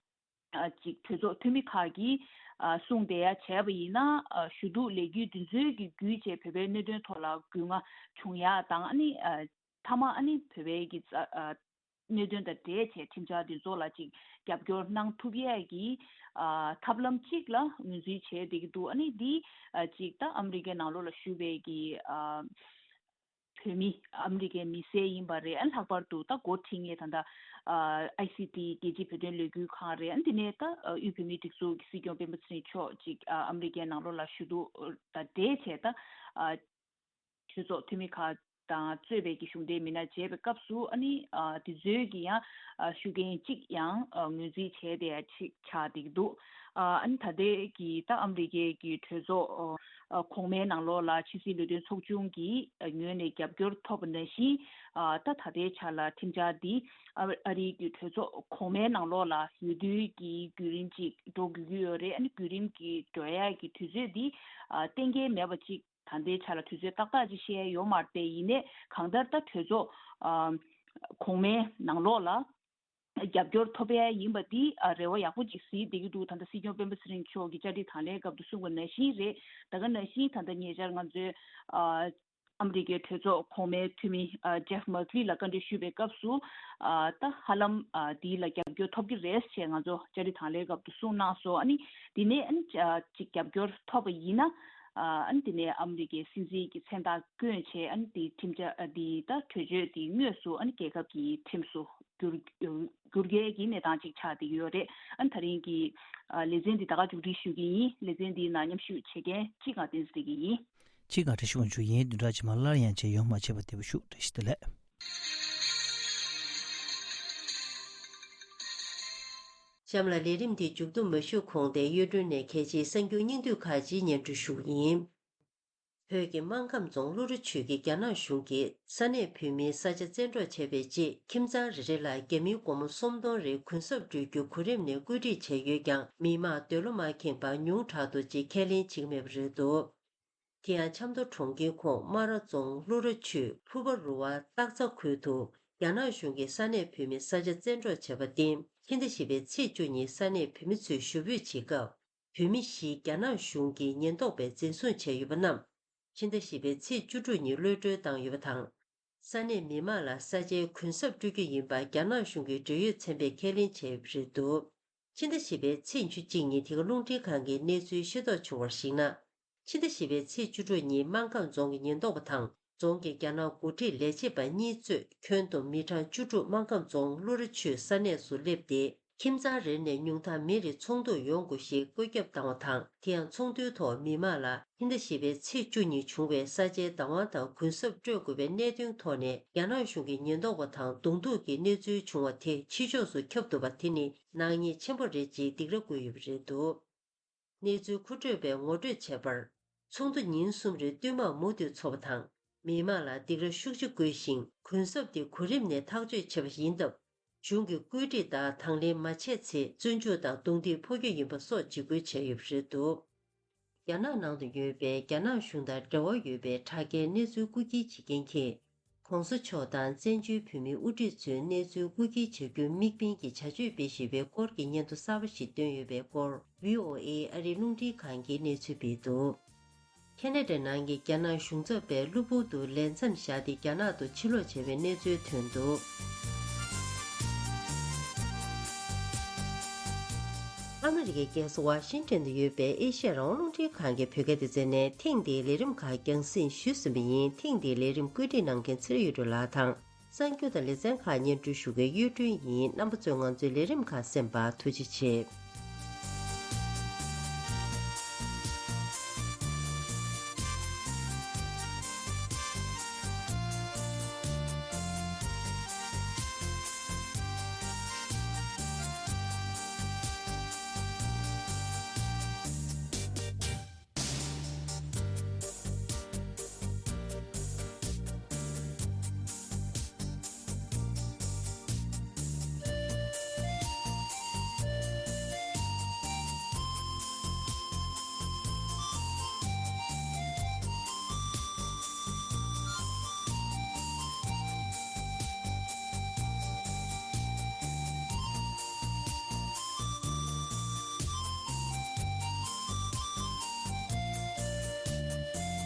ཨ་ཅིག་གྲོས་ཚོགས་འཐུས་མི་ཁག་གིས་ཨ་གསུངས་བསྡད་ཡ་བྱས་པ་ཡིན་ན་ཨ་ཞུ་གཏུག་ལས་འགུལ་འདི་ཚོའི་གི་བརྒྱུད་བྱས་བོད་པའི་གནད་དོན་ཐོག་ལ་རྒྱུས་མངའ་བྱུང་ཡ་དང་། ཨ་ནི་ཨ་མཐའ་མ་ཨ་ནི་བོད་པའི་གི་རྩ་ཨ་གནད་དོན་དང་འབྲེལ་བྱས་ཁྲིམས་འཆར་འདི་ཚོ་ལ་ཅིག་རྒྱབ་སྐྱོར་གནང་ཐུབ་ཡས་ཀྱི་ཨ་ཐབས་ལམ་ཅིག་ལ་ངོས་འཛིན་བྱས་བསྡད་ཀྱི་འདུག་ཨ་ནི་འདི་ཨ་ཅིག་ད་ཨ་མི་རི་ཀའི་ནང་ལོགས་ལ་བཞུགས་པའི་གི་ཨ་བོད་མི་ཨ་མི་རི་ཀའི་མི་སེར་ཡིན་པ་རེད། ཨ་ལྷག་པར་དུ་ད་འགོ་ཁྲིད་མཁན་ད་ལྟ་ཨ་ཨའི་སི་ཊི་རྒྱལ་སྤྱིའི་བོད་དོན་ལས་འགུལ་ཁང་རེད། ཨ་འདི་ནས་ད་ཨ་དབུས་བོད་མིའི་སྒྲིག་འཛུགས་ཀྱི་སྲིད་སྐྱོང་སྤེན་པ་ཚེ་རིང་མཆོག་ཅིག་ཨ་ཨ་མི་རི་ཀའི་ནང་ལོགས་ལ་ཞུ་གཏུག་དང་འབྲེལ་བྱས་ད་ཨ་གྲོས་ཚོགས་འཐུས་མི་ཁག་ དང་གཙོས་པའི་གི་གཞུང་འབྲེལ་མི་སྣ་མཇལ་བའི་སྐབས་སུ་ཨ་ནི་ཨ་དེ་ཚོའི་གི་ཡང་ཨ་ཤུགས་རྐྱེན་གཅིག་ཡང་ཨ་ངོས་འཛིན་བྱས་ཏེ་ཡང་ཅིག་ཆགས་བསྡད་ཀྱི་འདུག་ཨ་ཨ་ནི་ད་ལྟའི་གི་ད་ཨ་མི་རི་ཀའི་གི་གྲོས་ཚོགས་ཨ་གོང་མའི་ནང་ལོགས་ལ་ཕྱི་སྲིད་བློན་ཆེན་ཚོགས་ཆུང་གི་ཨ་ངོས་ནས་རྒྱབ་སྐྱོར་ཐོབ་པ་ནང་བཞིན་ཨ་ད་ད་ལྟའི་ཆ་ལ་ཁྲིམས་འཆར་འདི་ཨ་ཨ་རིའི་གི་གྲོས་ཚོགས་གོང་མའི་ནང་ལོགས་ལ་ཡོད་དུས་ཀྱི་བརྒྱུད་རིམ་ཅིག་འགྲོ་དགོས་ཀྱི་ཡོད་རེད། ཨ་ནི་བརྒྱུད་རིམ་གྱི་འགྲོ་ཡ་གི་དུས་ཚོད་འདི་ཨ་གཏན་འཁེལ་མེད་པ་ཅིག་ད་ལྟའི་ཆ་ལ་དུས་ཚོད་ཏག་ཏག་ཅིག་ཤེས་ཡ་ཡོད་མ་རེད་པས། ཡིན་ནའི་གང་ལྟར་ད་གྲོས་ཚོགས་ཨ་གོང་མའི་ནང་ལོགས་ལ་རྒྱབ་སྐྱོར་ཐོབ་ཡ་ཡིན་པ་འདི་ཨ་རེ་བ་ཡག་པོ་ཅིག་གཟིགས་བསྡད་ཀྱི་འདུག་ད་ལྟ་སྲིད་སྐྱོང་སྤེན་པ་ཚེ་རིང་མཆོག་གིས་བཅར་འདྲི་དང་ལེན་སྐབས་དུ་གསུངས་པ་ནང་བཞིན་རེད། ད་ག་ནང་བཞིན་ད་ལྟ་ཉེ་ཆར་ང་ཚོའི་ཨ་ཨ་མི་རི་ཀའི་གྲོས་ཚོགས་གོང་མའི་འཐུས་མི་ཨ་ཇེབ་མག་ལི་ལ་བཀའ་འདྲི་ཞུས་པའི་སྐབས་སུ་ཨ་ད་ཧ་ལམ་ཨ་འདི་ལ་རྒྱབ་སྐྱོར་ཐོབ་ཀྱི་རེད་ཅེས་ང་ཚོ་བཅར་འདྲི་དང་ལེན་སྐབས་དུ་གསུངས་གནང་སོང་། ཨ་ནི་འདི་ནས་ཨ་ནི་ཨ་ཅིག་རྒྱབ་སྐྱོར་ཐོབ་པ་ཡིན་ན་ཨ་ཨ་ནི་འདི་ནས་ཨ་མི་རི་ཀའི་སྲིད་འཛིན་གྱི་མཚན་རྟགས་བསྐྱོན་བྱས་ཨ་ནི་འདི་ཁྲིམས་འཆར་ཨ་འདི་ད་གྲོས་ཆོད་འདི་དངོས་སུ་ཨ་ནི་རྒྱལ་ཁབ་ཀྱི་ཁྲིམས་སུ་བསྒྱུར་བསྒྱུར་གལ་གྱི་གནས་སྟངས་ཅིག་ཆགས་བསྡད་ཡོད་རེད། ཨ་ནི་ད་རིང་གི་ཨ་ལེ་ཚན་འདི་ད་ག་མཇུག་སྒྲིལ་ཞུ་གི་ཡིན། ལེ་ཚན་འདིའི་ནང་མཉམ་ཞུགས་བྱེད་མཁན་གཅིག་ང་བསྟན་འཛིན་བདེ་སྐྱིད་ཡིན། གཅིག་ང་བཀྲ་ཤིས་དབང་ཕྱུག་ཡིན། བདུན་ཕྲག་རྗེས་མ་སླར་ཡང་མཇལ་ཡོང་། མ་མཇལ་བར་བདེ་པོ་བཞུགས། བཀྲ་ཤིས་བདེ་ལེགས། གཤམ་ལ་ལས་རིམ་འདི་མཇུག་བསྡོམས་མ་ཞུས་གོང་དེ་གཡུ་སྒྲོན་ནས་གལ་ཆེའི་གསར་འགྱུར་སྙིང་བསྡུས་ཁག་ཅིག་སྙན་སྒྲོན་ཞུ་གི་ཡིན། བོད་ཀྱི་སྨར་ཁམས་རྫོང་ཀླུ་རི་ཆུས་ཀྱིས་རྒྱ་ནག་གཞུང་གིས་ས་གནས་བོད་མིའི་ས་ཆ་བཙན་འཕྲོག་བྱས་པའི་རྗེས་ཁྱིམ་ཚང་རེ་རེ་ལ་རྒྱ་མིའི་སྒོར་མོ་སུམ་སྟོང་རེའི་གུན་གསབ་སྤྲོད་རྒྱུ་གོ་རིམ་ནས་བཀོད་སྒྲིག་བྱས་ཡོད་ཀྱང་མི་མང་འདོད་བློ་མ་ཁེངས་པར་ཉུང་དྲགས་ཐོག་ཅིག་ཁས་ལེན་བྱེད་ཀྱི་མེད་པ་རེད་འདུག་དེ་ཡང་ཆབ་མདོ་གྲོང་ཁྱེར་ཁོངས་སྨ་ར་རྫོང་ཀླུ་རི་ཆུས་ཕུ་བ་རུ་བ་སྟག་ཚང་ཁུལ་དུ་རྒྱ་ནག་གཞུང་གིས་ས་གནས་བོད་མིའི་ས་ཆ་བཙན་འཕྲོག་བྱས་པར་བརྟེན་ཕྱི་ཟླ་བཞི་པའི་ཚེས་བཅུ་ཉིན་ས་གནས་བོད་མི་ཚོས་ཞུ་འབོད་བྱེད་སྐབས། བོད་མི་བཞི་རྒྱ་ནག་གཞུང་གི་ཉེན་རྟོག་པས་འཛིན་བཟུང་བྱས་ཡོད་པ་རྣམས་ཕྱི་ཟླ་བཞི་པའི་ཚེས་བཅུ་དྲུག་ཉིན་གློད་གྲོལ་བཏང་ཡོད་པ་དང་། ས་གནས་མི་མང་ལ་ས་ཆའི་གུན་གསབ་སྤྲོད་རྒྱུ་ཡིན་པ་རྒྱ་ནག་གཞུང་གི་འབྲེལ་ཡོད་ཚན་པས་ཁས་ལེན་བྱས་ཡོད་པ་རེད་འདུག་ཕྱི་ཟླ་བཞི་པའི་ཚེས་ཉེར་གཅིག་ཉིན་དེ་ག་རླུང་འཕྲིན་ཁང་གིས་གནས་ཚུལ་ཤེས་རྟོགས་བྱུང་བར་གཞིགས་ན། ཕྱི་ཟླ་བཞི་པའི་ཚེས་བཅུ་དྲུག་ཉིན་སྨར་ཁམས་རྫོང་གི་ཉེན་རྟོག་པ་དང་རྫོང་གི་རྒྱ་ནག་འགོ་ཁྲིད་ལས་བྱེད་པ་གཉིས་གཙོས་ཁྱོན་བསྡོམས་མི་གྲངས་བཅུ་དྲུག་སྨར་ཁམས་རྫོང་ཀླུ་རི་ཆུའི་ས་གནས་སུ་སླེབས་ཏེ། ཁྱིམ་ཚང་རེ་ནས་ཉུང་མཐར་མི་རེ་ཚོགས་འདུར་ཡོང་དགོས་ཞེས་བཀོད་ཁྱབ་བཏང་བ་དང་། དེ་ཡང་ཚོགས་འདུའི་ཐོག་མི་མང་ལ་ཕྱི་ཟླ་བཞི་པའི་ཚེས་བཅུ་ཉིན་བྱུང་བའི་ས་ཆའི་བདག་དབང་དང་གུན་གསབ་སྤྲོད་དགོས་པའི་གནད་དོན་ཐོག་ནས་རྒྱ་ནག་གཞུང་གི་ཉེན་རྟོག་པ་དང་གདོང་ཐུག་གི་གནས་ཚུལ་བྱུང་བ་དེ་ཕྱི་ཕྱོགས་སུ་ཁྱབ་འདུག་པ་དེ་ནི་ནག་ཉེས་ཆེན་པོ་རེད་ཅེས་སྡིགས་ར་བསྐུལ་ཡོད་པ་རེད་འདུག་གནས་ཚུལ་མཁོ་སྤྲོད་པས་ངོ་སྤྲོད་བྱས་པར། ཚོགས་འདུ་ཉིན་གསུམ་རིང་བསྟུད་མར་མུ་མཐུད་འཚོགས་པ་དང་། མི་མང་ལ་སྡིགས་ར་ཤུགས་ཆེ་བསྐུལ་ཞིང་གུན་གསབ་དེ་གོ་རིམ་ནས་ཐག་གཅོད་བྱས་པ་ཡིན་སྟབས། གཞུང་གི་བཀོད་སྒྲིག་ལྟར་དང་ལེན་མ་བྱས་ཚེ་བཙོན་འཇུག་དང་རྡུང་རྡེག་ཕོག་རྒྱུ་ཡིན་པ་སོགས་འཇིགས་སྐུལ་བྱས་ཡོད་པ་རེད་འདུག་རྒྱ་ནག་ནང་དུ་ཡོད་པའི་རྒྱ་ནག་གཞུང་དང་འབྲེལ་བ་ཡོད་པའི་དྲ་རྒྱའི་གནས་ཚུལ་རྐུ་འཁྱེར་བྱེད་མཁན་གྱིས། ྋགོང་ས་མཆོག་དང་བཙན་བྱོལ་བོད་མིའི་དབུ་ཁྲིད་ཚོའི་གནས་ཚུལ་རྐུ་འཁྱེར་བྱ་རྒྱུར་དམིགས་འབེན་གྱིས་བྱ་སྤྱོད་སྤེལ་བཞིན་པའི་སྐོར་གྱི་སྙན་ཐོ་གསར་པ་ཞིག་བཏོན་ཡོད་པའི་སྐོར། བྷི་ཨོ་ཨེ་ཨ་རིའི་རླུང་འཕྲིན་ཁང་གིས་གནས་ཚུལ་སྤེལ་འདུག་ཁེ་ན་ཌའི་ནང་གི་རྒྱ་ནག་གཞུང་ཚབ་པས་གློ་བུར་དུ་ལས་མཚམས་བཞག་སྟེ་རྒྱ་ནག་ཏུ་ཕྱིར་ལོག་བྱས་པའི་གནས་ཚུལ་ཐོན་འདུག་ཨ་མི་རི་ཀའི་རྒྱལ་ས་ཝ་ཤིང་ཊོན་དུ་ཡོད་པའི་ཨེ་ཤེ་ཡ་རང་དབང་རླུང་འཕྲིན་ཁང་གི་བོད་སྐད་སྡེ་ཚན་ནས་ཐེངས་འདིའི་ལས་རིམ་ཁག་རྒྱང་སྲིང་ཞུས་ཟིན་པ་ཡིན། ཐེངས་འདིའི་ལས་རིམ་བཀོད་སྒྲིག་གནང་མཁན་ཚེ་རིང་གཡུ་སྒྲོན་ལགས་དང་། གསར་འགྱུར་དང་ལེ་ཚན་ཁག་སྙན་སྒྲོན་ཞུ་མཁན་གཡུ་སྒྲོན་ཡིན། རྣམ་པ་ཚོས་ང་ཚོའི་ལས་རིམ་ཁག་གསན་པར་ཐུགས་རྗེ་ཆེ།